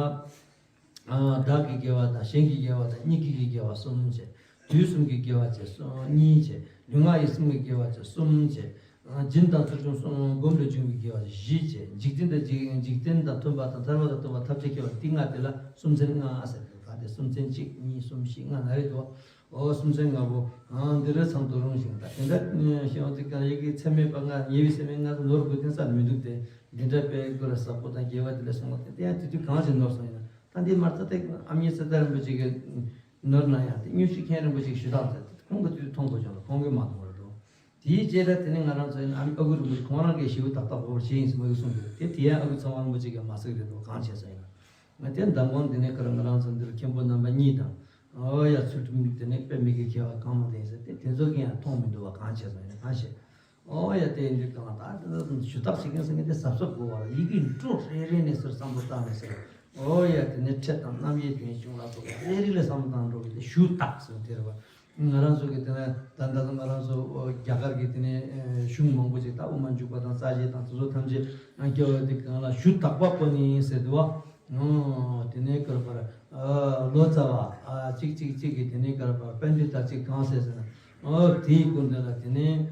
ཨ། བདག་གི་དགེ་བ་དང་གཞན་གྱི་དགེ་བ་དང་གཉིས་ཀྱི་དགེ་བ་གསུམ་བྱས། དུས་གསུམ་གྱི་དགེ་བ་བྱས་གསུམ་གཉིས་བྱས། ལུས་ངག་ཡིད་གསུམ་གྱི་དགེ་བ་བྱས་གསུམ་བྱས། ཨ། སྦྱིན་དང་ཚུལ་ཁྲིམས་གསུམ་སྒོམ་ལས་བྱུང་བའི་དགེ་བ་བཞི་བྱས། འཇིག་རྟེན་དང་འཇིག་འཇིག་རྟེན་དང་མཐུན་པ་དང་ཐར་པ་དང་བསྟུན་པ་ཐམས་ཅད་མཁྱེན་པ་ཏིང་ངེ་འཛིན་ལ་སུམ་ཚན་ལྔ་ཟེར་ཏེ། ད་དེ་སུམ་ཚན་གཅིག་གཉིས་གསུམ་བཞི་ལྔ་ན་རེ་འདུག། ཨོ་སུམ་ཚན་ལྔ་པོ། ཨང་། འདི་རེ་ཚང་དུ་རུང་ཞིང་། ད་དེ་འདྲ་ཤེས་པ་དེ་གང་ཡི་གེ་ཚད་མེད་པ་ལྔ། ཉེ་བའི་ཚད་མེད་ལྔ་ནོར་དགོས་དོན་རྩ་མི་འདུག་སྟེ། འདི་འདྲ་དཔེ་ཀུ་རེ་ཟབ་པོ་དང་རྒྱས་པ་དེ་ལས་གསུངས་པ་དེ་དེ་ཡང་དེ་དུས་གང་ཞིག་ནོར་སོང་ཡིན་ན། ད་འདི་མར་ཚ་ཏེ་ཨ་མྱེས་ཚེ་བརྟན་རིན་པོ་ཆེ་གིས་ནོར་ན་ཡང་དེ་དངོས་གཞི་མཁན་རིན་པོ་ཆེ་གིས་ཞུས་དག་ཟེར་ཏེ་ཁོང་གིས་དེ་དུས་མཐོང་དགོས་བྱུང་ལ་ཁོང་གིས་མ་མཐོང་བར་འགྲོ། དེའི་རྗེས་ལ་དེ་ནས་ང་རང་ཚོ་ཡིན་ན་ཨ་མྱེས་ཨ་ཁུ་རིན་པོ་ཆེ་ཁོང་རང་གིས་ཞེ་པོ་ཏག་ཏག་གོ་བར་བྱས་ཡིན་ཟེར་མ་གི་གསུངས་ཡོད། དེ་དེ་ཡང་ཨ་ཁུ་ཚེ་དབང་རིན་པོ་ཆེ་གིས་མ་གསུངས་རེད་འདུག། གང་བྱས་ཙང་ཡིན་ན། ང་དེ་མདང་དགོང་དེ་ནས་ཁ་ར་ང་རང་ཚོ་འདིར་མཁན་པོ་རྣམ་པ་གཉིས་དང་། ཨོ་ཡ་ཚུལ་ཁྲིམས་དེ་ནས་དཔེ་མི་སྲིད་མཁས་པ་གང་མང་དེ་ཡིན་ཟེར་ཏེ་དེ་ཚོ་གིས་ཡང་མཐོང་མི་འདུག་པ། གང་བྱས་ཙང་ཡིན་ན་གང་བྱས། ཨོ་ཡ་དེ་འདི་གང་ལ་ད་དེ་ཚོ་ཞུ་དག་བྱེད་མཁན་ཟེར་མཁན་དེ་གཟབ་གཟབ་དགོས་པ་ལ་ཡི་གེ་འབྲུ་རེ་རེ་ནས་ཟུར་བསམ་བློ་བཏང་ནས་ཟེར། ཨོ་ཡ་དེ་ནས་ཕྲད་དང་རྣམ་དབྱེ་རྒྱུན་ཞུགས་ལ་སོགས་པ་རེ་རེ་ལ་བསམ་བློ་བཏང་འགྲོ་གི་དེ་ཞུ་དག་ཟེར་དེ་རེད་པ། ང་རང་ཚོ་གི་དེ་ནས་ད་ལྟ་ང་རང་ཚོ་རྒྱ་གར་གི་དེ་ནས་གཞུང་མང་པོ་ཅིག་ད་དབུ་མ་འཇུག་པ་དང་རྩ་ཤེ་དང་དེ་ཚོ་ཐམས་ཅད་སྐྱེ་བ་འདི་གང་ལ་ཞུ་དག་པ་པོ་ནི་ཟེར་འདུག་པ། ཨོ་དེ་ནས་ཀར་པར་ལོ་ཙཱ་བ་གཅིག་གཅིག་གཅིག་གི་དེ་ནས་ཀར་པར་པཎྜི་ཏ་གཅིག་གང་ཟེར་ཟེར་ན། ཨོ་དེའི་སྐུ་མདུན་ལ་དེ་ནས་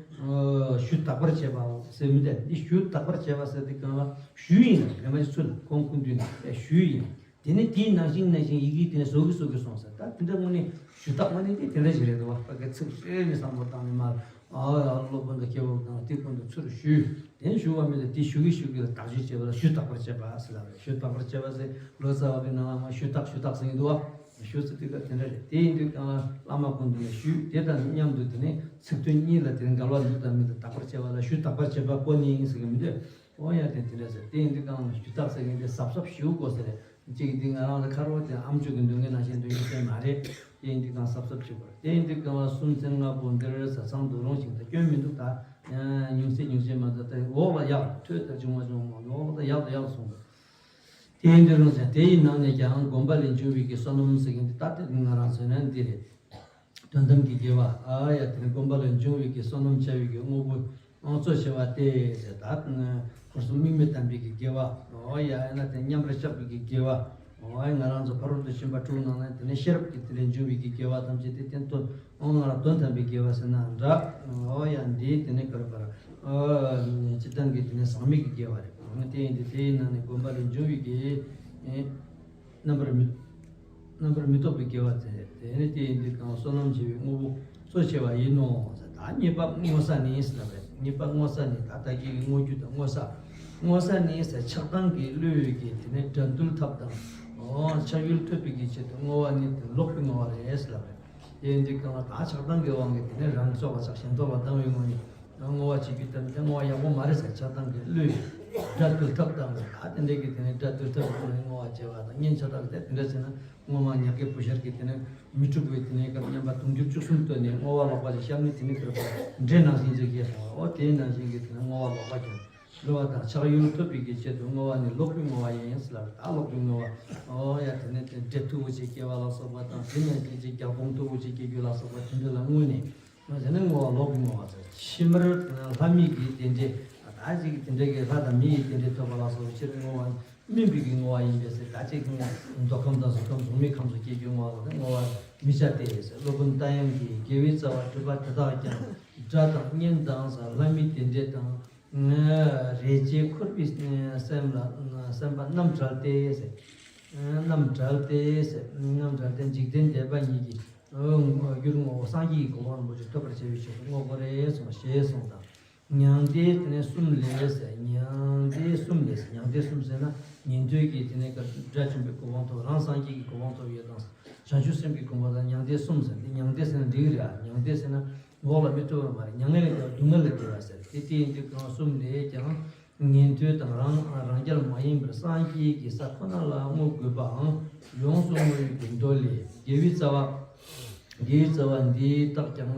ཞུ་དག་པར་བྱེད་པའོ་ཟེར་མི་འདུག། འདི་ཞུ་དག་པར་བྱེད་པ་ཟེར་དུས་གང་ལ་ཞུ་ཡིན་ལ་རེ་མ་ཞིག་ཚུལ་ཁོང་སྐུ་མདུན་ལ་ཞུ་ཡིན། དེ་ནས་དེའི་ནང་བཞིན་ནང་བཞིན་ཡི་གེ་དེ་ནས་བཟོ་གི་བཟོ་གི་སོང་ཟེར། ད་དེ་འདྲ་དངོས་གནས་ཞུ་དག་དངོས་གནས་དེ་དེ་འདྲ་ཞིག་རེད་འདུག་པ། ཕ་གི་ཚིག་རེ་ནས་བསམ་བློ་བཏང་ནས་མར་ཨ་ཡ་སློབ་དཔོན་དང་སྐྱེ་བོ་དང་དེ་ཀུན་ཏུ་ཚུར་ཞུས། དེ་ཞུ་བ་མི་ལ་དེ་ཞུ་གི་ཞུ་གི་ལ་དག་ཞུ་བྱེད་པ་ལ་ཞུ་དག་པར་བྱེད་པ་ཟེར་ལ་རེད། ཞུ་དག་པར་བྱེད་པ་ཟེར་ལོ་ཙཱ་བ་གི་ནང་ལ་མ་ཞུ་དག་ཞུ་དག་ཟེར་གི་འདུག་པ། ཞུ་ཟེར་དུས་སྐབས་དེ་འདྲ་རེད། དེ་ཡིན་དུས་གང་ལ་བླ་མ་ཀུན་ཏུ་ལ་ཞུས། དེ་དང་མཉམ་དུ་དེ་ནས་ཚིག་དོན་གཉིས་ལ་དེ་ནས་འགལ་བ་འདུག་དང་མི་འདུག་དག་པར་བྱེད་པ་ལ་ཞུ་དག་པར་བྱེད་པ་པོ་ནི་ཡིན་ཟེར་གི་མི་འདུག། ཨོ་ཡ་དེ་དེ་འདྲ་ཟེར། དེ་ཡིན་དུས་གང་ཞུ་དག་ཟེར་མཁན་དེ་གཟབ་གཟབ་ཞུ་དགོས་ཟེར་རེད། གཅིག་འདི་ང་རང་ལ་ཁ་རོག་དེ་ཨམ་ཅོག་གི་འདོན་མཁན་ནང་བཞིན་འདོན་རྒྱུ་དེ་མ་རེད། དེ་ཡིན་དུས་གང་གཟབ་གཟབ་བྱེད་དགོས་རེད། དེ་ཡིན་དུས་གང་ལ་སུམ་ཚན་ལྔ་པོ་འདིར་ཟ་ཚང་དུ་རུང་ཞིང་ད་སྐྱོན་མི་འདུག། ད་ཉུང་ཚེ་ཉུང་ཚེ་མ་ད་ད་འོག་ལ་ཡག་ཐོས་ད་བྱུང་བ་བྱུང་མ་འོག་ལ་ད་ཡག་ད་ཡག་སོང་། དེ་ཡིན་དུས་རུང་ཞིང་དེ་ཡི་ནང་ནས་ཀྱང་སྒོམ་པ་ལས་བྱུང་བའི་གི་བསོད་ནམས་ཟེར་མཁན་དེ་ད་དེ་ང་རང་ཚོ་ནས་འདི་རེད། དོན་དམ་གྱི་དགེ་བ། ཨ་ཡ་དེ་ནི་སྒོམ་པ་ལས་འབྱུང་བའི་གི་བསོད་ནམས་བྱ་བའི་གི་དངོས་པོ་གཙོ་ཆེ་བ་སྟེ་ཟེར། ད་འཁོར་གསུམ་དམིགས་མེད་དམ་པའི་གི་དགེ་བ། ཨོ་ཡ་ཨ་ན་དེ་མཉམ་པར་བཞག་པའི་གི་དགེ་བ། ཨོ་ཡ་ང་རང་ཚོ་ཕ་རོལ་ཏུ་ཕྱིན་པ་དྲུག་ནང་ནས་དེ་ནི་ཤེས་རབ་ཀྱི་དེ་ལས་འབྱུང་བའི་གི་དགེ་བ་ཐམས་ཅད་དེ་དེ་དོན་ཨོ་ང་རང་དོན་དམ་པའི་དགེ་བ་ཟེར་ན་འདྲ། ཨོ་ཡ་འདི་དེ་ནི་ག་རེ་ག་རེ་ཨོ་སྤྱིར་བཏང་གི་དེ་ནི་ཟག་མེད་ཀྱི་དགེ་བ་རེད། ཨོ་དེ་ཡིན་དུས་དེའི་ནང་ནས་སྒོམ་པ་ལས་འབྱུང་བའི་གི་རྣམ་པར་མི་རྣམ་པར་མི་རྟོག་པའི་དགེ་བ་སྟེ། དེ་ནི་དེ་ཡིན་དུས་གང་བསོད་ནམས་བྱེ་བའི་དངོས་པོ་གཙོ་ཆེ་བ་ཡིན་ནོ། ད་གཉིས་པ་བསྔོ་ས་ནི་ཟེར་ལབ་པས། གཉིས་པ་བསྔོ་ས་ནི་ད་ལྟ་གི་བསྔོ་རྒྱུ་དང་བསྔོ་ས། བསྔོ་ས་ནི་ཟེར་ཆགས་སྡང་གི་བློས་ཀྱི་དེ་ནས་དགྲ་འདུལ་ཐབས་དང་། ཨོ་ཆགས་ཡུལ་ཐོབ་པའི་གི་ཆེད་དུ་བསྔོ་བ་ནི་དེ་ལོག་པའི་བསྔོ་བ་རེད་ཟེར་ལབ་པས། དེ་ཡིན་དུས་གང་ལ་ད་ཆགས་སྡང་གི་དབང་གིས་དེ་ནས་རང་སྲོག་ལ་ཆགས་གཞན་སྲོག་ལ་སྡང་བའི་ངོ་ནས། བསྔོ་བ་བྱེད་རྒྱུ་དང་དེ་བསྔོ་བ་ཡག་པོ་མ་རེད་ཟེར། ཆགས་སྡང་གི་བློས་དགྲ་འདུལ་ཐབས་དང་། ད་དེ་འདྲའི་གི་དེ་ནས་དགྲ་འདུལ་ཐབས་ཀྱི་སྒོ་ནས་བསྔོ་བ་བྱས་པ་དང་། གཉེན་ཆགས་སྡང་གི་དེ་དེ་འདྲ་བྱས་ན་སྔོན་མ་ཉག་གི་བུ་ཤར་གྱི་དེ་ནས་མི་འཁྲུགས་པའི་དེ་ནས་སྐབས་མཉམ་པ་དུང་ཕྱུར་བཅུ་གསུམ་བཏོན་ནས་བསྔོ་བ་ལོག་པ་ཞིག་བཤམས་ནས་དེ་ནས་གྲོལ་བ་འདྲེ་ནང་བཞིན་ཅིག་སྐྱེས་སོང་བ། ཨོ་དེའི་ནང་བཞིན་གྱི་དེ་ནས་བསྔོ་བ་ལོག་པ་ཀྱང་འགྲོ་བ་དང་ཆགས་ཡུལ་ཐོབ་པའི་གི་ཆེད་དུ་བསྔོ་བ་ནི་ལོག་པའི་བསྔོ་བ་ཡིན་ཟེར་ལབ། ད་ལོག་པའི་བསྔོ་བ། ཨོ་ཡ་དེ་ནས་དེ་འདྲེ་མཐུག་པོ་ཅིག་སྐྱེ་བ་ལ་སོགས་པ་དང་། དེ་ནས་དེ་ཅིག་རྒྱལ་འགོང་མཐུག་པོ་ཅིག་སྐྱེ་རྒྱུ་ལ་སོགས་པ་དེ་འདྲ་ལ་བསྔོས་ནས། དེ་ནས་བསྔོ་བ་ལོག་པའི་བསྔོ་བ་ཟེར། ཕྱི་མར་ལྷ་མིའི་གི་རྟེན་འབྲེལ། ད་ཅིག་དེ་འདྲ་གི་ལྷ་དང་མི་ཡི་རྟེན་འབྲེལ་ཐོབ་པ་ལ་སོགས་པའི་ཕྱིར་བསྔོ་བ་སྨིན་པའི་གི་བསྔོ་བ་ཡིན་པས་ཟེར། ད་ཅིག་མདོ་ཁམས་དང་གཟུགས་ཁམས་གཟུགས་མེད་ཁམས་སུ་སྐྱེ་རྒྱུའི་བསྔོ་བ་ལ་བསྔོ་བ་མི་བྱ་སྟེ་ཟེར། སློབ་དཔོན་རྟ་དབྱངས་ཀྱིས་དགེ་བའི་རྩ་བ་སྒྲུབ་པ་དེ་དག་ཀྱང་། དགྲ་དང་གཉེན་དང་ཟེར། ལྷ་མིའི་རྟེན་འབྲེལ་དང་། རེ་ཆེ་འཁོར་བའི་སེམས་ལ་སེམས་པ་རྣམ་བྲལ་ཏེ་ཟེར། རྣམ་བྲལ་ཏེ་ཟེར། རྣམ་བྲལ་ཏེ་འཇིག་རྟེན་འདས་པ་ཉིད་ཀྱི་རྒྱུར་བསྔོ་བ། སངས་རྒྱས་ཀྱི་གོ་འཕང་རིན་པོ་ཆེ་ཐོབ་པར་བྱ་བའི་ཕྱིར་དུ་བསྔོ་དགོས་རེད་གསུངས་པ་ཞེས་གསུངས་དང་། མྱང་འདས་དེ་ནས་གསུམ་ལས་ཟེར། མྱང་འདས་གསུམ་ལས་ཟེར། མྱང་འདས་གསུམ་ཟེར་ན་ཉན་ཐོས་ཀྱི་དེ་ནས་དགྲ་བཅོམ་པའི་གོ་འཕང་ཐོབ། རང་སངས་རྒྱས་ཀྱི་གོ་འཕང་ཐོབ་ཡོད་དང་། བྱང་ཆུབ་སེམས་ཀྱི་གོ་འཕང་དང་། མྱང་འདས་གསུམ་ཟེར། འདི་མྱང་འདས་ཟེར་ན་འགྲིག་རེད། མྱང་འདས་ཟེར་ན། འོག་ལ་མི་ཐུབ་པ་མ་རེད། མྱ་ངན་ལས་འདས་པ་སྡུག་བསྔལ་ལས་འདས་པ་ཟེར། དེ་དེ་ཡིན་དུས་གང་གསུམ་ལས་ཀྱང་ཉན་ཐོས་དང་རང་རང་རྒྱལ་མ་ཡིན་པར་སངས་རྒྱས་ཀྱི་ས་ཁོ་ན་ལ་བསྔོ་དགོས་པའང་ཡོངས་སུ་བསྔོ་བའི་མདོ་ལས། དགེ་བའི་རྩ་བ་དགེ་བའི་རྩ་བ་འདི་དག་ཀྱང་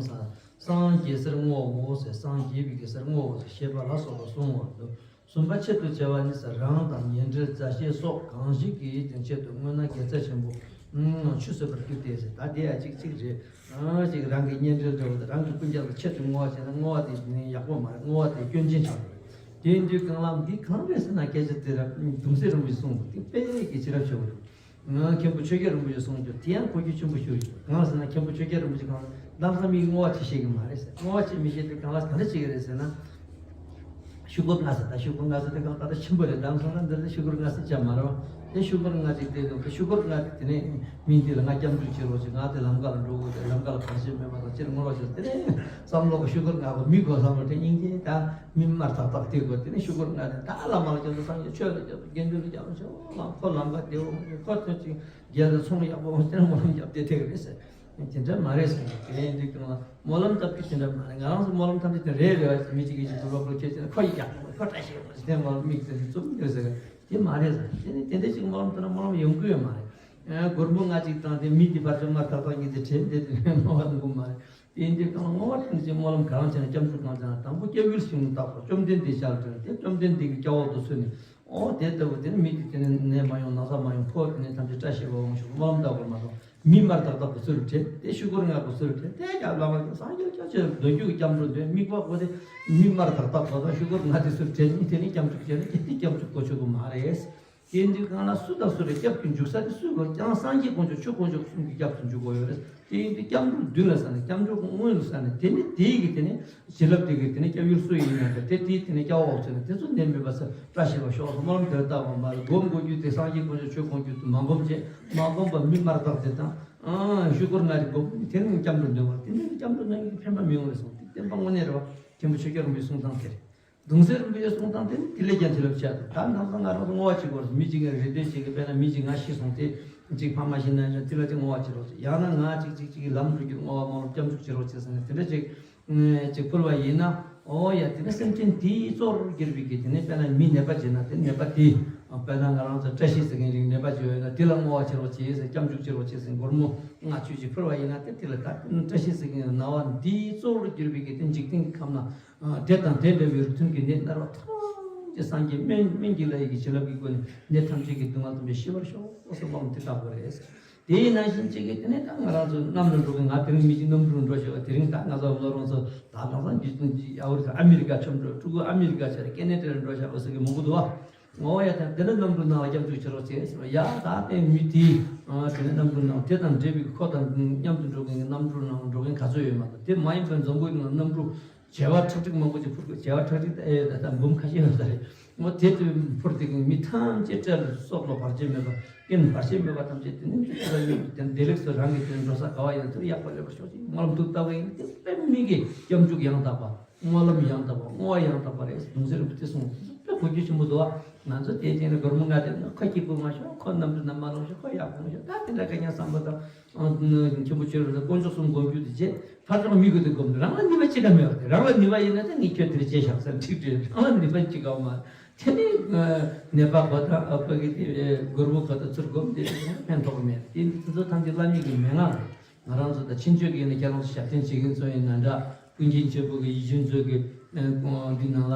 སངས་རྒྱས་སར་བསྔོའོ་ཟེར། སངས་རྒྱས་པའི་གེ་སར་བསྔོའོ་ཟེར་བཤད་པ་ལ་སོགས་པ་གསུངས་པ་འདུག། གསུམ་པ་ཆེད་དུ་བྱ་བ་ནི་ཟེར། རང་དང་ཉེ་འབྲེལ་མཛའ་བཤེས་སོགས་གང་ཞིག་གི་ཆེད་དུ་བསྔོས་ན་དགེ་རྩ་ཆེན་པོ་ ཨང་། ཆུད་ཟོས་པར་གྱུར་ཏེ་ཟེར། ད་དེ་ཡང་གཅིག་གཅིག་རེད། ཨང་། གཅིག་རང་གི་གཉེན་འབྲེལ་འདྲ་བོ་དང་། རང་གི་སྤུན་ཀྱག་ལ་ཆེད་དུ་བསྔོ་བ་བྱས་ན་བསྔོ་བ་དེ་ནི་ཡག་པོ་མ་རེད། བསྔོ་བ་དེ་སྐྱོན་ཅན་ཆགས་འགྲོ་རེད། དེ་ཡིན་དུས་རྐང་ལམ་འདི་གང་རེད་ཟེར་ན། སྐད་ཆ་དེ་ར་གདུང་སྲས་རིན་པོ་ཆེ་གསུངས་པ་དེ་དཔེ་གི་བྱིན་རླབས་ཆེ་བོ་རེད། ང་མཁན་པོ་ཆོས་རྒྱལ་རིན་པོ་ཆེ་གསུངས་རྒྱུ་དེ་ཡང་གོ་རྒྱུ་ཆེན་པོ་ཞིག་རེད། གང་ཟེར་ན་མཁན་པོ་ཆོས་རྒྱལ་རིན་པོ་ཆེ་གང་ལ་ལམ་སང་མིག་བསྔོ་བ་ཅིག་ཤེས་ཀྱི་མ་རེད་ཟེར། བསྔོ་བ་ཅིག་མི་ཤེས་དུས་གང་ལ་ག་འདྲ་བྱེད་ཀྱི་རེད་ཟེར་ན། ཤུ་གུར་ལྔ་ཟེར། ད་ཤུ་གུར་ལྔ་ཟེར་དེ་གང་ལྟར་ཆེན་པོ་རེད། ལམ་སང་ལ་འདིར་ཤུ་གུར་ལྔ་ཟེར་བྱ་མ་རེད་བ། དེ་ཤུ་གུར་ལྔ་ཅིག་དེ་དང་ཤུ་གུར་ལྔ་དེ་དེ་ནས་མི་འདི་ལ་ང་སྐྱབས་འཇུག་བྱེད་རོགས་བྱེད། ང་དེ་ལམ་ཁ་ལ་འགྲོ་དགོས། དེ་ལམ་ཁ་ལ་བར་ཆད་མེད་པ་དང་སྤྱིར་བསྔོ་རོགས་བྱེད། དེ་ནས་བསམ་བློ་གི་ཤུ་གུར་ལྔ་གོ་མི་གོ་བསམ་བློ་དེ་སྙིང་རྗེ་དང་མི་དམར་ཐག་ཐག་དེ་གོ། དེ་ནས་ཤུ་གུར་ལྔ་དེ་ད་བླ་མ་ལ་སྐྱབས་སུ། སངས་རྒྱས་ཆོས་ལ་སྐྱབས་སུ། དགེ་འདུན་ལ་སྐྱབས་སུ། ཁོ་ལམ་ཁ་བདེ་བོ། ཁོ་ཐོན་ཅིག་རྒྱལ་ལ་ཚོང་ཡག་པོ་འོང་། དེ་ནས་སྨོན་ལམ་རྒྱབ་དེ་ཐེག་རེད་ཟེར། དེ་འདྲ་མ་རེད་ཟེར། དེ་ཡིན་དུས་གང་ལ་སྨོན་ལམ་བཏབ་རྒྱུ་དེ་འདྲ་མ་རེད། ང་རང་ཚོ་སྨོན་ལམ་བཏབ་རྒྱུ་དེ་རེད་རེད་བ། མི་གཅིག་གིས་གཅིག་ཏུ་རོགས་རོགས་བྱས་བྱས་ན་ཁོ་ཡི་རྒྱག་ཁོ་བཀྲ་ཤིས་པ་ཞིག་དེ་སྨོན་ལམ་དམིགས་བསལ་ནས་རྩོམ་རྒྱུ་ཟེར། དེ་མ་རེད་ཟེར། དེ་ནི་དེ་འདྲ་ཅིག་སྨོན་ལམ་བཏབ་ན་སྨོན་ལམ་ཡོང་གི་ཡོད་མ་རེད། ཨ། སྒོར་མོ་ལྔ་གཅིག་བཏང་སྟེ་མི་དེ་ཕར་ཚུར་དམར་ཐག་ཐག་གཉིས་དེ་དྲན་བསྡད་དེ་སྨོན་ལམ་འགུམ་མ་རེད། དེ་ཡིན་དུས་གང་ལ་བསྔོ་བ་བཏབ་ཅིག་སྨོན་ལམ་གང་བྱས་ན། སྐྱབས་འཇུག་གང་བྱས་ན། དང་པོ་སྐྱབས་ཡུལ་ཞིག་ནས་བཏགས་པ། བཅོམ་ལྡན་འདས་ཞལ་དྲན་ཏེ་བཅོམ་ལྡན་འདས་ཀྱི་སྐྱབས་འོག་ཏུ་བསུས་ནས། ཨོ་དེ་ལྟ་བུ་དེ་ནི་མི་དེ་དེ་ནི་ནད་མ་ཡོང་། ན་ཚ་མ་ཡོང་། ཁོ་དེ་ནི་ཐམས་ཅད་བཀྲ་ཤིས་པ་འོང་ཞུ་སྨོན་ལམ་བཏབ་དགོས་མ་གཏོགས། མི་དམར་ཐག་ཐག་གི་ཚུལ་དྲན་ཏེ་ཤུ་གུར་ལྔ་གི་ཚུལ་དྲན་ཏེ་ཡར་བླ་མ་སངས་རྒྱས་སྐྱབས་ཆེ་འདོན་རྒྱུ་གི་སྐྱབས་འགྲོ་འདོན། དམིགས་པ་གོ་དེ་མི་དམར་ཐག་ཐག་གོ་དང་ཤུ་གུར་ལྔ་དེ་ཚུལ་དྲན་ནས་དེ་ནི་སྐྱབས་འཇུག་བྱས་ན་དེ་སྐྱབས་འཇུག་གོ་ཆོད་གི་མ་རེད། དེ་འདི་གང་ལ་སུ་དང་སུ་རེད། སྐྱབས་ཀྱི་འཇུག་ས་དེ་སུ་དགོས་ཀྱང་སངས་རྒྱས་དཀོན་མཆོག་ཆོས་དཀོན་མཆོག་གསུམ་གྱི་སྐྱབས་སུ་འཇུག་དགོས་ཡོད་རེད། དེ་ཡིན་དུས་སྐྱབས་འགྲོ་མདུན་ལ་ས་ནས་སྐྱབས་འགྲོ་སྔོན་ལ་ས་ནས་དེ་ནི་དེའི་གི་དེ་ནི་བྱིན་རླབས་དེ་གི་དེ་ནི་སྐྱབས་ཡུལ་སུ་ཡིན་ན་འདྲ། དེ་དེའི་དེ་ནི་སྐྱབས་འོག་ཚུད་ནས་དེ་ཚོ་ནད་མེད་པ་ས་བཀྲ་ཤིས་པ་ཤོག་སྨོན་ལམ་དེར་བཏབ་པ་མ་རེད། སྒོམ་དགོས་རྒྱུ་དེ་སངས་རྒྱས་དཀོན་མཆོག་ཆོས་དཀོན་མཆོག་དེ་མ་སྒོམ་བྱས། མ་སྒོམ་པ་མི་དམར་ཐག་དེ་དང་ཨང་ཤུ་གུར་ལྔ་རེ་སྒོམ། དེ་ནི་སྐྱབས་འགྲོ་འདོན་པ། དེ་ནི་སྐྱབས་འགྲོ་ནང་གི་ཕན་པ་མི་ཡོང་རེད་གསུངས། དེ་བསྟན་པ་དངོས་གནས་རེད་བ། མཁན་པོ་ཆོས་རྒྱལ་རིན་པོ་ཆེའི་གསུང་སྟངས་དེ་རེད། གདུང་སྲས་རིན་པོ་ཆེའི་གསུང་སྟངས་དེ་ནི་དེ་ལས་ཀྱང་བྱིན་རླབས་ཆེ་བ་དང་། ད་ནང་ཚང་ང་རང་ཚོ་བསྔོ་བ་བྱེད་དགོས་རེད། མི་གཅིག་གིས་རེ་ལྟོས་བྱེད་ཀྱི། དཔེར་ན་མི་གཅིག་ང་ཤི་སོང་སྟེ་གཅིག་ཕ་མ་ཤི་ན་ཡང་དེ་ལ་ཅིག་བསྔོ་བ་བྱེད་རོགས་བྱེད། ཡང་ན་ང་གཅིག་གཅིག་གཅིག་གི་ལམ་འགྲོ་རྒྱུར་བསྔོ་བ་སྨོན་ལམ་སྐྱབས་འཇུག་བྱེད་རོགས་བྱེད་ཟེར་ནས་དེ་འདྲ་ཅིག་ཅིག་ཕུལ་བ་ཡིན་ན། ཨོ་ཡ། དེ་ནི་སེམས་ཅན་དེའི་གཙོ་བོར་གྱུར་པའི་གི་དེ་ནི་དཔེར་ན་མི་ནད་པ་བྱེད་ན་དེ་ནད་པ་དེ། དཔེར་ན་ང་རང་ཚོ་བཀྲ་ཤིས་ཟེར་མཁན་ཅིག་ནད་པ་བྱེད་ཡོད་ན་དེ་ལ་བསྔོ་བ་བྱེད་རོགས་བྱེད་ཟེར། སྐྱབས་འཇུག་བྱེད་རོགས་བྱེད་ཟེར། སྒོར་མོ་ལྔ་བཅུ་ཅིག་ཕུལ་བ་ཡིན་ན་དེ་དེ་ལ་ད་བཀྲ་ཤིས་ཟེར་མཁན་ན་བ་འདིའི་གཙོ་བོར་གྱུར་པའི་གི་དེ་འཇིག་རྟེན་གྱི་ཁམས་ན། ཨ། དེ་དང་དེ་འདྲ་བའི་རིགས་མཐུན་གྱི་ནད་མནར་བ་ཐམས་ཅད་སངས་རྒྱས་སྨན་སྨན་གྱི་བླ་ཡི་གི་བྱིན་རླབས་ཀྱི་སྒོ་ནས་ནད་ཐམས་ཅད་ཀྱི་སྡུག་བསྔལ་ཐམས་ཅད་ཞི་བར་ཤོག་ཟེར་སྨོན་ལམ་དེ་བཏབ་དགོས་རེད། དེ་ཡིན་ནང་བཞིན་གཅིག་གིས་དེ་ནས་ད་ང་རང་ཚོ་གནམ་ལ་འགྲོ་གི། ང་དེ་རིང་མི་གཅིག་གནམ་གྲུར་འགྲོ་ཤག་དེ་རིང་ད་ང་ཚོ་ལོ་རང་ཚོ་ད་ལམ་སང་རྒྱུ་ཨ་རི་ཨ་མི་རི་ཀ་ཆོམ་འགྲོ། ཕྲུ་གུ་ཨ་མི་རི་ཀ་ཆགས་རེད། ཀེ་ན་ཌ་ལ་འགྲོ་ཤག་འོ་ཟེར་གི་མང་པོ་འདུག་བ། ཨོ་ཡ། ད་དེ་ནས་གནམ་གྲུ་ནང་ལ་སྐྱབས་འཇུག་བྱེད་རོགས་བྱེད་ཟེར་བ། ཡ། ད་དེ་མི་དེ། ཨ། དེ་ནས་གནམ་གྲུ་ནང་དེ་དང་འབྲེལ་བའི་ཁོ་དང་མཉམ་དུ་འགྲོ་མཁན་གནམ་གྲུ་ནང་འགྲོ་མཁན་ག་ཚོད་ཡོད་མ་གཏོགས། དེ་མ་ཡིན་པའི་འཛམ་བུ་གླིང་ལ་གནམ་གྲུ་བྱེ་བ་ཁྲག་ཁྲིག་མང་པོ་ཅིག་འཕུར་དགོས། བྱེ་བ་ཁྲག་ཁྲིག་ད་ཨེ་ད་ད་འབུམ་ཁ་ཤས་ཡོད་ས་རེད། ཨོ་དེ་དུས་འཕུར་དེ་གི་མི་ཐམས་ཅད་བཀྲ་ལ་སྲོག་ལ་བར་ཆད་མེད་པ། རྐྱེན་བར་ཆད་མེད་པ་ཐམས་ཅད་དེ་ནི་དེ་ལ་ཡོད། དེ་བདེ་ལེགས་སུ་རང་གི་དེ་འགྲོ་ས་ག་བ་ཡོད་དེར་ཡག་པ་ལེགས་པར་ཤོག་ཅིག་སྨོན་ལམ་ཐུགས་བཏབ་པ་ཡིན། དེ་དཔེ་མི་གི་སྐྱབས་འཇུག་ཡང་དག་པ། སྨོན་ལམ་ཡང་དག་པ། བསྔོ་བ་ཡང་དག་པ་རེད། གདུང་སྲས་རིན་པོ་ཆེས་གསུངས། དཔེ་གོ་རྒྱུ་ཆེན་པོ་འདུག་བ། ང་ཚོ་དེའི་རྗེས་ནས་སྒོར་མོ་ལྔ་སྟེར་ན་ཁོ་སྐྱིད་པོ་མ་ཤོག་ཁོ་གནམ་གྲུ་ནང་མ་ལོག་ཤོག་ཁོ་ཡག་པོ་མ་ཤོག་ད་དེ་འདྲ་ག་ཉག་བསམ་པ་དང་། མཁན་པོ་ཆོས་རེད། དཀོན་མཆོག་གསུམ་སྒོམ་རྒྱུ་དེ་བྱས། ཕར་ཚུར་མི་དགོས་དེ་སྒོམ་དེ། རང་ལ་ནུས་པ་ཅི་ག་མེད་པ་དེ། རང་ལ་ནུས་པ་ཡིན་ན་ད་ངས་ཁྱོད་དེར་བྱས་བཞག་ཟེར་ཁྲིག་ཁྲིག་རང་ལ་ནུས་པ་ཅི་ག་མ། དེ་ནི་ནད་པ་གོ་དང་ཨ་ཕ་གི་དེ་སྒོར་མོ་གོ་དང་ཚུར་སྒོམ་དེ་ཕན་ཐོགས་མེད། དེ་ཚོ་ཐམས་ཅད་བླ་མེད་ཀྱི་མན་ངག་རེད། ང་རང་ཚོ་ད་ཕྱིན་ཆད་ཀྱི་ཡིན་ན་ཁྱེད་རང་ཚོ་ཞབས་བརྟན་བྱེད་མཁན་ཚོ་ཡིན་ན་འདྲ། ཀུན་མཁྱེན་ཆེན་པོ་གི་ཡིད་བཞིན་མཛོད་ཀྱི་ཨ་འདི་ནང་ལ།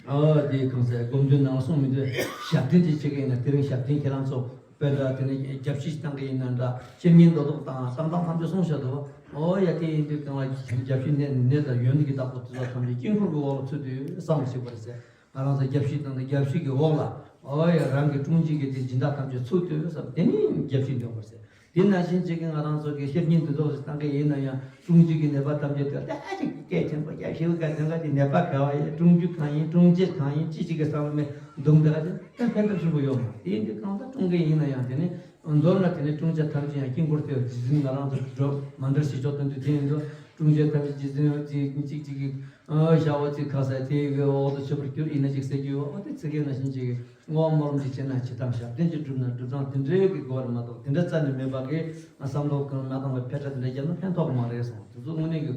ཨ་དེ་གང་ཟེར་སྒོམ་དོན་ནང་ལ་གསུངས་མི་འདུག་ཞབས་བརྟན་ཅིག་བྱེད་མཁན་ཡིན་ན་དེ་རིང་ཞབས་བརྟན་ཁྱེད་རང་ཚོ་དཔེ་འདྲ་དེ་ནས་རྒྱབ་བཤིག་བཏང་གི་ཡིན་ན་འདྲ། བཤེར་སྙིང་རྡོ་རྡོག་བཏང་བཏང་བཏང་ཐམས་ཅད་གསུངས་བཞག་འདུག་ཨོ་ཡ། དེ་ཡིན་དུས་གང་ལ་རྒྱབ་བཤིག་ནས་ནད་དང་ཡོན་ཏན་གྱི་བདག་པོ་དེ་ཚོ་ཐམས་ཅད་དཀྱིལ་འཁོར་གྱི་འོག་ལ་ཚུད་དུས་བསམ་བློ་ཞིག་པར་ཟེར། ང་རང་ཚོ་རྒྱབ་བཤིག་བཏང་ནས་རྒྱབ་བཤིག་གི་འོག་ལ། ཨོ་ཡ། རང་གི་དྲུང་ཆེ་གི་དེ་སྦྱིན་བདག་ཐམས་ཅད་ཚུད་དུས་བསམ། དེ་ནས་རྒྱབ་བཤིག་འདོན་པར་ཟེར། དེ་ནང་བཞིན་བྱེད་ཀྱི་ང་རང་ཚོ་གི་བཤེར་སྙིང་འདི་ཚོ་བཏང་གི་ཡིན་ན་ཡང་དྲུང་ཆེ་གི་ནད་པ་ཐམས་ཅད་དེ་ལྟ་ཅིག་སྐད་ཆེན་པོ་རྒྱབ་བཤིག་ག་དེ་འདྲ་དེ་ནད་པ་ག་བ་ཡིན། དྲུང་ཆེ་གང་ཡིན། དྲུང་ཆེ་གང་ཡིན། ཅི་ཞིག་གི་བསམ་བློ་མེད་འདུག་འདི་ག་དེ་ད་ཕན་ཐོགས་ཆེན་པོ་ཡོད་མ་རེད། དེ་ཡིན་དུས་གང་ལྟར་དྲུང་ཆེ་ཡིན་ན་ཡང་དེ་ནས་མདོར་ན་དེ་ནས་དྲུང་ཆེ་ཐམས་ཅད་ཡང་དཀྱིལ་འཁོར་དེ་རྗེ་བཙུན། ང་རང་ཚོ་འགྲོ་མ་འདྲ་ཞིག་ཆོག་དོན་དུ་དེ་ཡིན་དུས་དྲུང་ཆེ་ཐམས་ཅད་རྗེ་བཙུན་གཅིག་གཅིག་གིས་ཨ་ཤ་བ་ཅིག་ཁ་ཟས་དེ་གི་འོག་ཏུ་ཆུད་པར་གྱུར་ཡིན་ན་ཅིག་ཟེར་རྒྱུ་ཡོད། ཨོ་དེ་ཚིག་གི་ནང་བཞིན་ཅིག་བསྔོ་བ་སྨོན་ལམ་ཅིག་བྱས་ན་བྱེད་སྟངས་ཞབས་བརྟན་ཅིག་བསྒྲུབས་ན་སྒྲུབ་སྟངས་དེ་འདྲའི་གི་དགོས་རེད་མ་གཏོགས། དེ་འདྲ་རྩ་ནས་མེད་པ་གི་བསམ་བློ་གང་མ་བཏང་བའི་ཕལ་ཆེར་དེ་འདྲ་བརྒྱབ་ན་ཕན་ཐོགས་མ་རེད་གསུངས། དེ་ཚོ་དངོས་གནས་ཀྱི་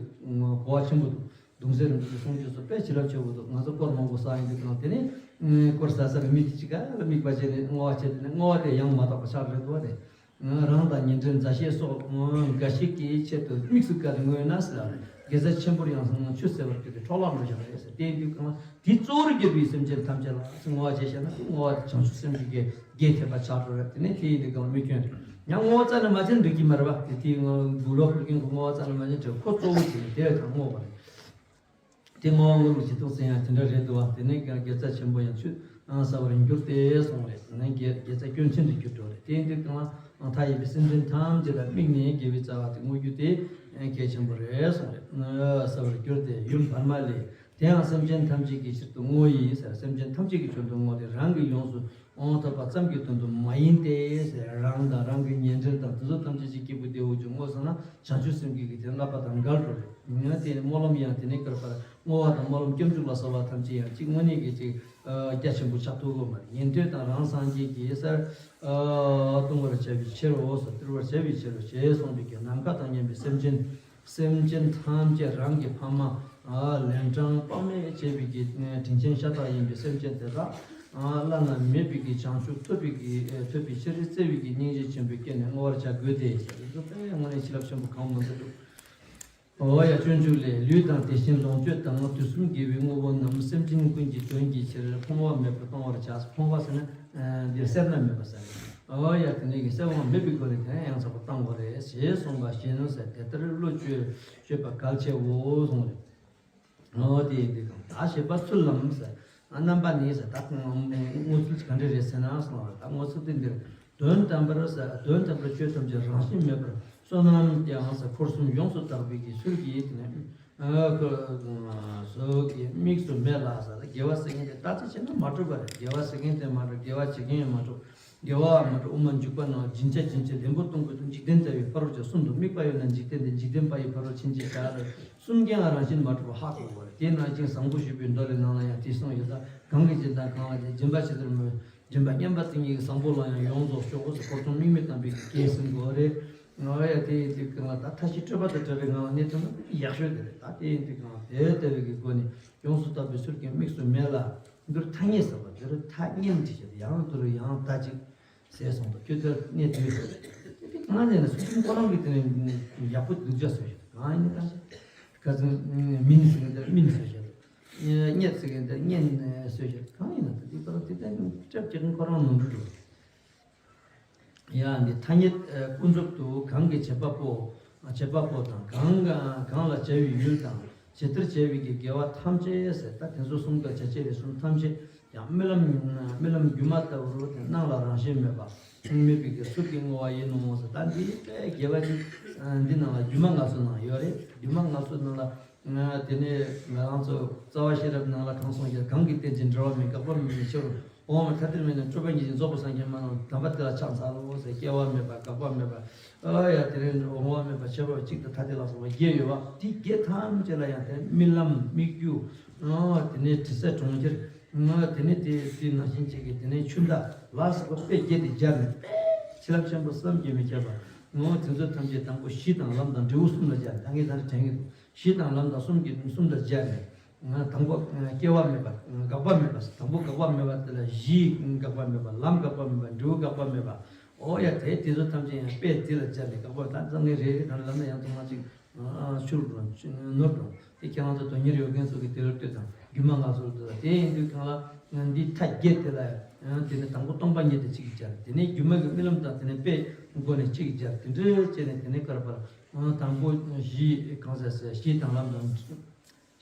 གོ་བ་ཆེན་པོ་འདུག་གདུང་སྲས་རིན་པོ་ཆེ་གསུང་རྒྱུ་ཚོ་དཔེ་བྱིན་རླབས་ཆེ་བོ་འདུག་ང་ཚོ་སྐོར་མང་པོ་བསགས་ཡིན་དུས་གང་དེ་ནས་སྐོར་ཟ་ས་གི་མི་དེ་ཅིག་ག་ལ་དམིགས་པ་བྱས་ནས་བསྔོ་བ་བྱས། དེ་ནས་བསྔོ་བ་དེ་ཡང་མ་དག་པ་ཆགས་རེད་འདུག་བ་རེད། རང་དང་ཉེ་འབྲེལ་མཛའ་བཤེས་སོགས་འགའ་ཞིག་གི་ཆེད་དུ་དམིགས་སུ་བཀར་ཏེ་བསྔོས་ན་ཟེར་བ་རེད། དགེ་རྩ་ཆེན་པོར་ཡང་སོང་ན་ཆུ་བསིལ་བར་གྱུར་ཏེ་འཕྲོ་བརླག་འགྲོ་བཞག་རེད་ཟེར། དེ་ཡིན་དུས་གང་ལ་དེ་གཙོ་བོར་གྱུར་པའི་སེམས་ཅན་ཐམས་ཅད་ལ་བསྔོ་བ་བྱས་བཞག་ན་དེ་བསྔོ་བ་དེ་བྱང་ཆུབ་སེམས་ཀྱི་དགེ་དགེ་ཐེབས་པ་ཆགས་འགྲོ་རེད། དེ་ནས་དེ་ཡིན་དུས་གང་ལ་མི་ཁྱོད་ཡང་བསྔོ་བ་རྩ་ནས་མ་བྱས་འགྲིག་གི་མ་རེད་པ། དེ་དེའི་བསྔོ་བ་འབུལ་བ་ཕུལ་མཁན་གྱི་བསྔོ་བ་རྩ་ནས་མ་བྱས་འགྲིག་ཁོ་གཙོ་བོ་བྱས་ནས་དེ་བས་ཀྱང་བསྔོ་བ་རེད། དེ་བསྔོ་བ་བསྔོ་བའི་བྱེད་སྟངས་ཟེར་ཡང་དེ་འདྲ་རེད་འདུག་བ། དེ་ནས་ཀྱང་དགེ་རྩ་ཆེན་པོ་ཡང་ཆུད་ཟ་བར་འགྱུར་ཏེ་གསུངས་རེད། དེ་ནས་དགེ་དགེ་རྩ་སྐྱོན་ཅན་དུ་གྱུར་འགྲོ་རེད། དེ་ཡིན་དུས་གང་ལ་མཐའ་ཡས་པའི་སེམས་ཅན་ཐམས་ཅད་ལ་དམིགས་ནས་དགེ་བའི་རྩ་བ་དེ་བསྔོ་རྒྱུ་དེ་གལ་ཆེན་པོ་རེད་གསུངས་རེད། ཟ་བར་འགྱུར་ཏེ་ཡུམ་བར་མ་ལས། དེ་ཡང་སེམས་ཅན་ཐམས་ཅད་ཀྱི་ཕྱིར་དུ་བསྔོ་ཡི་ཟེར། སེམས་ཅན་ཐམས་ཅད་ཀྱི་དོན་དུ་བསྔོ་སྟེ་རང་གིས་ཡོངས་སུ་དབང་ཐོབ་པ་ཙམ་གྱི་དོན་དུ་མ་ཡིན་ཏེ་ཟེར། རང་དང་རང་གི་ཉེ་འབྲེལ་དང་དེ་ཚོ་ཐམས་ཅད་ཀྱི་སྐྱེས་བུ་བདེ་བོ་ཅིག་བསྔོས་སོང་ན་བྱང་ཆུབ་སེམས་ཀྱི་གི་དེ་བསླབ་པ་དང་འགལ་འགྲོ་རེད། ཡང་དེ་སྨོན་ལམ་ཡང་དེ་ནས་བསྐུར་བར་བསྔོ་བ་དང་སྨོན་ལམ་སྐྱབས་འཇུག་ལ་སོགས་པ་ཐམས་ཅད་ཡང་གཅིག་དངོས་གནས་ཀྱི་ཅིག་རྒྱ་ཆེན་པོ་ཆགས་ཐུབ་ཀྱི་མ་རེད། ཉན་ཐོས་དང་རང་སངས་རྒྱས་ཀྱི་སར་ལྟུང་བར་བྱ་བའི་ཕྱིར་རོ་ཟེར། བཏུལ་བར་བྱ་བའི་ཕྱིར་རོ་ཞེས་གསུངས་པའི་གི་ནམ་མཁའ་དང་མཉམ་པའི་སེམས་ཅན། སེམས་ཅན་ཐམས་ཅད་རང་གི་ཕ་མ་ལན་གྲངས་དཔག་མེད་བྱས་པའི་གི་དྲིན་ཆེན་ཤ་སྟག་ཡིན་པའི་སེམས་ཅན་དེ་དག་བླ་ན་མེད་པའི་གི་བྱང་ཆུབ་ཐོབ་པའི་གི་ཐོབ་པའི་ཕྱིར་བརྩེ་བའི་གི་སྙིང་རྗེ་ཆེན་པོའི་སྐྱེ་ནས་བསྔོ་བར་བྱ་དགོས་ཏེ། དེ་ཚོ་དཔེ་དངོས་གནས་བྱིན་རླབས་ཆེན་པོ་གང་མང་དུ་འདུག་འོ་ཡ། སྤྱོད་འཇུག་ལས། ལུས་དང་དེ་བཞིན་ལོངས་སྤྱོད་དང་དུས་གསུམ་དགེ་བའི་དངོས་པོ་རྣམས་སེམས་ཅན་ཀུན་གྱི་དོན་གྱི་ཕྱིར་ཕོངས་པ་མེད་པར་གཏོང་བར་བྱ། ཕོངས་པ་ཟེར་ན་འདིར་སེར་སྣ་མེད་པ་ཟེར། འོ་ཡ། དེ་ནས་ཀྱི་སེར་སྣ་མེད་པའི་སྒོ་ནས་དེ་ཡང་དག་པར་གཏང་དགོས་རེད་ཞེས་གསུངས་པ་བཞིན་ནོ་ཟེར། དེ་ལྟར་བློ་སྤྱོད་སྤྱོད་པ་གལ་ཆེའོ་གསུངས་རེད། འོ་དེ་ཡིན་དུས་གང་ད་བྱེད་པ་ཚུལ་ལམ་ཟེར། རྣམ་པ་ནི་ཟེར། ད་བསྔོ་ཚུལ་ག་འདྲ་རེད་ཟེར་ན་གསུངས་རེད། ད་བསྔོ་ཚུལ་དེ་འདིར་དོན་དམ་པར་ཟེར། དོན་དམ་པར་ཆོས་ཐམས་ཅད་རང་བཞིན་མེད་པར་བསོད་ནམས་ཀྱང་ཟེར། འཁོར་གསུམ་ཡོངས་སུ་དག་པའི་གི་ཚུལ་གྱིས་དེ་ནས། ཨ་ཁོ་སོ་གི་དམིགས་སུ་མེད་ལ་ཟེར། དགེ་བ་ཟེར་མཁན་དེ་ད་ཅི་བྱས་ན་མ་གྲུབ་པ་རེད། དགེ་བ་ཟེར་མཁན་དེ་མ་གྲུབ། དགེ་བ་བྱེད་མཁན་ཡང་མ་གྲུབ། དགེ་བ་མ་གྲུབ། དབུ་མ་འཇུག་པ་ནང་སྦྱིན་བྱ་སྦྱིན་བྱེད་ལེན་པོ་གཏོང་དགོས་དུས་འཇིག་རྟེན་ལྟ་བུའི་ཕ་རོལ་ཕྱིན། གསུམ་དུ་དམིགས་པ་ཡོད་ན་འཇིག་རྟེན་དེ་འཇིག་རྟེན་པ་ཡི་ཕ་རོལ་ཕྱིན་ཅེས་བྱ་རེད། གསུམ་ཀའང་རང་བཞིན་མ་གྲུབ་པ་ཧ་གོ་དགོས་རེད། དེས་ན་ཅིང་བཟང་པོ་ཞེས་པའི་མདོ་ལས་ནང་ལ་ཡང་དེ་གསུངས་ཡོད། ད་གང་གིས་སྦྱིན་དང་གང་ལ་སྦྱིན། སྦྱིན་པ་ཇི་ལྟར་སྨོས། སྦྱིན་པ་མཉམ་པ་དེ་ཉིད་ཀྱིས་བཟང་པོ་ལ་ཡང་ཡོངས་རྫོགས་ཤོག་ཟེར། འཁོར་གསུམ་དམིགས་མེད་དམ་པའི་གི་རྒྱལ་ཟེར་དགོས་རེད། ང་ཡ་དེ་ཡིན་དུས་གང་ལ་ད་ཐབས་ཤེས་སྤྲོས་པ་དང་བྲལ་བའི་ངང་ལ་གནས་ཐུབ་ན་ཡག་ཤོས་དེ་རེད། ད་དེ་ཡིན་དུས་གང་ལ་དེ་ལྟ་བུའི་གི་སྒོ་ནས་ཡོངས་སུ་དག་པའི་ཚུལ་གྱིས་དམིགས་སུ་མེད་ལ། འདིར་ཐ་སྙད་ཟེར་བ་འདིར་ཐ་སྙད་དེ་བྱེད་དུ་ཡང་འདིར་ཡང་ད་ཅིག་ཟེར་སོང་དུ་ཁྱོད་ཚོར་གནས་དུས་ཟེར། དེ་གང་ཟེར་ན་སུ་ཁྱིམ་ཁོ་རང་གི་དེ་ནས་ཡག་པོ་སྡུག་ཅག་ཟེར་ཞིག་གང་ཡིན་ན་ད་ཅིག་ག་ཚོད་མིན་ཟེར་གི་འདིར་མིན་ཟེར་ཞིག་གཉེན་ཟེར་གི་འདིར་གཉེན་ཟེར་ཞིག་གང་ཡིན་ན་ད་དེ་ཁོ་རང་དེ་ལྟར་སྤྲད་ཀྱི་ཁོ་རང་ནོར་འཁྲུལ་རེད། ཡ་འདི་ཐ་སྙད་ཀུན་རྫོབ་ཏུ་གང་གི་བྱེད་པ་པོ། བྱེད་པ་པོ་དང་གང་གང་ལ་བྱ་བའི་ཡུལ་དང་ཇི་ལྟར་བྱ་བའི་གི་དགེ་བ་ཐམས་ཅད་ཟེར། ད་དེ་ཚོ་གསུམ་ཀ་བྱ་བྱེད་ལས་གསུམ་ཐམས་ཅད་ཡང་རྨི་ལམ་རྨི་ལམ་སྒྱུ་མ་ལྟ་བུར་དེ་སྣང་ལ་རང་བཞིན་མེད་པ་མེད་པའི་གི་ཚུལ་གྱི་བསྔོ་བ་ཡིན་ནོ་ཟེར། ད་འདི་དཔེ་དགེ་བ་འདི་འདི་ནང་ལ་སྒྱུ་མ་ལྔ་བཅུ་ནང་ཡོད་རེད། སྒྱུ་མ་ལྔ་བཅུ་ནང་ལ། དེ་ནས་ང་རང་ཚོ་རྩ་བ་ཤེས་རབ་ནང་ལ་གང་གསུངས་ཀྱང་གང་གི་རྟེན་ཅིང་འབྲེལ་བ་མེད། དགག་པ་མེད་པའི་ཕྱིར་རོ། འོང་བ་ཐ་དད་མེད་ན་སྤྲོས་པ་ཉིད་ཀྱིས་རྫོགས་པའི་སངས་རྒྱས་མ་རྣམས་དམ་པ་དེ་ལ་ཕྱག་འཚལ་ལོ་ཟེར། སྐྱེ་བ་མེད་པ་དགག་པ་མེད་པ་ཨ་ཡ་དེ་རིང་འོང་བ་མེད་པ་ཁྱད་པར་གཅིག་དང་ཐ་དད་ལ་སོགས་པ་བརྒྱད་ཡོད་པ་དེ་བརྒྱད་ཐམས་ཅད་ལ་ཡང་དེ་རྨི་ལམ་སྨིག་རྒྱུ། དེ་ནས་དྲི་ཟ་གྲོང་ཁྱེར། དེ་ནས་དེ་དེ་ནང་བཞིན་གཅིག་གི་དེ་ནས་ཆུ་ཟླ་ལ་སོགས་པ་དཔེ་བརྒྱད་དེ་སྦྱར་ནས་དཔེ་བྱིན་རླབས་ཆེན་པོ་བསམ་གྱིས་མི་ཁྱབ་པ། དེ་ཚོ་ཐམས་ཅད་དང་པོ་གཞི་དང་ལམ་དང་འབྲས་བུ་གསུམ་ལ་སྦྱར་ནས་ད་ངས་ད་རེ་དྲན་གྱི་འདུག་གཞི་དང་ལམ་དང་གསུམ་གྱི་གསུམ་དང་སྦྱར་ནས། དང་པོ་སྐྱེ་བ་མེད་པ་དགག་པ་མེད་པ། དང་པོ་དགག་པ་མེད་པ་དེ་ལ་གཞི་དགག་པ་མེད་པ། ལམ་དགག་པ་མེད་པ། འབྲས་བུ་དགག་པ་མེད་པ། ཨོ་ཡ་དེ་དེ་ཚོ་ཐམས་ཅད་ཡང་དཔེ་དེ་ལ་སྦྱར་ནས་དགག་པ་ད་ཙམ་ངས་རེ་རེ་གང་ལ་ལམ་ན་ཡང་དུ་མ་ཅིག་ཆུར་འགྲོ་ནོར་འགྲོ་དེ་ཁྱེད་རང་ཚོ་དོན་གཉེར་ཡོད་མཁན་ཚོ་གི་དེ་ལ་ལྟོས་དང་རྒྱུ་མ་ང་ཚོར་ལྟོས་དང་དེ་ཡིན་དུས་གང་ལ་འདི་མཐའ་བརྒྱད་དེ་ལ་ཡང་དེ་ནས་དང་པོ་སྟོང་པ་ཉིད་དེ་གཅིག་སྦྱར། དེ་ནས་སྒྱུ་མ་གི་རྨི་ལམ་དང་དེ་ནས་དཔེ་སྒོ་ནས་གཅིག་སྦྱར། དེ་འདྲ་བྱས་ནས་དེ་ནས་ཀར་པར། དང་པོ་གཞི་གང་ཟེར་ཟེར་གཞི་དང་ལམ་དང་།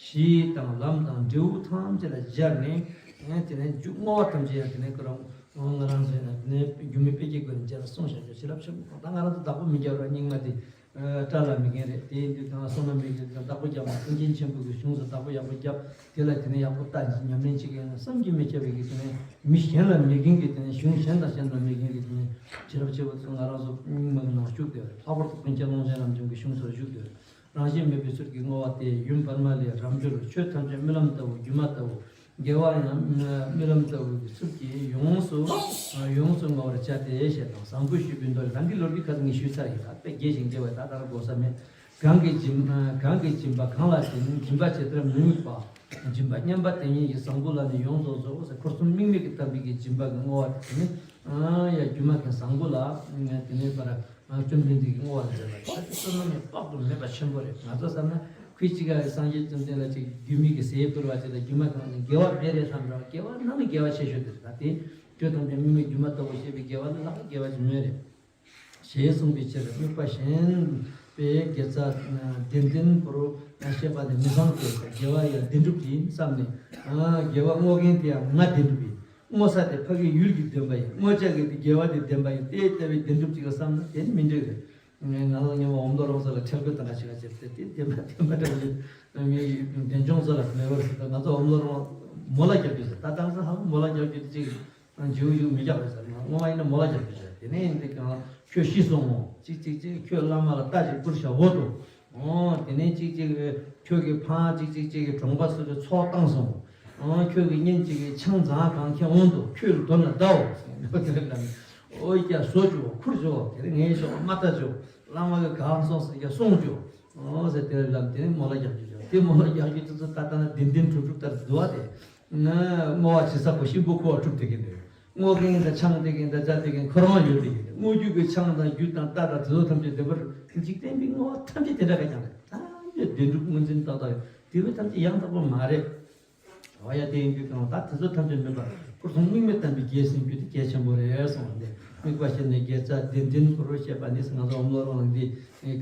གཞི་དང་ལམ་དང་འབྲས་བུ་ཐམས་ཅད་ལ་སྦྱར་ནས། དེ་ནས་རྒྱུ་བསྔོ་བ་ཐམས་ཅད་ཡང་དེ་ནས་ཀར་ང་རང་ཟེར་ན་དེ་ནས་སྒྱུ་མའི་དཔེ་བརྒྱད་སྒོ་ནས་སྦྱར་གསུངས་བཞག་རྒྱུ་བྱིན་རླབས་ཆེན་པོ་གང་ལྟར་ང་རང་ཚོ་བདག་པོ་མི་རྒྱག་རོགས་རྙིང་མ་དེ། སྐྲ་ལ་མི་རྒན་རེད། དེ་ཡིན་དུས་གང་ལ་བསོད་ནམས་མེད་ཀྱི་བདག་པོ་རྒྱབ་ན་ཀུན་མཁྱེན་ཆེན་པོ་གི་གཞུང་སོགས་བདག་པོ་ཡག་པོ་རྒྱབ། དེ་ལ་དེ་ནས་ཡག་པོ་ལྟ་ཉམས་ལེན་བྱེད་མཁན་བསམ་གྱིས་མི་ཁྱབ་པའི་གི་དེ་ནས་མི་གཞན་ལ་མེད་མཁན་གྱི་དེ་ནས་གཞུང་གཞན་དང་གཞན་ལ་མེད་མཁན་གྱི་དེ་ནས་བྱིན་རླབས་ཆེ་བོ་དེ་ཚོ་ང་རང་ཚོ་མི་ནང་བཞུགས་བསྡད་པ་རེད། ལྷག་པར་དུ་ཀུན་མཁྱེན་ཀློང་ཆེན་རབ་འབྱམས་ཀྱི་གཞུང་སོགས་བཞུགས་བསྡད་པ་རེད། རང་བཞིན་མེད་པའི་ཚུལ་གྱིས་བསྔོ་བ་སྟེ། ཡུམ་བར་མ་ལས་རབ་འབྱོར་ཆོས་ཐམས་ཅད་རྨི་ལམ་ལྟ་བུ་སྒྱུ་མ་ལྟ་བུ། དགེ་བ་ཡང་རྨི་ལམ་ལྟ་བུ་གི་ཚུལ་གྱིས་ཡོངས་སུ་ཡོངས་སུ་བསྔོ་བར་བྱ་སྟེ་ཞེས་དང་། བཟང་པོ་ཞེས་པའི་མདོ་ལས་ད་འདི་ལོ་རྒྱུས་ཁ་ཚིག་ངས་ཞུས་ཚར་ཡིན། ད་དཔེ་རྒྱས་ཤིང་རྒྱས་པ་ད་ལྟ་ར་གོ་ས་མེད། གང་གིས་སྦྱིན་གང་གིས་སྦྱིན་པ་གང་ལ་སྦྱིན། སྦྱིན་པ་ཇི་ལྟར་མི་དམིགས་པ། སྦྱིན་པ་མཉམ་པ་དེ་ཉིད་ཀྱིས་བཟང་པོ་ལ་ནི་ཡོངས་རྫོགས་རྫོགས་ཟེར། འཁོར་གསུམ་དམིགས་མེད་ཀྱིས་བསྟན་པའི་གི་སྦྱིན་པ་གི་བསྔོ་བ་དེ་ནི། ཡ་སྒྱུ་མ་མཁན་བཟང་པོ་ལ་དེ་ནས་པར་བཅོམ་ལྡན་འདས་ཀྱིས་བསྔོ་བ་མཛད་པ་ད་དེ་བསོད་ནམས་ནི་དཔག་ཏུ་མེད་པ་ཆེན་པོ་རེད། ང་ཚོ་བསམ་ན་ དཔེ་གཅིག་ག་སངས་རྒྱས་བཅོམ་ལྡན་འདས་ལ་ཅིག་སྒྱུ་མའི་གི་ཟས་ཕུལ་བ་ཅིག་ལ་སྒྱུ་མ་གང་ནས་དགེ་བ་མེད་རེད་བསམ་ར། དགེ་བ་ནང་ནས་དགེ་བ་ཆེ་ཤོས་དེ་རེད། ད་དེ་ཆོས་ཐམས་ཅད་དམིགས་མེད་སྒྱུ་མ་ལྟ་བུ་ཤེས་པའི་དགེ་བ་ནི་ལྷག་པའི་དགེ་བ་ཅིག་མེད་རེད། ཞེས་གསུངས་པའི་ཕྱིར། དམིགས་པ་ཞན་པས་དགེ་རྩ་བདེན་བདེན་པོར་བཤད་པ་ནི་མི་བཟང་སྟེ། དགེ་བ་ཡང་བདེན་གྲུབ་ཡིན་བསམས་ནས། དགེ་བ་བསྔོ་མཁན་དེ་ཡང་ང་བདེན་གྲུབ་ཡིན། བསྔོ་ས་དེ་ཕ་གིའི་ཡུལ་གྱི་བདེན་པ་ཡིན། བསྔོ་བྱ་གི་དེ་དགེ་བ་དེ་བདེན་པ་ཡིན། དེ་ལྟ་བུའི་བདེན་གྲུབ་ཅིག་ལ་བསམ་ན་དེ་ནི་མི་འགྲིག་རེད། ངས་ང་ལ་ཉེ་བ་འོམ་ལོ་རོང་ས་ལ་ཁྲེལ་དགོད་དང་འདྲ་ཞིག་ལ་བྱེད་དེ་དེ་བདེན་པ་བདེན་པ་འདྲ་བོ་ཞིག་ངས་འདྲེན་སྐྱོང་ས་ལ་མེད་པར་ཟེར། ད་ང་ཚོ་འོམ་ལོ་རོང་མོ་ལ་རྒྱབ་རྒྱུ་ཟེར། ད་དང་ས་ཧ་མོ་ལ་རྒྱབ་རྒྱུ་དེ་ཅིག་འཇིའུ་ཡུག་མི་རྒྱག་རེད་ཟེར། ང་སྔོན་མ་ཡིན་ན་མོ་ལ་རྒྱབ་རྒྱུ་ཟེར། དེ་ནས་ཡིན་དེ་གང་ཁྱོད་ཤི་སོང་ངོ་། ཅིག་ཅིག་ཅིག་ཁྱོད་བླ་མ་ལ་རྟ་ཅིག་བསྐུར་བྱ་འོ་དོ། ཨོ། དེ་ནས་ཅིག་ཅིག་ཁྱོད་ཀྱི་ཕ་ཅིག་ཅིག་ཅིག་གི་གྲོང་པ་སུ་ལ་ཚོགས་བཏང་སོང་། ཨོ། ཁྱོད་ཀྱི་གཉེན་ཅིག་གིས་ཆང་འཛག་གང་ཁྱེར་འོང་དུ་ཁྱོད་ལ་དོན་ལ་བདའོ། དེ་ལ་ལ་ཨོ་ཡ་བཟོ་བཅུག་ཁུར་བཅུག་དེ་ནས་ངའི་ཞོགས་མ་ལྟ་བཅུག་བླ་མ་གི་གང་སོང་ཟེར་ཡ་སོང་བཅུག་ཨོ་ཟེར། དེ་ལ་ལ་དེ་ནས་མོ་ལ་རྒྱག་རྒྱུ་བཅུག་དེ་མོ་ལ་རྒྱག་རྒྱུ་དེ་ཚོ་ད་ལྟ་ན་བདེན་བདེན་གྲུབ་གྲུབ་ལྟར་འདུག་བ། དེ་ང་བསྔོ་བ་བྱེད་ས་ཁོ་གཤིན་པོ་ཁོ་བ་གྲུབ་དེ་གིན་འདུག་བསྔོ་མཁན་དང་ཆང་སྟེར་མཁན་དང་ཇ་སྟེར་མཁན་ཁོ་རང་ཡོད་པའི་ཡིན། བསྔོ་རྒྱུ་གི་ཆང་དང་རྒྱུ་དང་རྟ་དང་དེ་ཚོ་ཐམས་ཅད་བདེན་པར་འཇིག་རྟེན་པའི་བསྔོ་བ་ཐམས་ཅད་དེ་འདྲ་ག་ཀྱང་རེད། ཐམས་ཅད་བདེན་གྲུབ་ངོས་འཛིན་ཏག་ཏག་ཡོད། དེ་བས་ཐམས་ཅད་ཡང་དག་པ་མ་རེད། འོ་ཡ་དེ་ཡིན་དུས་གང་ད་དེ་ཚོ་ཐམས་ཅད་མིན་པར་ཁོ་ཚོ་དམིགས་མེད་བསྟན་པའི་རྒྱལ་ཟེར་རྒྱུ་དེ་གལ་ཆེན་པོ་རེད་གསུངས་པ་འདི། དམིགས་པ་ཞན་ནས་དགེ་རྩ་བདེན་བདེན་པོར་བཤད་པ་ནི་ང་ཚོ་འོམ་ལོ་རོང་ལ་འདི་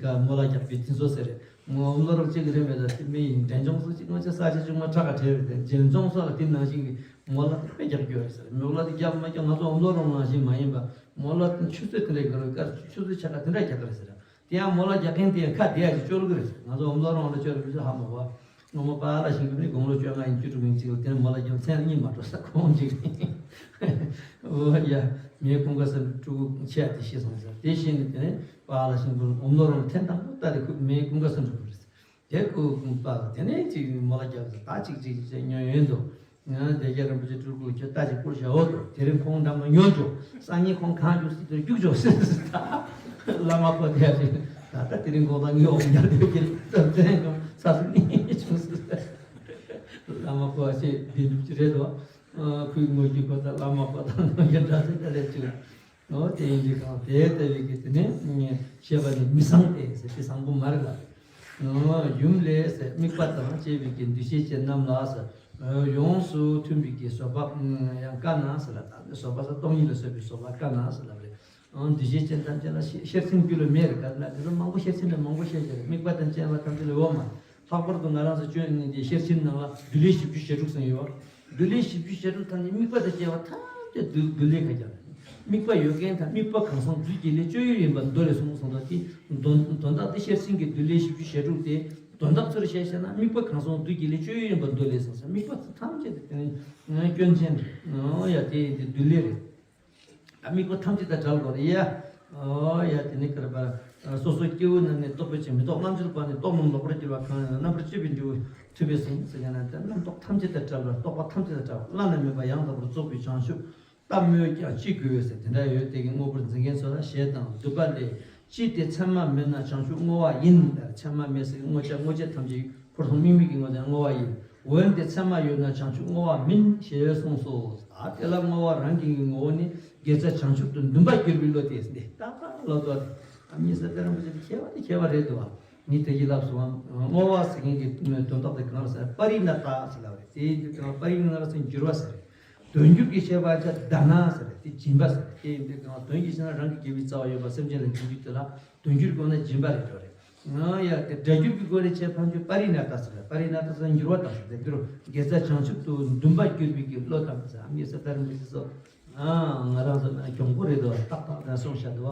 ཀ་མོ་ལ་རྒྱག་པའི་དེ་ཚོ་ཟེར་རེད། ངོ་འོམ་ལོ་རོགས་གཅིག་གི་རེད་མེད་ད་དེ་མི་ཡིན་འདྲེན་སྐྱོང་སོགས་གཅིག་ང་ཚོ་ས་ཆ་ཆུང་མ་ཁྲག་ག་བྲལ་བའི་འདྲེན་སྐྱོང་སོགས་ལ་དེ་ནང་བཞིན་གྱི་མོ་ལ་དེ་དཔེ་རྒྱག་རྒྱུ་རེད་ཟེར། མོ་ལ་དེ་རྒྱག་མ་རྒྱག་ང་ཚོ་འོམ་ལོ་རོགས་ནང་བཞིན་མ་ཡིན་པ་མོ་ལ་དེ་ཆུ་ཚོད་དེ་འདྲ་གི་རེད། ཀར་ཆུ་ཚོད་ཆ་ག་དེ་འདྲ་རྒྱག་གི་རེད་ཟེར། དེ་ཡང་མོ་ལ་རྒྱག་མཁན་དེ་ཡང་ཁ་བདེ་ཡ་ཞིག་ཅོལ་གི་རེད་ཟེར། ང་ཚོ་འོམ་ལོ་རོགས་ལ་ཅོལ་གི་རེད་ཧ་མ་གོ་སྔོན་མ་པཱ་ལགས་ཤིང་གི་ནི་དགུང་ལོ་བཅོ་ལྔ་ཡིན་བཅུ་དྲུག་ཡིན་གཅིག་ལ་དེ་ནས་མོ་ལ་རྒྱག་མཚན་ལ་གཉིད་མ་འགྲོ་ས་ཁོང་གཅིག་རེད། འོ་ཡ། མའི་ཀུན་དགའ་བསམ་འགྲུབ་ཕྲུ་གུ་ཆེ་ཡ་དེ་ཤེས་སོང་ཟེར། དེ་ཤེས་ནས་དེ་ནས་པཱ་ལགས་ཤིང་གི་འོམ་ལོ་རོགས་ཐེངས་དང་པོ་ལྟ་དེ་ཁོ་མའི་ཀུན་དགའ་བསམ་འགྲུབ་རེད། དེ་ཁོ་ཀུན་པ་དེ་ནས་ཅིག་མོ་ལ་རྒྱག་ཟེར། ད་ཅིག་ཅིག་ཅིག་ཉོན་ཡོན་དུ། ང་བདེ་རྒྱལ་རིན་པོ་ཆེ་སྤྲུལ་སྐུ་ཁྱོད་ལྟ་ཅིག་བསྐུར་བྱའོ་དོ། དེ་རིང་ཁོང་འགྲམ་ལ་ཉོན་བྱོ། སང་ཉིན་ཁོང་གང་རྒྱུགས་སྲིད་དུ་རྒྱུགས་བྱོ་ཟེར་ཟེར། ད་བླ་མ་ཁོ་དེ་ཡ་ཅིག་ད་ལྟ་དེ་རིང་ཁོང་དང་ངའི་འོག་ཉལ་དུ་ཁྱེད་ཙམ་ཙམ་ཁོང་ས་སུ་གནས་བྱུང་ཟེར། བླ་མ་ཁོ་ཨ་ཅེ་བདེ་སྒྲུབ་ཅིག་རེད་དོ། ཁོའི་ངོ་རྒྱུ་ཁོ་དང་བླ་མ་ཁོ་དང་ངོ་རྒྱུ་འདྲ་ཟེར་ད་ལས་ཅིག་འོ་དེ་ཡིན་དུས་གང་དེ་ལྟ་བུའི་གི་དེ་ནས་བཤད་པ་ནི་མི་བཟང་སྟེ་ཟེར་དེ་བཟང་པོ་མ་རེད་ལ། ཡུམ་ལས་ཟེར་དམིགས་པ་དང་བཅས་པའི་གི་འདུ་ཤེས་ཅན་རྣམས་ལ་ཟེར། ཡོངས་སུ་མཐུན་པའི་གི་བཟོད་པ་ཡང་དཀའ་ན་ཟེར་ལ། ད་བཟོད་པ་ཟེར་སྟོང་ཉིད་ལ་བཟོད་པའི་བཟོད་པ་དཀའ་ན་ཟེར་ལ་རེད། འདུ་ཤེས་ཅན་ཐམས་ཅད་ལ་ཤེར་ཕྱིན་རྒྱུད་ལ་མེད་རེད། ག་ན་དེ་ཚོ་མང་པོ་ཤེར་ཕྱིན་ལ་མང་པོ་བཤད་བྱས་རེད། དམིགས་པ་དང་བཅས་པ་ཐམས་ཅད་ལ་འོ་མ། ལྷག་པར་དུ་ང་རང་ཚོ་སྤྱོད་ནས་ཀྱི་ཤེར་ཕྱིན་ནང་ལ་འདུལ་ལེ་བཞི་བཅུ་ཞེ་དྲུག་ཟེར་ཡོད། འདུལ་ལེ་བཞི་བཅུ་ཞེ་དྲུག་ཐམས་ཅད་དམིགས་པ་དང་བཅས་པ་ཐམས་ཅད་འདུལ་འདུལ་ལེ་ཁ་རྒྱག་དམིགས་པ་ཡོད་མཁན་དང་དམིགས་པ་གང་སོང་རྫུས་ཀྱི་ལས་སྤྱོད་ཡུལ་ཡིན་པར་མདོ་ལས་གསུངས་གསུངས་དང་དེ་དོན་དོན་དག་དེ་ཤེར་ཕྱིན་གྱི་འདུལ་ལེ་བཞི་བཅུ་ཞེ་དྲུག་དེ་དོན་དག་ཚུར་བཤད་བཤད་ན་དམིགས་པ་གང་སོང་རྫུས་ཀྱི་ལས་སྤྱོད་ཡུལ་ཡིན་པར་མདོ་ལས་གསུངས་ས། དམིགས་པ་ཐམས་ཅད་དེ་དེ་ནི་སྐྱོན་ཅན་རེད། ཡ་དེ་ཡིན་དེ་འདུལ་ལེ་རེད། དམིགས་པ་ཐམས་ཅད་དང་བྲལ་དགོས་རེད་ཡ། ཨོ་ཡ་དེ་ནི་ཀར་པ། སོ་སོ་སྐྱེ་བོ་རྣམས་ནི་རྟོག་པའི་ཕྱིར་མི་རྟོག་རྣམ་འགྱུར་བ་ནི་རྟོག་རྣམས་ལོག་པར་གྱུར་པ་གང་ཡིན་ན་རྣམ་པར་དཔྱོད་པའི་འབྲས་བུ་ཐོས་པས་ཟིན་ཟེར་ཡང་ན་དེ་རྣམ་རྟོག་ཐམས་ཅད་དང་བྲལ་བ་རྟོག་པ་ཐམས་ཅད་དང་བྲལ་བ་བླ་ན་མེད་པ་ཡང་དག་པར་རྫོགས་པའི་བྱང་ཆུབ་ལྟ་སྨོས་ཀྱང་ཅི་དགོས་ཟེར་དེ་འདྲ་ཡོད་དེ་གི་དངོས་པོར་འཛིན་མཁན་ཚོ་ལ་ཞེ་སྡང་སྡུག་པ་ལས་ཅི་སྟེ་མཚན་མ་མེད་ན་བྱང་ཆུབ་བསྔོ་བ་ཡིན་ལ་མཚན་མ་མེད་ཟེར་བསྔོ་བྱ་བསྔོ་བྱ་ཐམས་ཅད་འཁོར་གསུམ་དམིགས་མེད་ཀྱི་ངོ་ནས་བསྔོ་བ་ཡིན། འོན་ཏེ་མཚན་མ་ཡོད་ན་བྱང་ཆུབ་བསྔོ་བ་མིན་ཞེས་གསུངས་སོ། ད་དེ་ལ་བསྔོ་བ་རང་གི་ངོ་བོ་ནི་དགེ་རྩ་བྱང་ཆུབ་ཏུ་འདུན་པ་གྱུར་པའི་བློ་སྟེ་འདི་ཏག་ཏག་ལོ་ཏོག་ཨ་མྱེས་ས་དེ་རིན་པོ་ཆེ་མཁས་པ་དེ་མཁས་པ་རེད་འདུག་བ། ངས་དེ་ཡི་ལབ་སོང་བ། བསྔོ་བ་ཟེར་མཁན་གྱི་དོན་དག་དེ་གང་རེད་ཟེར་ན་པ་རི་ཎ་ཏ་ཟེར་ལབ་རེད། དེའི་དུས་ཙམ་པ་རི་ཎ་ཟེར་འགྱུར་བ་ཟེར་རེད། དོན་འགྱུར་གྱི་བཤད་པ་ཆ་དྷ་ན་ཟེར་རེད། དེ་སྦྱིན་པ་ཟེར་རེད། དེ་ཡིན་དུས་ཙམ་པ་དོན་གྱི་ཕྱིར་ན་རང་གི་དགེ་བའི་རྩ་བ་ཡོད་པ་སེམས་ཅན་ལ་སྦྱིན་རྒྱུ་དེ་ལ་དོན་འགྱུར་སྒོ་ནས་སྦྱིན་པ་རེད་འགྲོ་རེད། ཡང་དེ་སྒྲ་སྒྱུར་གྱི་སྒོ་ནས་བྱས་ཕན་ཆོད་པ་རི་ཎ་ཏ་ཟེར་བ། པ་རི་ཎ་ཏ་ཟེར་འགྱུར་བ་དང་ཟེར་དེ་འགྱུར་དགེ་རྩ་བྱང་ཆུབ་ཏུ་འདུན་པ་གྱུར་པའི་གི་བློ་དང་ཟེར་ཨ་མྱེས་ས་དེ་རིན་པོ་ཆེ་སོགས་ང་རང་ཚོ་ན་གྱོང་པོ་རེད་དོ་ཏག་ཏག་ན་གསུངས་བཞག་འདུག་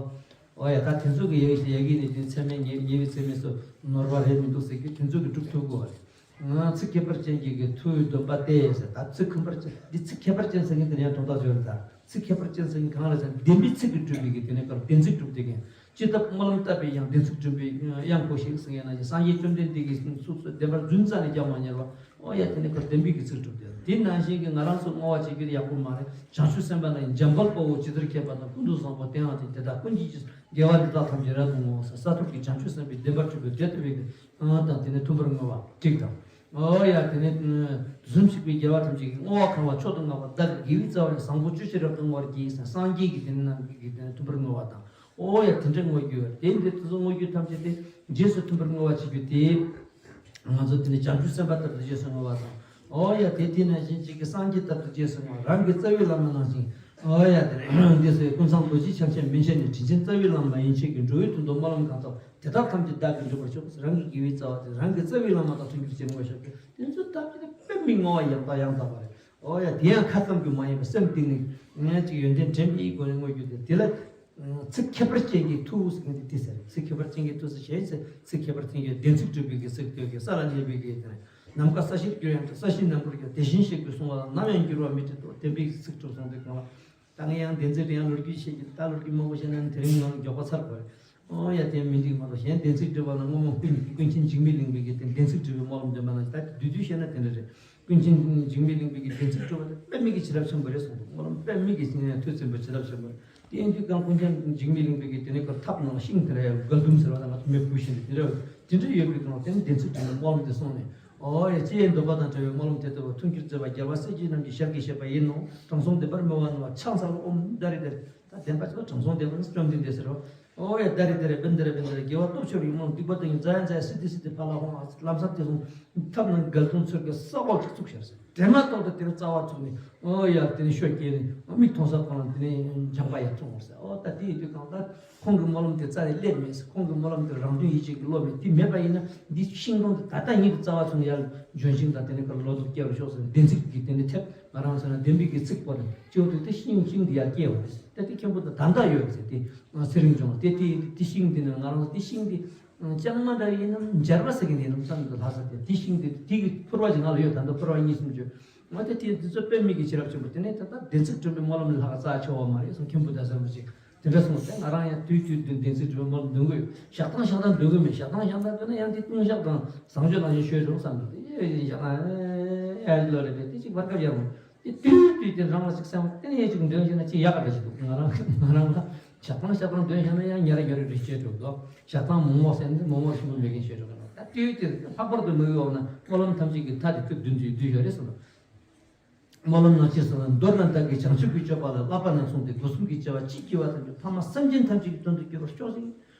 ཨོ་ཡ་ད་དེ་ཚོ་གི་ཡ་གི་ཡ་གི་ནི་དེ་ཚད་མའི་ཉེ་ཉེ་བའི་ཚད་མའི་སོ་ནོར་བ་རེད་མི་འདུག་ཟེར་གི་དེ་ཚོ་གི་སྒྲུབ་ཐུབ་དགོས་པ་རེད། ང་ཚིག་ཁྱད་པར་ཅན་གྱི་གི་མཐུའི་སྡོམ་པ་སྟེ་ཟེར་ད་ཚིག་ཁྱད་པར་ཅན་འདི་ཚིག་ཁྱད་པར་ཅན་ཟེར་གི་དེ་ནས་དོན་དག་བརྗོད་རེད་ད། ཚིག་ཁྱད་པར་ཅན་ཟེར་མཁན་གང་རེད་ཟེར་ན་བདེན་པའི་ཚིག་གིས་གྲུབ་པའི་གི་དེ་ནས་ཀར་བདེན་ཚིག་གྲུབ་བསྡད་མཁན། ཇི་ལྟར་སྨོན་ལམ་བཏབ་པའི་ཡང་བདེན་ཚིག་གྲུབ་པའི་དབྱངས་ཁོ་ཞིག་ཟེར་ཡང་ན་སངས་རྒྱས་བཅོམ་ལྡན་འདས་ཀྱིས་སུ་སུ་བདེན་པར་རྫུན་རྩ་ནས་རྒྱག་མ་ཉར་བ། ཨོ་ཡ་དེ་ནས་ཀར་བདེན་པའི་གི་ཚིག་གྲུབ་བསྡད་དེ་ནང་བཞིན་གྱི་ང་རང་ཚོ་བསྔོ་བ་བྱེད་རྒྱུ་ཡག་པོ་མ་རེད། བྱང་ཆུབ་སེམས་དཔའ་ནི་འཇམ་དཔལ་དཔའ་བོ་ཇི་ལྟར་མཁྱེན་པ་དང་ཀུན་ཏུ་བཟང་པོ་དེའང་དེ་དེ་དག་ཀུན་གྱི་དགེ་བ་འདི་དག་ཐམས་ཅད་རབ་ཏུ་བསྔོ་ས་ས་ཐོབ་ཀྱི་བྱང་ཆུབ་སེམས་དཔའི་བདེན་པར་གྲུབ་པའི་དེ་ལྟ་བུའི་གི་དང་དེ་ནས་མཐུན་པར་བསྔོ་བ་གཅིག་དང་། ཨོ་ཡ་དེ་ནས་དུས་གསུམ་གཤེགས་པའི་རྒྱལ་བ་ཐམས་ཅད་ཀྱིས་བསྔོ་བ་གང་བ་མཆོག་ཏུ་བསྔགས་པ་བདག་གི་དགེ་བའི་རྩ་བ་ནི་བཟང་པོ་སྤྱོད་ཕྱིར་རབ་ཏུ་བསྔོ་བར་བགྱི་ཟེར་སངས་རྒྱས་ཀྱི་དེ་ནས་ནང་གི་དེ་ནས་མཐུན་པར་བསྔོ་བ་དང་། ཨོ་ཡ་དེ་འདྲ་བསྔོ་རྒྱུ་ཡོད་དེ་འདི་དེ་ཚོ་བསྔོ་རྒྱུ་ཐམས་ཅད་དེ་རྗེས་སུ་མཐུན་པར་བསྔོ་བ་བྱེད་རྒྱུ་དེ། ང་ཚོ་དེ་ནི་བྱང་ཆུབ་སེམས་དཔའ་ལྟར་དུ་རྗེས་སུ་བསྔོ་བ་དང་། ཨོ་ཡ་དེ་དེ་ནང་བཞིན་གཅིག་གི་སངས་རྒྱས་ལྟར་དུ་རྗེས་སུ་བསྔོ་བ། རང་གི་རྩ་བའི་བླ་མ་ནང་བཞིན། ཨོ་ཡ་དེ་ནི་འདི་སོའི་ཀུན་བཟང་རྡོ་རྗེ་འཆང་ཆེན་མན་ཆད་ནས་དྲིན་ཆེན་རྩ་བའི་བླ་མ་ཡན་ཆད་ཀྱིས། འགྲོ་བའི་དོན་དུ་སྨོན་ལམ་གང་བཏབ། དེ་དག་ཐམས་ཅད་བདག་གིས་འགྲུབ་པར་ཤོག། རང་གི་དགེ་བའི་རྩ་བ་དེ་རང་གི་རྩ་བའི་བླ་མ་དང་མཐུན་འགྱུར་བྱེད་དགོས་ཤོག་གི། དེ་ཚོ་ཐམས་ཅད་དཔེ་མི་སྔོ་བ་ཡང་དག་ཡང་དག་པ་རེད། ཨོ་ཡ་དེ་ཡང་ཁ་ཙམ་གྱིས་མ་ཡིན་པར་སེམས་གཏིང་ནས་ངས་ཅིག་ཡོན་ཏན་དྲན་པའི་སྒོ་ནས་བསྔོ་རྒྱུ་དེ། དེ་ལ་ཚིག་ཁྱད་པར་ཅན་གྱི་མཐུ་ཟེར་མཁན་དེ་དེ་ཟེར། ཚིག་ཁྱད་པར་ཅན་གྱི་མཐུ་ཟེར་གཞན་ཚིག་ཚིག་ཁྱད་པར་ཅན་གྱི་བདེན་ཚིག་གྲུབ་པའི་གི་ཚིག་སྟོད་ཀྱི་ས་ལ་སྙེག་པའི་གི་དེ་ནས། ནམ་མཁའ་ས་གཞིར་གྱུར་ཡང་འདྲ། ས་གཞི་ནམ་མཁར་གྱུར། དེ་བཞིན་གཤེགས་པའི་གསུང་བ་ལ། ནམ་ཡང་འགྱུར་བ་མེད་དེ་ཐོག། བདེན་པའི་གི་ཚིག་གྲུབ་སོང་དུས་གང་ལ། ད་ངས་ཡང་བདེན་ཚིག་དེ་ཡང་ལོ་རྒྱུས་བཤད་ཀྱི། ད་ལོ་རྒྱུས་མང་པོ་བཤད་ན་དེ་རིང་ངང་མགྱོགས་པ་ཚར་དགོས། ཨོ་ཡ་དེ་མི་འགྲིག་མ་གཏོགས། གཞན་བདེན་ཚིག་གྲུབ་པ་ལ་སྔོན་མ་ཀུན་ཀུན་མཁྱེན་འཇིགས་མེད་གླིང་པའི་གི་དེ་བདེན་ཚིག་གྲུབ་པའི་སྨོན་ལམ་འདོན་པ་ན། ད་བསྡུས་བསྡུས་བཤད་ན་དེ་འདྲ་རེད། ཀུན་མཁྱེན་འཇིགས་མེད་གླིང་པའི་གི་བདེན་ཚིག་གྲུབ་པ་དེ་དཔེ་མི་གི་བྱིན་རླབས་ཆེན་པོ་རེད་གསུངས་འདུག། སྨོན་ལམ་དཔེ་མི་གི་མཐུ་ཆེན་པོ་བྱིན་རླབས་ཆེན་པོ་རེད། དེ་ཡིན་དུས་གང་ཀུན་མཁྱེན་འཇིགས་མེད་གླིང་པའི་གི་དེ་ནས་ཁོ་ཐབ་ནང་ཤིང་དེ་འདྲ་ཡང་དགའ་ལྡུམ་ཟེར་བ་དང་། ང་ཚོ་མེ་བུ་བཞིན་དེ་འདྲ་དེ་འདྲ་ཡོད་པའི་གང་དེ་ནི་བདེན་ཚིག་གྲུབ་པའི་སྨོན་ལམ་དེ་གསུངས་ནས། ཨོ་ཡ་ཅེས་འདོད་པ་དང་བྲལ་བའི་སྨོན་ལམ་དེ་ལྟ་བུ། མཐུན་འགྱུར་མཛད་པ་རྒྱལ་བ་སྲས་བཅས་རྣམས་ཀྱི་ཞལ་གྱིས་བཞེས་པ་ཡིན་ནོ། དྲང་སྲོང་བདེན་པར་སྨྲ་བ་རྣམས་ལ། ཕྱག་འཚལ་ལོ། ཨོཾ་ཏཱ་རེ་ཏཱ་རེ། ད་བདེན་པ་ཆོས་དྲང་སྲོང་བདེན་པ་ནི་བཅོམ་ལྡན་འདས་ཟེར་རོ། ཨོ་ཡ་ཏཱ་རེ་ཏཱ་རེ། བན་ཏཱ་རེ་བན་ཏཱ་རེ། དགེ་བ་སྟོབས་ཆེ་བའི་སྨོན་ལམ། སྡིག་པ་དང་ཡང་ཛ་ཡ་ཛ་ཡ། སིདྡྷི་སིདྡྷི་ཕ་ལ་ཧོ་མ། ལམ་སང་དེ་གསུངས། ཐབ་ནང་དགའ་ལྡུམ་ཚུར་གྱི་ས་འོག་ཅིག་བཙུགས་ཤར་ཟེར། དྲན་མ་ཐོག་ཏུ་དེར་རྩ་བ་བཙུགས་ནས། ཨོ་ཡ་དེ་ནས་ཤོ་སྐྱེས་ནས་མིག་མཐོང་ས་གང་ལ་དེ་ནས་འཇམ་པ་ཡར་མཐོང་བར་ཟེར། ཨོ་ད་དེ་ཡིན་དུས་གང་ལྟར་ཁོང་གི་སྨོན་ལམ་དེ་རྩ་ནས་སླེབས་མེད་ཟེར། ཁོང་གི་སྨོན་ལམ་དེ་རང་དོན་ཡིད་བྱེད་ཀྱི་བློ་མེད། དེ་མེད་པ་ཡིན་ན་འདི་ཤིང་སྡོང་དེ་ད་ལྟ་ཉིད་དུ་རྩ་བ་ཚུགས་ནས་ཡར་ལྗོན་ཤིང་དང་དེ་ནས་ཀར་ལོ་ཏོག་སྐྱེ་བར་ཤོག་ཟེར། བདེན་ཚིག་གི་དེ་ནས་ཐེབས། ང་རང་ཚོ་ན་བདེན་པའི་གི་ཚིག་པོ་ནས་སྐྱེ་བོ་དེ་དེ་ཤིང་ཤིང་དེ་ཡར་སྐྱེ་བ་རེད་ཟེར། ད་དེ་མཁན་པོ་དང་ད་ལྟ་ཡོད་ཟེར། དེ་ང་ཚེ་རིང་ཅུང་དེ་དེ་དེ་ཤིང་དེ་ནས་ང་རང་ཚོ་དེ་ཤིང་དེ་ཅང་མ་འདྲ་ཡིན་ནམ་འབྱར་བ་ཟེར་གི་ནས་ནམ་བསམ་དུ་ལྷག་ས། དེ་དེ་ཤིང་དེ་དེ་གི་ཕུར་བ་ཅིག་ང་ལ་ཡོད། ད་ལྟ་ཕུར་བ་གཉིས་གསུམ་བྱོས། ང་དེ་དེ་དེ་ཚོ་དཔེ་མི་གི་བྱིན་རླབས་ཆེན་པོ། དེ་ནས་ད་ལྟ་བདེན་ཚིག་གྲུབ་པའི་སྨོན་ལམ་ལས་ལྷག་རྩ་ཆེ་བ་མ་རེད་གསུངས། མཁན་པོ་ད་ཟེར་མོ་ཅིག་དེ་འདྲ་གསུངས་ཏེ། ང་རང་ཡང་དུས་དུས་དུས་བདེན་ཚིག་གྲུབ་པའི་སྨོན་ལམ་འདོན་གི་ཡོད། ཞག་དང་ཞག་དང་འདོན་གི་མེད། ཞག་དང་ཞག་དང་འདོན་ན་ཡང་དེ་ལྟུང་བཤགས་དང་བཟང་སྤྱོད་ནང་བཞིན་ཤོད་རོགས་བསམ་གི། དེ་ཞག་དང་ཨེ་ལོ་རེ་རེ་དེ་ཅིག་བར་སྐབས་ཡར་མོ། དེ་དུས་དུས་དེ་རང་ལ་ཅིག་སེམས་དེ་ནས་ཅིག་འདོན་བཞིན་ན་ཅིག་ཡག་ག་འདྲ་ཞིག་འདུག། ང་རང་ང་རང་ལ་ཞག་དང་ཞག་དང་འདོན་བཞིན་ན་ཡང་ཉེ་ར་ཉེ་ར་རེ་ཤོད་འགྲོ་གི་འདུག། ཞག་དང་མོག་མོག་ཟེར་ནས་མོག་མོག་ཆེན་པོ་མེད་མཁན་ཤོད་འགྲོ་གི་འདུག། ད་དུས་དེ་ལྷག་པར་དུ་མི་འོག་ན་སྨོན་ལམ་ཐམས་ཅད་ཀྱི་མཐའ་དེ་སྐབས་བདུན་ཅུ་བསྡུས་ཡོད་རེད་གསུངས་འདུག། སྨོན་ལམ་ནང་ཅི་གསུངས་ན། མདོར་ན་བདག་གིས་བྱང་ཆུབ་ཀྱི་སྤྱོད་པ་ལ། བསླབ་པ་ནས་བཟུང་སྟེ་སྒོ་གསུམ་གྱི་བྱ་བ་ཅི་བགྱི་བ་ཐམས་ཅད་ཕ་མ་སེམས་ཅན་ཐམས་ཅད་ཀྱི་དོན་དུ་འགྱུར་བར་ཤོག་ཅིག།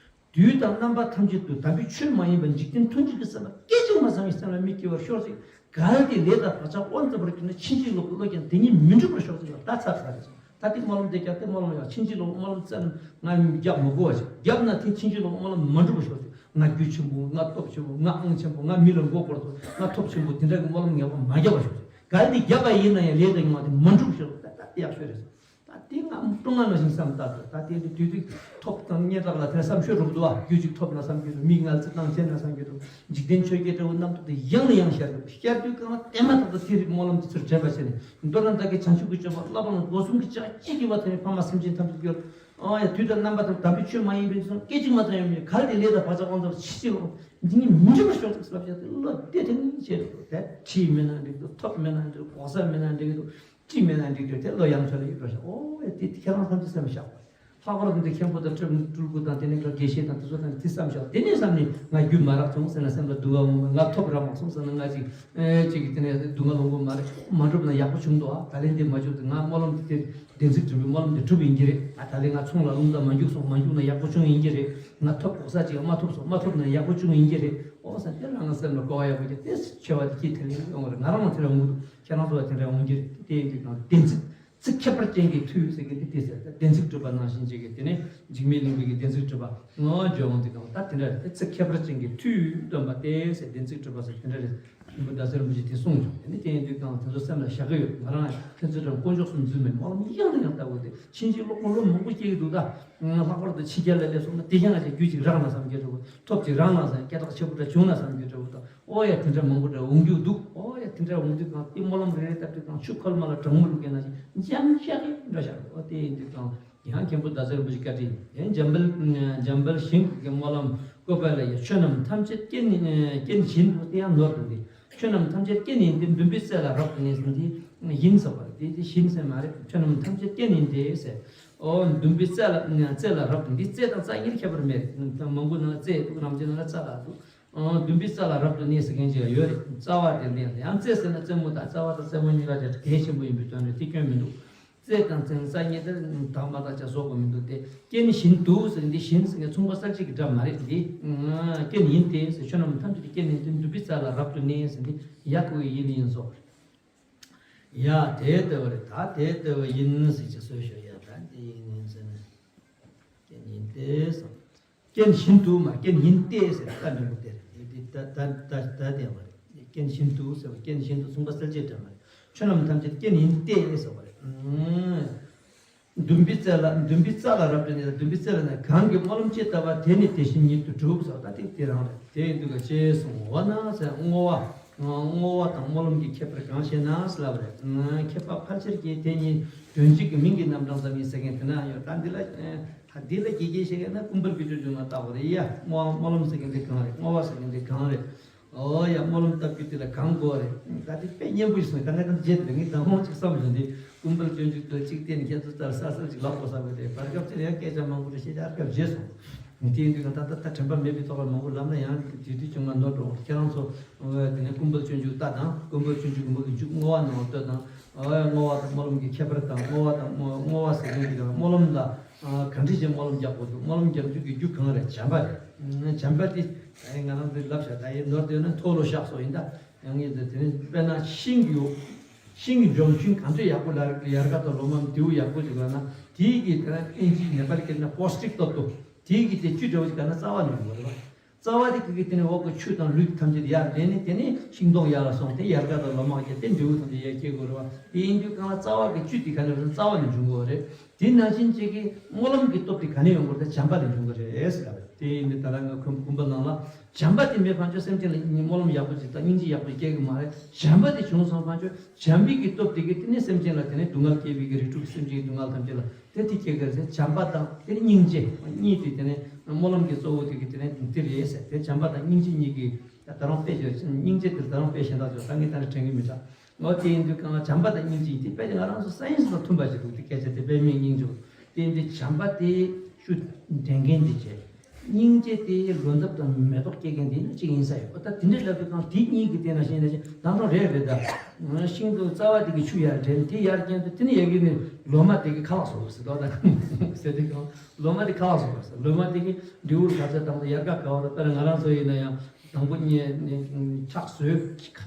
དུས་དང་རྣམ་པ་ཐམས་ཅད་དུ་དམ་པའི་ཆོས་མ་ཡིན་པ་འཇིག་རྟེན་མཐུན་འཇུག་གི་བསམ་པ་སྐད་ཅིག་མ་ཚང་བའི་སེམས་ལ་མི་སྐྱེ་བར་ཤོག་ཅིག། གལ་ཏེ་ལས་དང་བག་ཆགས་དབང་བཙོང་བར་གྱུར་ན། ཕྱིན་ཅི་ལོག་གི་བློ་ཀྱང་དེ་ཉིད་མི་འགྲུབ་པར་ཤོག་ཅིག་ལ། ད་ཚར་ཚར་རེད། ད་དེ་སྨོན་ལམ་དེ་རྒྱག་སྟེ་སྨོན་ལམ་ཡང་ཕྱིན་ཅི་ལོག་སྨོན་ལམ་བཙལ་ན་ང་རྒྱག་མི་དགོས་པ་ཞིག། རྒྱབ་ན་དེ་ཕྱིན་ཅི་ལོག་སྨོན་ལམ་མ་འགྲུབ་པར་ཤོག་ཅིག། ང་རྒྱུ་ཆེན་པོ། ང་སྟོབས་ཆེན་པོ། ང་ཨང་ཆེན་པོ། ང་མི་ལ་མགོ་སྐོར་ཐུབ། ང་ཐོབ་ཆེན་པོ། དེ་འདྲ་གི་སྨོན་ལམ་ངན་པ་མ་རྒྱག་པ་ཤོག་ཅིག། གལ་ཏེ་བརྒྱབ་པ་ཡིན་ན་ཡང་ལས་དང་ཡོང་བ་དེ་མ་འགྲུབ་ཤོག། ད་ད་ཡག་ཤོས་རེད། ད་དེ་ང་སྤྲོ་སྣང་ནང་བཞིན་བསམ་བཏང་འདུག། ད་དེ་དུས་དུས་ཐོབ་དང་སྙན་གྲགས་ལ་དེ་བསམ་ཤོད་རུག་འདུག་ཨ། རྒྱུ་གཅིག་ཐོབ་ན་བསམ་གྱི་འདུག། མིག་ངལ་རྩི་སྟངས་བྱས་ན་བསམ་གྱི་འདུག། འཇིག་རྟེན་ཆོས་བརྒྱད་འདྲ་བོ་རྣམ་རྟོག་དེ་ཡང་ནས་ཡང་ཤར་འདུག། ཤར་དུས་གང་ལ་བལྟས་མ་ཐག་ཏུ་དེ་རིགས་སྨོན་ལམ་དེ་ཚུར་དྲན་པ་བྱས་ནས། མདོར་ན་བདག་གིས་བྱང་ཆུབ་ཀྱི་སྤྱོད་པ། བསླབ་པ་ནི་སྒོ་གསུམ་གྱི་བྱ་བ་ཅི་བགྱི་བ་ཐམས་ཅད་ཕ་མ་སེམས་ཅན་ཐམས་ཅད་ཀྱི། ཨོ་ཡ་དུས་དང་རྣམ་པ་དང་དམ་པའི་ཆོས་མ་ཡིན་པའི་ཚོགས་སྐད་ཅིག་མ་ཚང་ཡང་མིན། གལ་ཏེ་ལས་དང་བག་ཆགས་དབང་བཙོང་བ་ཕྱིན་ཅི་ལོག་འདི་ཉིད་མི་འགྲུབ་པར་ཤོག་ཅིག་ཟེར་བ་བྱས་ཏེ་བློ་གཏད་དེ་ནི་བྱས་འདུག། དེ་ཁྲིད་མེད་ན་འགྲིག་འདུག། ཐོབ་མེད་ན་འགྲིག་འདུག། གོ་ས་མེད་ན་འགྲིག་འདུག། ཅི་མེད་ན་འགྲིག་འགྲིག་དེ་བློ་ཡང་ཚོད་ལ་ཡིད་འགྲོ་ཤག། ཨོ་ཡ་དེ་ཁྱེད་རང་ཐམས་ཅད་སེམས་ལ་བཞག་པ། ལྷག་པར་དུ་འདི་མཁན་པོ་དང་སྤྲུལ་སྤྲུལ་སྐུ་དང་དེ་ནས་ཀྱི་དགེ་བཤེས་དང་དེ་ཚོ་དང་དེ་བསམ་བཞག། དེ་ནས་བསམ་ནས་ང་རྒྱུ་མ་རག་སོང་ཟེར་ན་སེམས་ལ་སྡུག་པ་འོང་བ། ང་ཐོབ་རག་མ་སོང་ཟེར་ན་ང་ཅིག་ཨེ་ཅིག་གི་དེ་ནས་སྡུག་བསྔལ་འོང་གི་མ་རེད། མ་འགྲུབ་ན་ཡག་པོ་བྱུང་འདུག་ཨ། ད་ལན་འདི་མ་འགྲུབ་དུས་ང་སྨོན་ལམ་དེ་བདེན་ཚིག་གྲུབ་པའི་སྨོན་ལམ་དེ་གྲུབ་ཡིན་གྱི་རེད། ཨ་ད་ལན་ང་ཚོང་ལ་རླུང་རྟ་མ་རྒྱུག་སོང་། མ་རྒྱུག་ན་ཡག་པོ་བྱུང་ཡིན་གྱི་རེད། ང་ཐོབ་གོ་ས་ཅིག་མ་ཐོབ་སོང་། མ་ཐོབ་ན་ཡག་པོ་བྱུང་ཡིན་གྱི་རེད། ཨོ་ས་དེ་ལ་ང་སེམས་ལ་གོ་བ་ཡག་པོ་སྐྱེ། དེ་ཆེ་བ་དེ་སྐྱེ་དེ་ལས་ཡོང་བ་རེད། ང་རང་ལ་དེ་འདྲ་འོང་གི་འདུག། ཁྱེད་རང་ཚོ་ལ་དེ་འདྲ་འོང་གི་རེད། དེ་ཡིན་དུས་ཀྱང་བདེན་ཚིག་ཚིག་ཁྱད་པར་ཅན་གྱི་མཐུ་ཡོད་ཟེར་གི་འདི་དེ་ཟེར། ད་བདེན་ཚིག་གྲུབ་པ་ནང་བཞིན་བྱེད་ཀྱི། དེ་ནས་འཇིགས་མེད་གླིང་པའི་གི་བདེན་ཚིག་གྲུབ་པ་ངོ་བརྗོད་འོང་དུས་ཀྱང་ད་དེ་འདྲ་རེད། དེ་ཚིག་ཁྱད་པར་ཅན་གྱི་མཐུ་ཡོད་སྟོན་པ་སྟེ་ཟེར། བདེན་ཚིག་གྲུབ་པ་ཟེར་དེ་འདྲ་རེད། མགོན་པོ་ཟླ་ཟེར་རིན་པོ་ཆེས་དེ་གསུངས་བྱུང་། དེ་ནི་དེ་ཡིན་དུས་ཀྱང་དེ་ཚོ་སེམས་ལ་བཞག་གི་ཡོད། ང་རང་ཁྱེད་ཚོའི་དྲུང་དཀོན་མཆོག་གསུམ་འཛུལ་མེད་སྨོན་ལམ་ཡང་ནས་ཡང་དག་དགོས་ཏེ་ཕྱིན་ཆད་ལོ་སྔོན་ལོ་མང་པོ་སྐྱེ་གི་འདུག། ད་ལྷག་པར་དུ་ཕྱི་རྒྱལ་ལ་སླེབས་སོང་ན་དེ་ཤ་ང་ཅིག་རྒྱུ་ཅིག་རག་ན་བསམ་གྱི་འདྲ་བོ། ཐོབ་ཅིག་རག་ན་བསམ། སྐད་གྲགས་ཆེ་པོ་འདྲ་བྱུང་ན་བསམ་གྱི་འདྲ་བོ་དང་། ཨོ་ཡ་དེ་འདྲ་མང་པོ་འདྲ་འོང་རྒྱུ་འདུག། ཨོ་ཡ་དེ་འདྲ་འོང་དུས་ཀྱང་དེ་སྨོན་ལམ་རེ་རེ་བཏབ་དུས་ཀྱང་ཆུ་ཁོལ་མ་ལ་གྲང་མོ་བླུགས་མཁན་ནང་བཞིན་འཇམ་ཤ་གི་འགྲོ་བཞག་འདུག། ཨོ་དེ་ཡིན་དུས་ཀྱང་ཡང་མཁན་པོ་ཟླ་ཟེར་རིན་པོ་ཆེ་བཀའ་དྲིན་ཡང་འཇམ་དཔལ་འཇམ་དཔལ་ཞིང་གི་སྨོན་ལམ་བཀོད་པ་ལ་ཡ། ཆོས་རྣམས་ཐམས་ཅད་རྐྱེན་རྐྱེན་བཞིན་དུ་དེ་ཡང་ནོར་དུ་འདི། ཆོས་རྣམས་ཐམས་ཅད་རྐྱེན་ཡིན་ཏེ། འདུན་པའི་རྩེ་ལ་རབ་ཏུ་གནས་ཟེར། འདི་ཡིན་ཟེར་བ་རེད། དེ་དེ་བཞིན་ཟེར་མ་རེད། ཆོས་རྣམས་ཐམས་ཅད་རྐྱེན་ཡིན་ཏེ་ཟེར། ཨོ་འདུན་པའི་རྩེ་ལ་རྩེ་ལ་རབ་ཏུ། འདི་རྩེ་དང་རྩ་གཉིས་ཁྱད་པར་མེད་རེད། མང་པོ་ནང་ལ་རྩེ་འདུག། རབ་ཅིག་ནང་ལ་རྩ་ལ་འདུག། ཨོ་འདུན་པའི་རྩེ་ལ་རབ་ཏུ་གནས་ཟེར་མཁན་ཅིག་ཡོད་རེད། རྩ་བ་དེ་ལྡན་ཡང་རྩེ་ཟེར་ན་རྩེ་མོ་དང་རྩ་བ་དང་རྩེ་མོ་གཉིས་ཀ་དེ་གལ་ཆེན་པོ་ཡིན་པའི་དོན་རེད། དེ་སྐྱོན་མི་འདུག། རྩེ་དང་ཚན་ས་གཉིས་དེ་དག་མ་དག་ཆ་བཟོ་དགོས་མི་འདུག་སྟེ། རྐྱེན་བཞིན་དུ་ཟེར་འདི་བཞིན་ཟེར་མཁན་མཚུངས་པ་གསལ་བྱེད་ཀྱི་སྒྲ་མ་རེད་འདི། རྐྱེན་ཡིན་ཏེ་ཟེར་ཆོས་རྣམས་ཐམས་ཅད་ཀྱི་རྐྱེན་ཡིན་ཏེ་འདུན་པའི་རྩེ་ལ་རབ་ཏུ་གནས་ཟེར་འདི་ཡ་གི་ཡིན་ཡིན་སོགས། ཡ་དེ་ལྟ་བུ་རེད། ད་དེ་ལྟ་བུ་ཡིན་ཟེར་གྱི་སྲོལ་ཞུ་ཡ། ད་འདི་ཡིན་ཡིན་ཟེར་ན། རྐྱེན་ཡིན་ཏེ་སོགས། རྐྱེན་བཞིན་དུ་མ་རྐྱེན་ཡིན་ཏེ་ཟེར་ན་ད་འདྲ་པོ་དེ་རེད། དེ་ད་ད་ད་ད་དེ་མ་རེད། རྐྱེན་བཞིན་དུ་ཟེར་བ་རྐྱེན་བཞིན་དུ་མཚུངས་པ་གསལ་བྱེད་སྒྲ་མ་རེད། ཆོས་རྣམས་ཐམས་ཅད་རྐྱེན་ཡིན་ཏེ་ཟེར་བ་རེད། འདུན་པའི་རྩེ་ལ་འདུན་པའི་རྩེ་ལ་རབ་ཏུ་གནས། འདུན་པའི་རྩེ་ལ་ནི་གང་གིས་སྨོན་ལམ་ཅི་ལྟ་བ་དེ་ནི་དེ་བཞིན་ཉིད་དུ་གྲུབ་ཟེར་བ་ད་དེ་དེ་རང་རེད། དེ་ཡིན་དུས་ཀ་ཅེས་གསུངས། འོ་ན་ཟེར་བསྔོ་བ། བསྔོ་བ་དང་སྨོན་ལམ་གྱི་ཁྱད་པར་གང་ཞེ་ན་ཟེར་ལབ་རེད། ཁྱད་པར་ཕལ་ཆེར་གྱིས་དེ་གཉིས་དོན་གཅིག་གི་མིང་གི་རྣམ་གྲངས་ཙམ་ཡིན་ཟེར་མཁན་དེ་ན་ཡོད། ད་འདི་ལ་ད་འདི་ལ་དགེ་རྒན་བཤད་མཁན་ན་ཀུན་དཔལ་སྤྱོད་འཇུག་ནང་བལྟ་དགོས་རེད་ཡ། བསྔོ་བ་སྨོན་ལམ་ཟེར་མཁན་དེ་གང་རེད། བསྔོ་བ་ཟེར་མཁན་དེ་གང་རེད། ཨོ་ཡ་སྨོན་ལམ་བཏབ་རྒྱུ་དེ་ལ་གང་དགོས་རེད། ད་དེ་དཔེ་སྙན་པོ་ཞིག་སོང་། ད་ངས་ད་རྗེས་དེ་ངས་དང་ཧོང་ཅིག་བསམ་བྱུང་དེ་ཀུན་དཔལ་སྤྱོད་འཇུག་དེ་གཅིག་བལྟས་ནས་ཁྱེད་ཚོ་ལྟར་གསར་གསར་ཅིག་ལབ་དགོས་བསམ་གི་རེད། བར་སྐབས་ཅིག་ལ་ཡང་སྐད་ཆ་མང་པོ་རེ་བཤད་ཡ་སྐབས་བརྗེད་སོང་། དེ་ཡིན་དུས་ད་ལྟ་ད་དྲན་པ་མེད་པའི་ཐོག་ལ་མང་པོ་ལབ་ན་ཡང་དེ་དུས་ཅུང་མ་ནོར་འགྲོ། ཁྱེད་རང་ཚོ་དེ་ནས་ཀུན་དཔལ་སྤྱོད་འཇུག་ལྟ་དང་། ཀུན་དཔལ་སྤྱོད་འཇུག་མུ་གི་འཇུག་བསྔོ་བ་ནང་ལ་ལྟོས་དང་། ཨོ་ཡ་བསྔོ་བ་དང་སྨོན་ལམ་གྱི་ཁྱད་པར་དང་། བསྔོ་བ་དང་བསྔོ་བསྔོ་བ་ཟེར་མཁན་གྱི་སྨོན་ལམ་ལ་གང་འདྲ་ཞིག་སྨོན་ལམ་རྒྱག་དགོས་འདུག་སྨོན་ལམ་རྒྱག་རྒྱུ་གི་རྒྱུ་གང་རེད། བྱམས་པ་རེད། བྱམས་པ་དེ་ད་ཡིན་ང་རང་ཚོས་ལབ་བྱ། ད་ཡིན་ནོར་དེ་ནི་མཐོལ་ལོ་བཤགས་སོ་ཡིན། ད་ཡང་ངེས་དེ་དེ་ནི་དཔེར་ན་ཤིང་གི་འོག་ཤིང་གི་འཇོམས་ཤིང་གང་འདྲ་ཡག་པོ་ལ་ཡལ་ག་དང་ལོ་མ་མདེའུ་ཡག་པོ་ཞིག་ལ་ན་དེའི་གི་དེ་ན་ཨིན་ཇི་ནེ་པ་ལི་སྐད་ན་པོ་སི་ཊིག་ཏོབ་ཏོ། དེའི་གི་དེ་བཅུད་འདྲ་བོ་ཞིག་ག་ན་རྩ་བ་ནས་ཡོང་བ་རེད་བ། རྩ་བ་དེ་གི་གི་དེ་ནས་འོག་གི་ཆུ་དང་ལུད་ཐམས་ཅད་ཡར་ལེན་ནས་དེ་ནས་ཤིང་སྡོང་ཡར་ལ་སོང་སྟེ་ཡལ་ག་དང་ལོ་མ་གི་དེ་འབྲས་བུ་ཐམས་ཅད་ཡར་སྐྱེ་དགོས་རེད་བ། དེ་ཡིན་དུས་གང་ལ་རྩ་བ་གི་བཅུད་དེ་ག་ནས་རྩ་བ་ནས་འབྱུང་དགོས་རེད། དེ་ནང་བཞིན་གཅིག་གི་སྨོན་ལམ་གྱི་སྟོབས་དེ་ག་ནས་ཡོང་དགོས་རེད། བྱམས་པ་ལས་འབྱུང་གི་རེད་ཟེར་ལབ་རེད། དེ་ཡིན་དུས་ད་ལྟ་ང་ཁོང་ཀུན་དཔལ་ནང་ལ་བྱམས་པ་དེ་མེད་ཕན་ཆོད་སེམས་ཅན་ལ་སྨོན་ལམ་ཡག་པོ་ཅིག་དང་སྙིང་རྗེ་ཡག་པོ་ཅིག་སྐྱེ་གི་མ་རེད། བྱམས་པ་དེ་བྱུང་སོང་ཕན་ཆོད་བྱམས་པའི་གི་སྟོབས་དེ་གིས་དེ་ནས་སེམས་ཅན་ལ་དེ་ནས་སྡུག་བསྔལ་སྐྱེ་བའི་གི་རིགས་དྲུག་གི་སེམས་ཅན་གྱི་སྡུག་བསྔལ་ཐམས་ཅད་ལ་དེ་དེ་སྐྱེ་གི་རེད་ཟེར། བྱམས་པ་དང་དེ་ནས་སྙིང་རྗེ་གཉིས་དེ་དེ་ནས་སྨོན་ལམ་གྱི་གཙོ་བོ་དེ་གི་དེ་ནས་དེ་རེད་ཟེར། དེ་བྱམས་པ་དང་སྙིང་རྗེ་གཉིས་ཀྱི་ད་རུང་དཔེ་བརྗོད་སྙིང་རྗེ་དེ་ད་རུང་དཔེ་གཞན་དག་ཅིག་ད་ངས་ད་ནི་དྲན་གི་མི་འདུག་འོ་དེ་ཡིན་དུས་གང་ལ་བྱམས་པ་དང་སྙིང་རྗེ་ཡིན་དེ་དཔེ་དེ་ང་རང་ཚོ་སའེན་སི་དང་མཐུན་པ་ཞིག་འདུག་དེ་སྐད་ཆ་དེ་དཔེ་མེད་སྙིང་རྗེ། དེ་ཡིན་དུས་བྱམས་པ་དེ་ཤུགས་ལྡན་མཁན་དེ་བྱས། སྙིང་རྗེ་དེ་ལོ་འདབ་དང་མེ་ཏོག་སྐྱེ་མཁན་དེ་ནི་གཅིག་ཡིན་ས་ཡོད། ད་དེ་འདྲའི་ལབ་དུས་གང་དེ་གཉིས་ཀྱི་སྟེང་ན་ཤེས་ན་ཤེས་དང་དུ་རེད་རེད། ད་ཤིང་དུ་རྩ་བ་དེ་གི་ཆུ་ཡར་འདྲེན་དེ་ཡར་རྒྱན་དུ་དེ་ནི་ཡ་གི་ནི་ལོ་མ་དེ་གི་ཁ་ལག་བཟོ་དགོས་ཟེར་དོ། ད་ཟེར་དུས་གང་ལོ་མ་དེ་ཁ་ལག་བཟོ་དགོས་ཟེར། ལོ་མ་དེ་གི་འབྲས་བུར་ག་ཚོད་བཏང་དུ་ཡར་ག་ག་བ་ད་ལྟ་ང་རང་ཚོ་ཡིན་ན་ཡང་། དང་པོ་ཁྲག་ཟོས།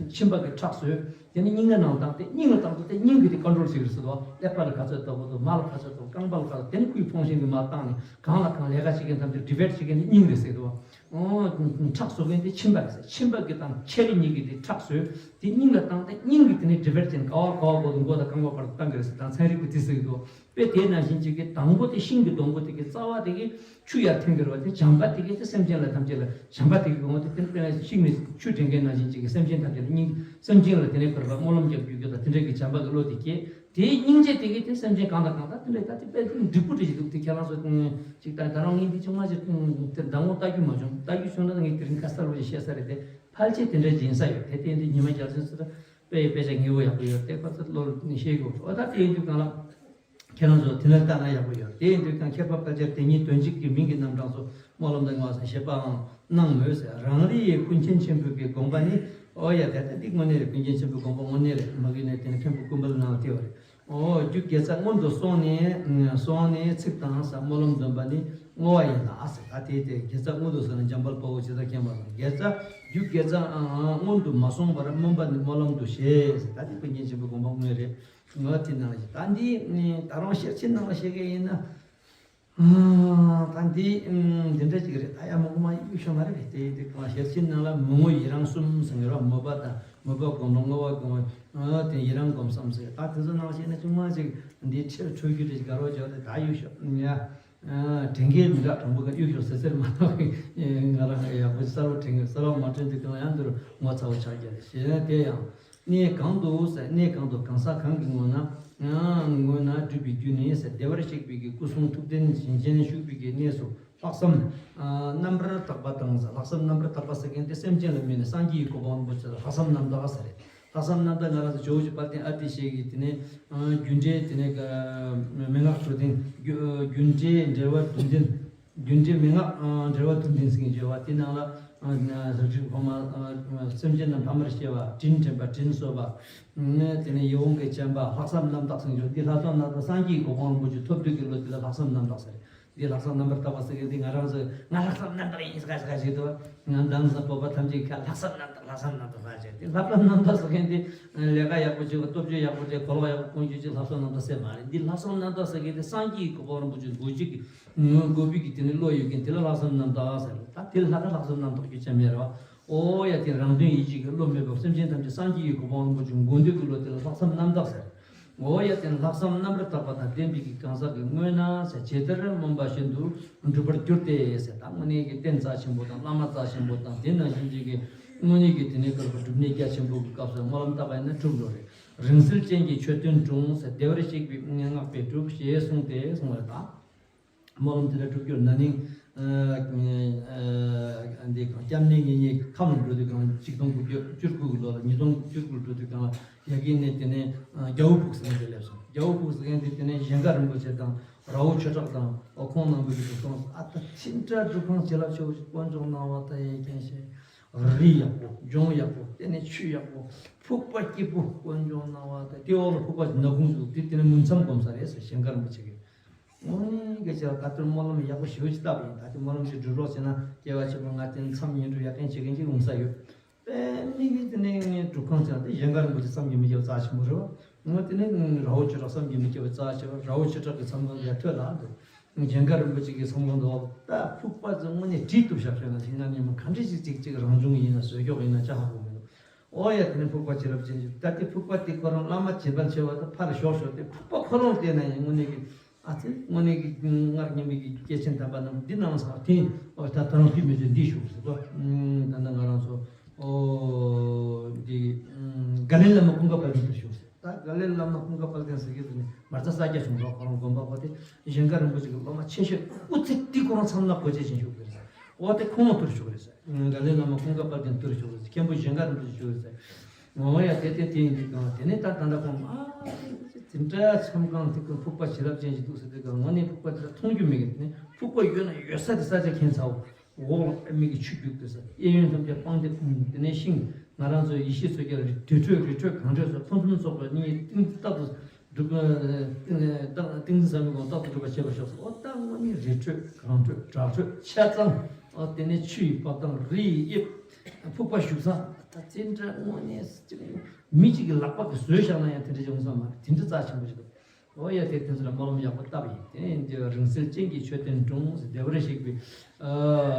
མཆིན་པ་གི་ཁྲག་ཟོས། དེ་ནས་སྙིང་ག་ནང་བཏང་སྟེ་སྙིང་ལ་བཏང་དུས་དེ་སྙིང་གི་དེ་ཀོན་ཊོལ་བྱེད་ཀྱི་རེད་ཟེར་དོ། ཀླད་པ་ལ་ག་ཚོད་བཏང་དགོས་འདུག་མ་ལ་ག་ཚོད་བཏང་། རྐང་པ་ལ་ག་ཚོད། དེ་ནས་སྐུའི་ཕུང་ཤིང་གི་མར་བཏང་ནས་གང་ལ་གང་ལས་ཀ་བྱེད་མཁན་ཐམས་ཅད་ཌི་བེཊ་བྱེད་མཁན་དེ་སྙིང་རེད་ཟེར་དོ། ཁྲག་ཟོ་མཁན་དེ་མཆིན་པ་རེད་ཟེར། མཆིན་པ་གི་དང་མཆེ་རིས་གཉིས་ཀྱི་དེ་ཁྲག་ཟོས། དེ་སྙིང་ལ་བཏང་སྟེ་སྙིང་གི་དེ་ནས་ཌི་བེཊ་བྱས་ནས་ག་བ་ག་བ་དགོས་འདུག་མགོ་དང་རྐང་པ་བར་དུ་བཏང་གི་རེད་ཟེར། དང་ཚན་རིག་པ་དེ་ཟེར་གི་འདུག་དཔེ་དེ་ནང་བཞིན་གཅིག་གི་དང་པོ་དེ་ཤིང་གི་སྡོང་པོ་དེ་གི་རྩ་བ་དེ་གི་ཆུ་ཡར་འཐེན་གི་རེད་བ། དེ་བྱམས་པ་དེ་གི་དེ་སེམས་ཅན་ལ་ཐམས་ཅད་ལ་བྱམས་པ་དེ་གི་གོང་དེ་དེ་དཔེར་ན་ཤིང་ནས་ཆུ་འདྲེན་མཁན་ནང་བཞིན་གཅིག་གི་སེམས་ཅན་ཐམས་ཅད་ལ་སྙིང་སེམས་ཅན་ལ་དེ་ནས་བར་བ་སྨོན་ལམ་རྒྱག་རྒྱུ་རྒྱུ་དང་དེ་འདྲ་གི་བྱམས་པ་གི་བློ་དེ་སྐྱེ། དེའི་སྙིང་རྗེ་དེ་གི་དེ་སེམས་ཅན་གང་དང་གང་དང་དེ་འདྲ་ད་དེ་དཔེ་དེ་འགྲིག་པོ་འདྲ་ཞིག་འདུག་དེ་ཁྱེད་རང་ཚོ་ཅིག་ད་ད་རུང་ངས་འདི་ཆུང་མ་ཞིག་དེ་ཟླ་ངོ་ལྟ་རྒྱུ་མ་བྱུང་། ལྟ་རྒྱུ་བྱུང་ན་ངས་དེ་རིང་ཁ་གསལ་པོ་ཞིག་བཤད་ས་རེད། དེ་ཕལ་ཆེར་དེ་འདྲ་ཡིན་ས་ཡོད། དེ་དེ་འདི་ཉི་མ་རྒྱལ་སོན་ཚོ་ད་དཔེ་དཔེ་ཆ་ཉེ་བོ་ཡག་པོ་ཡོད། དེ་ཁོ་ཚོ་བློ་ནི་ཤེས་དགོས། འོ་ད་དེ་ཡིན་དུས་གང་ལ། ཁྱེད་རང་ཚོ་དེ་ནས་ལྟ་ན་ཡག་པོ་ཡོད། དེ་ཡིན་དུས་ཀྱང་ཁྱད་པར་ཕལ་ཆེར་དེ་ཉིད་དོན་གཅིག་གི་མིང་གི་རྣམ་གྲངས་སུ་སྨོན་ལམ་དང་བསྔོ་བ་ཞེས་པའང་སྣང་མོད་ཟེར། རང་རེ་ཡི་ཀུན་མཁྱེན་ཆེན་པོའི་གི་དགོངས་པ་ནི། ཨོ་ཡ་དེ་ལྟ་འདི་དངོས་གནས་རེད། ཀུན་མཁྱེན་ཆེན་པོའི་དགོངས་པ་དངོས་གནས་རེད། མ་གི་ནས་དེ་ནི་མཁན་པོ་ཀུན་དཔལ་ནང་ལ་དེ་བ་རེད། ཨོ་རྒྱུ་དགེ་རྩ་སྔོན་དུ་སོང་ནས་སོང་ནས་ཚིག་དང་ས་སྨོན་ལམ་འདོན་པ་ནི་བསྔོ་བ་ཡིན་ལ་ཟེར། ད་དེ་དེ་དགེ་རྩ་སྔོན་དུ་སོང་ནས་འཇམ་དཔལ་དཔའ་བོས་ཇི་ལྟར་མཁྱེན་པ་དང་། དགེ་རྩ་རྒྱུ་དགེ་རྩ་སྔོན་དུ་མ་སོང་བར་སྨོན་པ་ནི་སྨོན་ལམ་དུ་བཞེད་ཟེར། ད་དེ་ཀུན་མཁྱེན་ཆེན་པོའི་དགོངས་པ་དངོས་རེད། ངོ་དེ་ནང་བཞིན་ད་འདི་ད་རུང་ཤེར་ཕྱིན་ནང་ལ་བཤད་མཁན་ཡིན་ན། ད་འདི་འདི་འདྲ་ཅིག་རེད། ད་ཡ་མོ་གོ་མ་གཡུག་ཤོག་མ་རེད་པས། དེ་དེ་གང་ཤེར་ཕྱིན་ནང་ལ་མི་ངོ་ཡི་རང་གསུམ་ཟེར་ངེས་ར། མོས་པ་དང་མོས་པ་སྒོམ་རང་བསྔོ་བ་སྒོམ་དེ་ཡི་རང་སྒོམ་གསུམ་ཟེར། ད་དེ་ཚོ་ནང་བཤད་ན་ཅུང་མ་ཅིག་འདི་ཁྲོད་ཁྲོད་རྒྱུ་རེད། དགའ་རོགས་བྱོས་ཏེ་ད་གཡུག་ཤོག་ཡ། དྲན་མཁན་མི་འདྲ་དྲང་པོ་ག་གཡུག་ཤོག་ཟེར་ཟེར་མ་གཏོགས་ང་རང་ཡག་པོ་གསལ་པོ་དྲན་གི། གསལ་པོ་མ་དྲན་དུས་གང་ཡང་འདིར་ངོ་ཚ་བོ་ཆགས་རྒྱུ་རེད། ཞེས་ན་དེ་ཡང་གནས་གང་དུ་ཟེར། གནས་གང་དུ་གང་ཟག་གང་གི་ངོས་ན་ངོས་ན་སྒྲུབ་པའི་རྒྱུ་ནི་ཟེར། བདེ་བར་གཤེགས་པའི་གི་སྐུ་གསུང་ཐུགས་ལྡན་བྱིན་ཅན་བཞུགས་པའི་གི་གནས་སུ་ལྷག་བསམ་རྣམ་པར་དག་པ་དང་ཟེར། ལྷག་བསམ་རྣམ་པར་དག་པ་ཟེར་མཁན་དེ་སེམས་ཅན་ལ་དམིགས་ནས་སངས་རྒྱས་ཀྱི་གོ་འཕང་རིན་པོ་ཆེ་ལ་ལྷག་བསམ་རྣམ་དག་ཟེར་རེད། ལྷག་བསམ་རྣམ་དག་ང་རང་ཚོ་ཇོ་བོ་རྗེ་དཔལ་ལྡན་ཨ་ཏི་ཤའི་གི་དེ་ནས་རྒྱུ་འབྲས་དེ་ནས་མན་ངག་སྤྲོ་ལྡན། རྒྱུ་འབྲས་འགྲེལ་བ་བདུན་ལྡན། རྒྱུ་འབྲས་མན་ངག་འགྲེལ་བ་བདུན་ལྡན་ཟེར་མཁན་བརྗོད་པ་དེ་ནང་ལ་ རིགས་དྲུག་ཕ་མ། སེམས་ཅན་རྣམས་ཕ་མར་སྐྱེ་བ། དྲིན་དྲན་པ། དྲིན་གཟོ་བ། དེ་ནས་ཡིད་འོང་གི་བྱམས་པ། ལྷག་བསམ་རྣམ་དག་སེམས་མཆོག་འདི་ལྷག་བསམ་རྣམ་དག་སངས་རྒྱས་གོ་འཕང་རིན་པོ་ཆེ་ཐོབ་དུས་ཀྱི་ལོ་འདི་ལ་ལྷག་བསམ་རྣམ་དག་ཟེར། འདི་ལྷག་བསམ་རྣམ་པར་དག་པ་ཟེར་མཁན་འདི་ང་རང་ཚོས་ང་ལྷག་བསམ་རྣམ་དག་ཡིན་ཟེར་ཟེར་ཞིག་འདུག་ང་འདང་ཟེར་བོད་པ་ཐམས་ཅད་ཁ་ལྷག་བསམ་རྣམ་དག་ལྷག་བསམ་རྣམ་དག་ཟེར་ཅིག་འདི་ལྷག་བསམ་རྣམ་དག་ཟེར་མཁན་འདི་ལས་ཀ་ཡག་པོ་བྱེད་པ། སྟོབས་ཤུགས་ཡག་པོ་བྱེད། གོ་ལོག་ཡག་པོ་གོན་རྒྱུ་ཅིག་ལྷག་བསམ་རྣམ་དག་ཟེར་མ་རེད། འདི་ལྷག་བསམ་རྣམ་དག་ཟེར་མཁན་འདི་སངས་རྒྱས་ཀྱི་གོ་འཕང་རིན་པོ་ཆེ་དགོས་རྒྱུ་གི་དགོས་པའི་གི་དེ་ནི་བློ་ཡོད་མཁན་དེ་ལ་ལྷག་བསམ་རྣམ་དག་ཟེར། ད་དེ་ལ་ལྷག་བསམ་རྣམ་དག་རྒྱུ་ཅང་མེད་རེད་བ། ཨོ་ཡ་དེ་རང་དོན་ཡིད་བྱེད་ཀྱི་བློ་མེད་པར་སེམས་ཅན་ཐམས་ཅད་སངས་རྒྱས་ཀྱི་གོ་འཕང་རིན་པོ་ཆེ་དགོས་འདོད་ཀྱི་བློ་དེ་ལ་ལྷག་བསམ་རྣམ་དག་ཟེར། ཨོ་ཡ་དེ་ལྷག་བསམ་རྣམ་པར་དག་པ་དང་ལྡན་པའི་གི་གང་ཟག་གི་དངོས་ན་ཟེར། ཇི་ལྟར་སྨོན་པ་བཞིན་དུ་འགྲུབ་པར་འགྱུར་ཏེ་ཟེར། ད་དངོས་གནས་ཀྱི་རྟེན་རྩ་ཆེན་པོ་དང་བླ་མ་རྩ་ཆེན་པོ་དང་དེ་ནང་བཞིན་གྱི་གི་དངོས་གནས་ཀྱི་དེ་ནས་བསྐལ་པ་སྒྲུབ་གནས་རྒྱ་ཆེན་པོ་གི་སྐབས་སུ་སྨོན་ལམ་བཏབ་པ་ཡིན་ན་འགྲུབ་འགྲོ་རེད། རིང་བསྲེལ་ཅན་གྱི་མཆོད་རྟེན་དྲུང་ཟེར། བདེ་བར་གཤེགས་པའི་སྔགས་པས་སྒྲུབ་ཞེས་གསུངས་ཏེ་གསུངས་པ་རེད་ད། སྨོན་ལམ་དེ་འདྲ་སྒྲུབ་རྒྱུར་ན་ནིང་། འདི་གང་སྐྱབས་གནས་ངེད་གཉིས་ཁམས་ལ་འགྲོ་དུས་གང་ལ་ཆིག་སྟོང་དགུ་བརྒྱ་བཅུ་དགུ་གི་ལོ་ལ་ཉིས་སྟོང་དགུ་བརྒྱ་བཅུ་དགུ་ལ་འགྲོ་དུས་གང་ལ་ཡ་གི་ནས་དེ་ནས་རྒྱལ་པོ་ཕུག་ཟེར་ནས་དེ་སླེབས་སོང་། རྒྱལ་པོ་ཕུག་ཟེར་མཁན་དེ་དེ་ནས་གཞན་སྒར་རིན་པོ་ཆེ་དང་ར་བོ་ཆོས་གྲགས་དང་ཨོ་ཁོང་རྣམ་པ་གི་སྒྲུབ་ཁང་ཨ་ད་ཕྱིན་དྲ་སྒྲུབ་ཁང་བྱིན་རླབས་ཆེ་བོ་ཞིག་དཀོན་མཆོག་གནང་བ་ད་ཡས་མཁན་ཞེས་རི་ཡག་པོ་ལྗོངས་ཡག་པོ་དེ་ནས་ཆུ་ཡག་པོ་ཕུག་པ་སྐྱིད་པོ་དཀོན་མཆོག་གནང་བ་ད་དེ་འོག་ལ་ཕུག་པ་ནག་ཁུང་ཞིག་འདུག་དེ་དེ་ནས་མུན་མཚམས་སྒོམ་ས་རེད་ཟེར་གཞན་སྒར་རིན་པོ་ཆེ་གིས། དངོས་གནས་སྐད་ཆ་ལ་ད་ལྟ་སྨོན་ལམ་ཡག་པོ་ཞེ་པོ་ཅིག་བཏབ་ཡིན། ད་ལྟ་སྨོན་ལམ་ཅིག་སྒྲུབ་རོགས་བྱས་ན་སྐྱེ་བ་ཕྱི་མ་ང་དེ་མཚམས་ཡིན་འགྲོ་ཡག་མཁན་བྱེད་མཁན་ཅིག་འོང་ས་ཡོད། དཔེ་མི་གི་དེ་ནས་ངས་སྒྲུབ་ཁང་ཚང་དེ་གཞན་སྒར་རིན་པོ་ཆེ་བསམ་གྱིས་མི་ཁྱབ་རྩ་ཆེན་པོ་རེད་བ། ང་དེ་ནས་ར་བོ་ཆོས་གྲགས་བསམ་གྱིས་མི་ཁྱབ་རྩ་ཆེ་བ། ར་བོ་ཆོས་གྲགས་ཀྱི་མཚམས་ཁང་ཡར་ཐོན་ལ་འདུག་གཞན་སྒར་རིན་པོ་ཆེ་གི་མཚམས་ཁང་དུ་ད་ཕུག་པ་ཚོ་དངོས་གནས་བྲིས་གཏུབ་བཞག་ཤོད་ན་ཞིག་ང་ཉིན་མོ་ག་འདྲ་ཞིག་ཅིག་ཅིག་རང་བྱུང་ཡིན་ན་བཟོས་ཀྱོག་ཡིན་ན་ཅི་ཧ་གོ་མི་འདུག་ཨོ་ཡ་དེ་ནས་ཕུག་པ་བྱིན་རླབས་ཅན་ཞིག་ད་དེ་ཕུག་པ་དེ་ཁོ་རང་བླ་མ་བྱིན་རླབས་ཆེ་བ་དང་ཕར་ཞོག་ཞོག་དེ་ཕུག་པ་ཁོ་རང་བལྟས་ན་ཡང་དངོས་གནས་ཀྱི་ཨ་ཙི་དངོས་གནས་ཀྱི་སྔར་ཉིན་མོ་གི་སྐྱེས་ཆེན་དམ་པ་རྣམས་འདི་ནང་སང་དེ་ཨོ་ད་ད་རང་དུས་མི་ཚོས་འདི་ཞུགས་ཟེར་ཏོ། ད་ནི་ང་རང་ཚོ་ཨོ་འདི་དགའ་ལྡན་བླ་མ་ཀུན་དགའ་དཔལ་ལྡན་དུ་ཞུགས་ཟེར། ད་དགའ་ལྡན་བླ་མ་ཀུན་དགའ་དཔལ་ལྡན་ཟེར་གྱི་འདུག་ནི་མ་རྩ་ས་རྒྱ་བྱུང་རོགས་ཁོ་རང་དགོན་པ་ཁོ་དེ་གཞན་སྒར་རིན་པོ་ཆེ་གི་སློབ་མ་ཆེ་ཤོས་སྐུ་ཚེ་འདི་ཁོ་རང་མཚམས་ལ་གོ་ཆེ་ཞིང་བཞུགས་པ་རེད་ཟེར། འོ་དེ་ཁོང་ལ་ཐུར་བཞུགས་རེད་ཟེར། དགའ་ལྡན་བླ་མ་ཀུན་དགའ་དཔལ་ལྡན་ཐུར་བཞུགས་རེད་ཟེར། མཁན་པོ་གཞན་སྒར་རིན་པོ་ཆེ་བཞུགས་རེད་ཟེར། འོ་ཡ་དེ་དེ་དེ་ཡིན་དུས་གང་དེ་ནས་ད་ད་ལྟ་ཁོང་ཨ་དེ་འདྲ་མཚམས་ཁང་དེ་ཁོང་ཕུག་པ་བྱིན་རླབས་ཅན་ཞིག་འདུག་ཟེར་དུས་གང་ང་ནི་ཕུག་པ་དེ་ལ་མཐོང་རྒྱུ་མེད་གི་དེ་ནས་ཕུག་པ་ཡོད་ན་ཡོད་ས་དེ་ས་ཆ་མཁྱེན་ཚར་འོ། འོག་ལ་ཨ་མི་གི་ཆུ་རྒྱུག་དེ་ས་གཡས་གཡོན་ཐམས་ཅད་སྤང་སྟེ་དེ་ནས་ཤིང་ང་རང་ཚོའི་ཡེ་ཤེས་མཚོ་རྒྱལ་རི་ཁྲོད་རི་ཁྲོད་གངས་ཁྲོད་སོགས་ཕུན་སུམ་ཚོགས་པའི་སྙིང་རྟག་ཏུ་སྒྲུབ། ཏིང་ཏིང་འཛིན་བཟང་པོའི་སྒོ་རྟག་ཏུ་སྒྲུབ་པར་བྱེད་པར་ཤོག་ཟེར། ཨོ་ད་དངོས་གནས་རི་ཁྲོད་གངས་ཁྲོད་བྲག་ཁྲོད་ཆ་ཚང་། ཨོ་དེ་ནས་ཆུ་ཡི་འབབ་ཐང་རི་ཡི་དབྱིབས། ཕུག་པ་བཞུགས་ས་ད་ཙི་འདྲ་དངོས་གནས་མི་གཅིག་གི་ལག་པ་གིས་བཟོས་བཞག་ན་ཡང་དེ་འདྲ་ཅིག་འོང་ས་མ་རེད། དེ་འདྲ་རྩ་ཆེན་པོ་ཞིག་འདུག་ཨོ་ཡ་དེ་དེ་ཚོ་ལ་སྨོན་ལམ་ཡག་པོ་བཏབ་ཡིན། དེ་ནས་འདི་རིང་བསྲེལ་ཅན་གྱི་མཆོད་རྟེན་དྲུང་ཟེར་བདེ་བར་གཤེགས་པའི་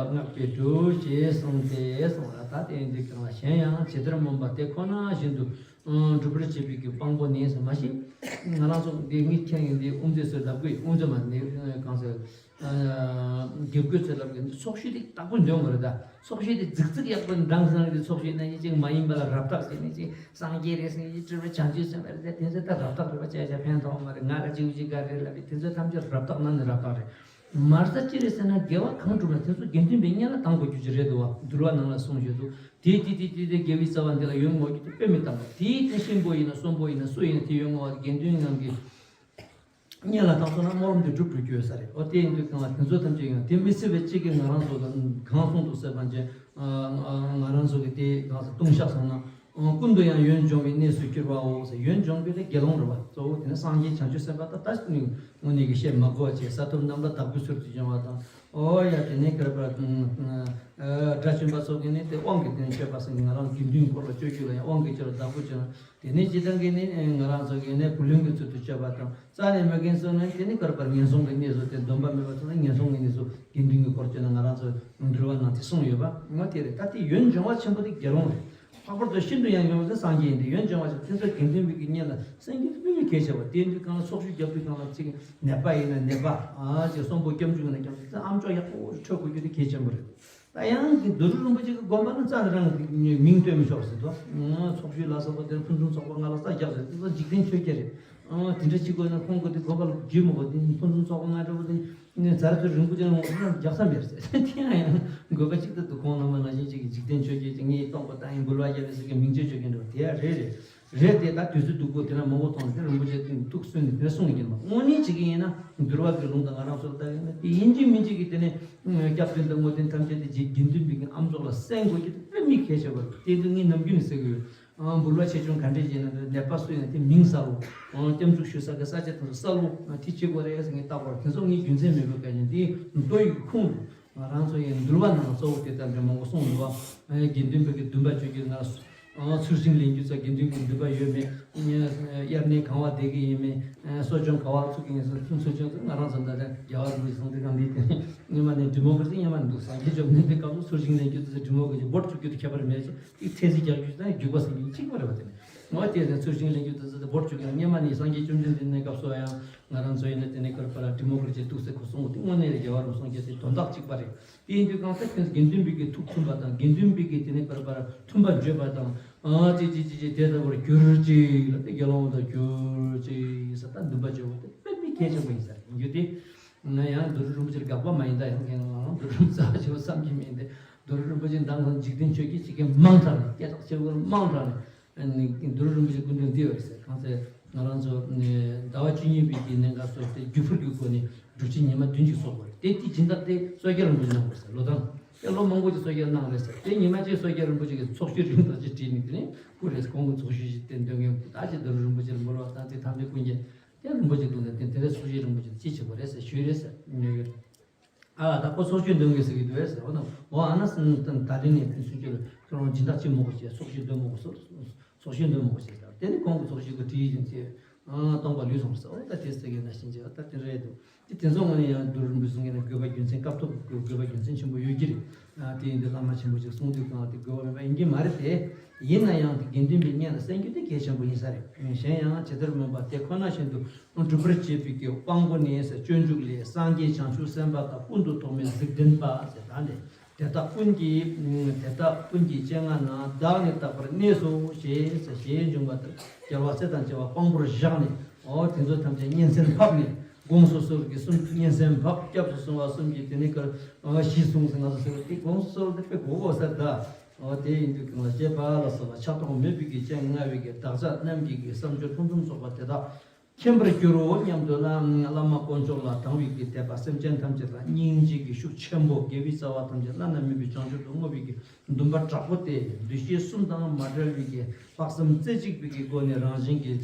སྔགས་པས་སྒྲུབ་ཅེས་གསུངས་ཏེ་གསུངས་ལ། ད་དེ་འདི་གང་ལ་གཞན་ཡང་ཇི་ལྟར་སྨོན་པ་དེ་ཁོ་ན་བཞིན་དུ། སྒྲུབ་པར་བྱེད་པའི་གི་དཔང་པོ་ནི་ཟེར་མ་གཞི། ང་རང་ཚོ་འདི་ངས་ཁྱེད་ཀྱི་འདི་དབུ་མཛད་ཚོས་ལབ་དགོས། དབུ་མཛད་མ་འདི་གང་ཟེར། དགེ་བསྐོས་ཚོས་ལབ་དགོས། འདི་ཚོགས་ཞུགས་འདི་དག་པོ་འདོན་དགོས་རེད་ད། ཚོགས་ཞུགས་འདི་རྫིག་རྫིག་ཡག་པོ་འདང་སང་གི་ཚོགས་ཞུགས་ན་ཡིན་ཅིག་མ་ཡིན་པ་ལ་རབ་བཏགས་ཟེར་ནི་ཅིག་སངས་རྒྱས་རེད་ཟེར་ནི་སྤྲུལ་པ་བྱང་ཆུབ་སེམས་དཔའ་རེད་ཟེར། དེ་ཚོ་ད་རབ་བཏགས་རེད་པ། བྱས་བྱས་ཕན་ཐོགས་མ་རེད། ང་ལ་ཅིག་ཅིག་ག་རེད་ལབ་པའི་དེ་ཚོ་ཐམས་ཅད་རབ་བཏགས་ནང་ནས་རབ་བཏགས་རེད། མ་རྩ་ཅི་རེད་ཟེར་ན་དགེ་བ་གང་བསྒྲུབས་ན་དེ་ཚོ་དགེ་འདུན་པའི་སྙན་ལ་བཏང་དགོས་རྒྱུ་ཅིག་རེད་འདུག་བ། འདུལ་བ་ནང་ལ་གསུངས་ཡོད་འདུག་དེ་དེ་དེ་དེ་དེ་དགེ་བའི་རྩ་བ་འདི་ལ་ཡོན་བསྔོ་རྒྱུ་དེ་དཔེ་མི་སྟོན་པ། དེའི་དེ་གཤིན་པོ་ཡིན་ན་གསོན་པོ་ཡིན་ན་སུ་ཡིན་ན་དེ་ཡོན་བསྔོ་བ་དེ་དགེ་འདུན་རྣམས་ཀྱི་སྙན་ལ་བཏང་སོང་ན་སྨོན་ལམ་དེ་འགྲུབ་འགྲོ་རྒྱུ་ཡོད་ས་རེད། ཨོ་དེ་ཡིན་དུས་གང་ལ་དེ་ཚོ་ཐམས་ཅད་ཡང་དེ་མི་སྲིད་པའི་གཅིག་གིས་ང་རང་ཚོ་ལ་གང་གསུངས་འདུག་ཟེར་བ་ཅན་ང་རང་ཚོ་གི་དེ་གང་ཟེར་ལྟུང་བཤགས་སོང་ན། ཀུན་ཏུ་ཡང་ཡོན་སྦྱོང་བའི་གནས་སུ་གྱུར་པའོ་ཟེར། ཡོན་སྦྱོང་བའི་དེ་དགེ་སློང་རེད་བ། གཙོ་བོ་དེ་ནི་སངས་རྒྱས་བྱང་ཆུབ་སེམས་དཔའ་དང་ད་དངོས་གནས་ཀྱི་བཤད་མ་དགོས་པ་བྱས་ས་ཐོབ་རྣམས་ལ་བདག་པོའི་ཚུལ་དུ་སྦྱོང་བ་དང་། ཨོ་ཡ་དེ་ནས་གར་པར་དགྲ་བཅོམ་པ་སོགས་ཀྱིས་ནི་དེ་དབང་གིས་དེ་ནས་སྤྱོད་པ་སེམས་ཀྱི་ང་རང་དགེ་འདུན་འཁོར་ལ་སྤྱོད་རྒྱུ་ལ་ཡང་དབང་གིས་སྤྱོད་ལ་བདག་པོ་བྱོས་ན། དེ་ནས་སྤྱིར་བཏང་གི་ནི་ང་རང་ཚོ་གི་ནི་བུ་ལོན་གྱི་ཚུལ་དུ་སྤྱོད་པ་དང་རྩ་ནས་མི་རྒན་སོགས་ནི་དེ་ནི་གར་པར་ངན་སོང་གི་གནས་སུ་དེ་སྡོམ་པ་མེད་པ་ཚོ་ནི་ངན་སོང་གི་གནས་སུ་དགེ་འདུན་གྱི་འཁོར་བཅས་ན་ང་རང་ཚོ་འདུལ་བ་ནང་དེ་གསུངས་ཡོད་པ་ངོ་དེ་རེད། ད་དེ་ཡོན་སྦྱོང་བ་ཆེན་པོ་དེ་དགེ་སློང་རེད། ལྷག་པར་དུ་ཤིན་ཏུ་ཡང་ཡོན་ཟེར་སངས་རྒྱས་ཡིན་ཏེ་ཡོན་སྦྱོང་བ་ཆེན་པོ་དེ་ཚོ་དགེ་འདུན་པའི་གི་གཉེན་ལ་སེམས་ཀྱི་དཔེ་མི་གལ་ཆེ་བ་དེ་འདུལ་གང་ལ་ཚོགས་ཞུགས་རྒྱབ་དུས་གང་ལ་ཅིག་ནད་པ་ཡིན་ན་ནད་པ་ཨ་ཅིག་གསོན་པོ་སྐྱབས་འཇུག་ཡིན་ན་སྐྱབས་འཇུག་ཨམ་ཅོག་ཡག་པོ་འཕྲོད་དགོས་རྒྱུ་དེ་གལ་ཆེན་པོ་རེད། ད་ཡང་གི་རྡོ་རུ་རིན་པོ་ཆེ་གི་དགོན་པ་ནི་རྩ་ནས་རང་གི་མིང་བཏོན་མི་ཆོག་ཟེར་དོ། ཚོགས་ཞུགས་ལ་སོགས་པ་དེར་ཕུན་སུམ་ཚོགས་པ་ང་ལ་རྩ་རྒྱག་ཟེར་དེ་ཚོ་འཇིག་རྟེན་ཆོས་བརྒྱད་རེད། དེ་འདྲ་བྱེད་དགོས་ན་ཁོང་གི་དེ་དགོན་པ་ལ་བརྒྱུད་མི་དགོས། དེ་ཕུན་སུམ་ཚོགས་པ་ང་འདྲ་བོ་དེ་ནས་ཛ་ར་ཚོ་རིན་པོ་ཆེ་ལ་ངོ་རྒྱག་ས་མེད་ཟེར། དེ་ཡང་ཡང་དགོས་པ་གཅིག་ཏུ་དུ་ཁོང་རྣམ་པ་ནང་བཞིན་གཅིག་གི་འཇིག་རྟེན་ཆོས་བརྒྱད་ཀྱི་ངས་སྟོང་པ་དང་ཡིན་འབུལ་བ་རྒྱབ་པའི་ཟེར་གི་མིང་ཆེན་ཆོས་བརྒྱད་འདྲ་བོ་དེ་ཡང་རེད་རེད། རེད་དེ། ད་དུས་ཚོད་སྡུག་པོ་དེ་ན་མང་པོ་ཐོང་དེ་རིན་པོ་ཆེ་ཐུགས་སུན་ནས་དེ་གསུང་གི་ཡིན་པ། དངོས་གནས་བྱེད་ཀྱི་ཡིན་ན་འདུལ་བ་གི་ལུང་དང་ང་རང་ཚོ་ལ་ལྟ་ཡིན་ན་དེ་ཡིན་གཅིག་མིན་གཅིག་གི་དེ་ནས་སྐྱབས་དོན་དང་དངོས་དོན་ཐམས་ཅད་དེ་རྗེ་དགེ་འདུན་པའི་གི་ཨམ་ཅོག་ལ་གསན་དགོས་ཀྱི་དེ་དཔེ་མི་གལ་ཆེ་བ་རེད། དེ་འདི་ངས་ནམ་རྒྱུན་ནས་ཟེར་གི་ཡོད། འབུལ་བ་ཆེ་ཆུང་ག་འདྲས་བྱས་ན་ནད་པ་སུ་ཡིན་ན་དེ་མིང་གསལ་བོ། སྐྱབས་འཇུག་ཞུ་ས་གི་ས་ཆ་དེ་ཚོ་གསལ་བོ་དེ་བྱེད་དགོས་རེད་ཟེར་ངས་བལྟ་དགོས་རེད། དེ་ཚོ་ངས་རྒྱུ་མཚན་མེད་པའི་སྐད་ཆ་འདི་མདོ་ཡི་ཁུངས་ང་རང་ཚོ་ཡི་འདུལ་བ་ནང་གཙོ་བོ་དེ་ལྟར་འདྲ་མང་པོ་གསུངས་འདུག་བ། དགེ་འདུན་པའི་གི་འདུན་པ་བཅོ་བརྒྱད་ང་ཚུལ་ཤིང་ལེན་རྒྱུ་ཚོ་དགེ་འདུན་གྱི་འདུན་པ་ཡོད་མེད། དབྱར་གནས་གང་བ་བསྡད་ཀྱི་ཡིན་མེད། གསོ་སྦྱོང་ག་བ་ཚུགས་ཀྱི་ཡིན་ཟེར། གསུང་ཚུལ་ཅན་ཚོ་ང་རང་ཚོ་འདི་ལྟར་རྒྱལ་བ་རིན་པོ་ཆེ་གསུང་དེ་གང་འདི་དེ་སྔོན་མ་ནས་ཌི་མོ་ཀ་ར་སི་སྔོན་མ་ནས་འདུག་སངས་རྒྱས་བཅོམ་ལྡན་འདས་སྐབས་སུ་ཚུལ་ཤིང་ལེན་རྒྱུ་དེ་ཚོ་ཌི་མོ་ཀ་ར་སི་འབོར་བཅུག་རྒྱུ་དེ་ཁྱད་པར་མེད་ཅིང་། ཏིག་ཚད་གཞི་རྒྱག་རྒྱུ་དང་རྒྱུག་པ་སེང་གེ་གཅིག་པ་རེད་བ། དེ་ནི་ངོ་དེ་ནི་ཚུལ་ཤིང་ལེན་རྒྱུ་དེ་ཚོ་དེ་འབོར་བཅུག་ཡང་སྔོན་མ་ནས་སངས་རྒྱས་བཅོམ་ལྡན་འདས་ནས་སྐབས་སུ་ཡང་ང་རང་ཚོ་ཡིན་ན་དེ་ནི་ཀར་པ་ར་ཌི་མོ་ཀ་ར་སི་འདུག་ཟེར་ཁོ་གསུང་གི་འདུག་དངོས་གནས་རྒྱལ་བ་རིན་པོ་ཆེ་གསུང་རྒྱུ་དེ་དོན་དག་གཅིག་པ་རེད། དེ་ཡིན་དུས་གང་ཟག་ཁྱོད་དགེ་འདུན་པའི་གི་ཐུགས་མཐུན་པ་དང་དགེ་འདུན་པའི་གི་དེ་ནི་ཀར་པ་ར་མཐུན་པ་བརྗོད་པ་དང་། ཨ་ཅི་ཅི་ཅི་ཅི་དེ་ལྟ་བུར་གྱུར་ཅིག་ལ་དེ་དགེ་སློང་དུ་གྱུར་ཅིག་ཟེར། ད་འདུན་པ་བརྗོད་པ་དེ་དཔེ་མི་གལ་ཆེན་པོ་ཡིན་ས་རེད། ཡིན་རྒྱུ་དེ་ང་ཡང་རྡོ་རྗེ་རིན་པོ་ཆེར་དགག་པ་མ་ཡིན། ད་ཡང་ཁྱེད་རང་རྡོ་རྗེ་རྩ་ཆེ་བ་བསམ་གྱི་མིན་ཏེ། རྡོ་རྗེ་རིན་པོ་ཆེ་མདང་དང་འཇིག་རྟེན་ཆོས་ཀྱི་ཆེ་མཁན་མང་དྲགས་ནས་སྐད་གྲགས་ཆེ་བོ་མང་དྲགས་ནས། རྡོ་རྗེ་རིན་པོ་ཆེ་སྐུ་མདུན་འདི་ཡོད་རེད་ཟེར། གང་ཟེར་ང་རང་ཚོ་ཟླ་བ་བཅུ་གཉིས་པའི་གི་གནད་འགག་སོགས་དེ་རྒྱུ་ཕུར་གྱི་སྒོ་ནས་སྒྲུབ་ཆེན་ཉི་མ་བདུན་གྱིས་གསོག་དགོས་རེད། དེ་དེ་སྦྱིན་བདག་དེ་བསོད་རྒྱལ་རིན་པོ་ཆེ་གནང་དགོས་ཟེར། ལོ་དང་དེ་ལོ་མང་པོ་ཅིག་བསོད་རྒྱལ་གནང་རེད་ཟེར། དེ་ཉི་མ་གཅིག་བསོད་རྒྱལ་རིན་པོ་ཆེ་གི་ཚོགས་ཞུས་རིང་དག་ཅིག་བྲིས་ནས་དེ་ནས་ཁུ་རེད། ཁོང་གི་ཚོགས་ཞུས་ཞིག་བསྟན་དོན་གྱི་ད་ཅི་རྡོ་རྗེ་རིན་པོ་ཆེར་འབུལ་བ་དང་དེ་ཐམས་ཅད་ཀུན་གྱི་དེ་རིན་པོ་ཆེ་འདུག་ནས་དེ་དེ་རེད། ཚོགས་ཞུས་རིན་པོ་ཆེ་ཅི་བྱེད་དགོས་རེད་ཟེར་ཞུས་རེད་ཟེར་ནས་ཡོད། ཨ་ད་ཁོ་ཚོགས་ཞུས་འདོན་དགོས་ཟེར་གྱི་འདུག་ཟེར། འོ་ན་འོ་ཨ་ན་སི་ནི་ད་ལྟ་ནས་ཕུན་སུམ་ཚོགས་ལ་ཁྱོད་རང་སྦྱིན་བདག་ཅི་མོ་གོ་ཞེས་ཚོགས་ཞུས་འདོན་མོ་གོ་ཟེར། ཚོགས་ཞུས་འདོན་མོ་གོ་ཞེས་ཟེར། དེ་ནི་ཁོང་གི་ཚོགས་ཞུས་ཀྱི་བྲིས་ཡིན་ཚེ་སྟོང་པ་ལུས་སོང་ཟེར། འོ་ད་དེ་ཟེར་གྱི་ན་ཤིན་ཅི་ད་དེ་རེད་འདུག་དེ་དེ་ཚོ་དངོས་གནས་ཡང་རྡོ་རིན་པོ་ཆེ་གསུང་མཁན་ལ་དགོས་པ་རྒྱུ་མཚན་སྐབས་ཐོག་གི་དགོས་པ་རྒྱུ་མཚན་ཆེན་པོ་ཡོད་ཀྱི་རེད། དེ་ཡིན་དུས་བླ་མ་ཆེན་པོ་ཞིག་གསུང་དུས་གང་དེ་དགོས་པ་མེད་པ་ཡིན་གྱི་མ་རེད་དེ། ཡིན་ན་ཡང་དེ་དགེ་འདུན་པའི་སྙན་ལ་གསན་རྒྱུ་དེ་གལ་ཆེན་པོ་ཡིན་ས་རེད། གཞན་ཡང་ཇི་ལྟར་སྨོན་པ་དེ་ཁོ་ན་བཞིན་དུ་སྒྲུབ་པར་བྱེད་པའི་གི་དབང་པོ་ནི་ཟེར། སྤྱོད་འཇུག་ལས། སངས་རྒྱས་བྱང་ཆུབ་སེམས་དཔའ་དང་ཀུན་ཏུ་རྟོག་མེད་གཟུགས་ལྡན་པ་ཟེར། ད་འདི་དེ་དག་ཀུན་གྱི་དེ་དག་ཀུན་གྱི་སྤྱན་སྔ་ན་བདག་ནི་རྟག་པར་གནས་སོ་ཞེས་ཟེར། ཞེས་འབྱུང་བ་ལྟར་རྒྱལ་བ་སྲས་དང་བཅས་པ་དཔང་པོར་བཞག་ནས། འོ་དེ་ཚོ་ཐམས་ཅད་སྙན་གསན་ཕབ་ནས་དགོངས་སུ་གསོལ་གྱི་གསུམ་སྙན་གསན་ཕབ། སྐྱབས་སུ་སོང་བ་གསུམ་གྱིས་དེ་ནི་ཀར་ཨ་ཞེས་གསུངས་ཟེར། ང་ཚོ་ཟེར་བ་དེ་དགོངས་སུ་གསོལ་དེ་དཔེ་གོ་གོ་ས་རེད་ད། འོ་དེ་ཡིན་དུས་གང་ལ་ཞེས་པ་ལ་སོགས་པ་ཆགས་ཐོགས་མེད་པའི་གི་སྤྱན་མངའ་བའི་གི་བདག་ཅག་རྣམས་ཀྱི་གི་བསམ་སྦྱོར་ཕུན་སུམ་ཚོགས་པ་དེ་དག་མཁྱེན་པར་འགྱུར་རོ་སྙམ་དུ་ན། བླ་མ་དཀོན་མཆོག་ལ་དང་བའི་གི་དད་པ། སེམས་ཅན་ཐམས་ཅད་ལ་སྙིང་རྗེ་གི་ཤུགས་ཆེན་པོ། དགེ་བའི་རྩ་བ་ཐམས་ཅད་བླ་ན་མེད་པའི་བྱང་ཆུབ་ཏུ་བསྔོ་བའི་གི་འདུན་པ་དྲག་པོ་སྟེ། འདུ་ཤེས་གསུམ་དང་མ་བྲལ་བའི་གི་ལྷག་བསམ་རྩེ་གཅིག་པའི་གི་སྒོ་ནས་རང་གཞན་གྱི་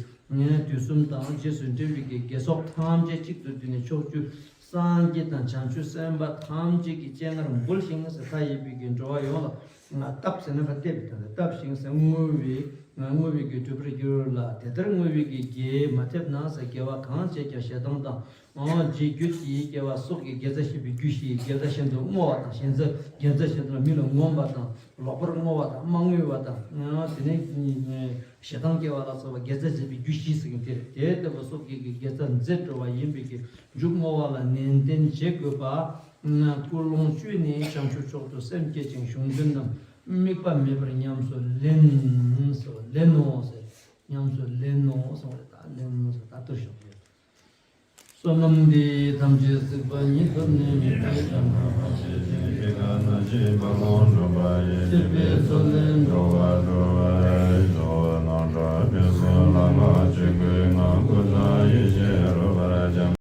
དུས་གསུམ་དང་རྗེས་སུ་འབྲེལ་བའི་གི་དགེ་ཚོགས་ཐམས་ཅད་གཅིག་ཏུ་བསྡུས་ནས་ཕྱོགས་བཅུའི་སངས་རྒྱས་དང་བྱང་ཆུབ་སེམས་དཔའ་ཐམས་ཅད་ཀྱི་སྤྱན་སྔར་འབུལ་ཞིང་ཟེར། མཐའ་ཡས་པའི་གི་འགྲོ་བ་ཡོངས་ལ་བསྟབས་ཟེར་ན་ཕར་བལྟས་པའི་དོན་དུ་བསྟབས་ཤིང་ཟེར། བསྔོ་བའི་བསྔོ་བའི་གི་གྲུབ་པར་འགྱུར་ལ། དེ་ལྟར་བསྔོ་བའི་གི་རྒྱས་མ་ཐེབས་ན་ཟེར། དགེ་བ་གང་བྱས་ཀྱང་ཞེ་སྡང་དང་། ཨང་རྗེས་རྒྱུད་ཀྱི་དགེ་བ་སོགས་ཀྱི་དགེ་རྩ་བཤད་པའི་རྒྱུད་བཤད། དགེ་རྩ་བཤད་དུ་བསྔོ་བ་དང་། ཞེ་རྩ་དགེ་རྩ་བཤད་དུ་མི་ལ་ངོམས་པ་དང་། ལོག་པར་བསྔོ་བ་དང་། མ་བསྔོས་པ་དང་། དེ་ནས་ཞེ་སྡང་སྐྱེ་བ་ལ་སོགས་པ་དགེ་རྩ་བྱེད་པའི་རྒྱུ་བཤད་ཟེར་གྱི་དེ་རེད། དེ་ལྟ་བུ་སོགས་ཀྱི་དགེ་རྩ་མཛད་འགྲོ་བ་ཡིན་པའི་གི་མཇུག་བསྔོ་བ་ལ་ནན་ཏན་བྱེད་དགོས་པ། ཀུན་སློང་བཅོས་ནས་བྱང་ཆུབ་མཆོག་ཏུ་སེམས་བསྐྱེད་ཅིང་གཞུང་དོན་རྣམས་དམིགས་པ་མེད་པར་ཉམས་སུ་ལེན་སོ། ལེན་ནོ་ཟེར། ཉམས་སུ་ལེན་ནོ་གསུངས་པ་རེད། ད་ལེན་ནོ་ཟེར་ད་ལྟོས་ཤོག་ཟེར། བསོད་ནམས་འདི་ཡིས་ཐམས་ཅད་གཟིགས་པ་ཉིད། ཐོབ་ནས་ཉེས་པའི་དགྲ་རྣམས་ཕམ་བྱས་ཏེ། སྐྱེ་རྒ་ན་འཆིའི་རྦ་ཀློང་འཁྲུགས་པ་ཡི། སྲིད་པའི་མཚོ་ལས་འགྲོ་བ་སྒྲོལ་བ་ཡི། སྤྱོད་པ་རྣམ་གྲོལ་ཕུན་སུམ་ཚོགས་པ།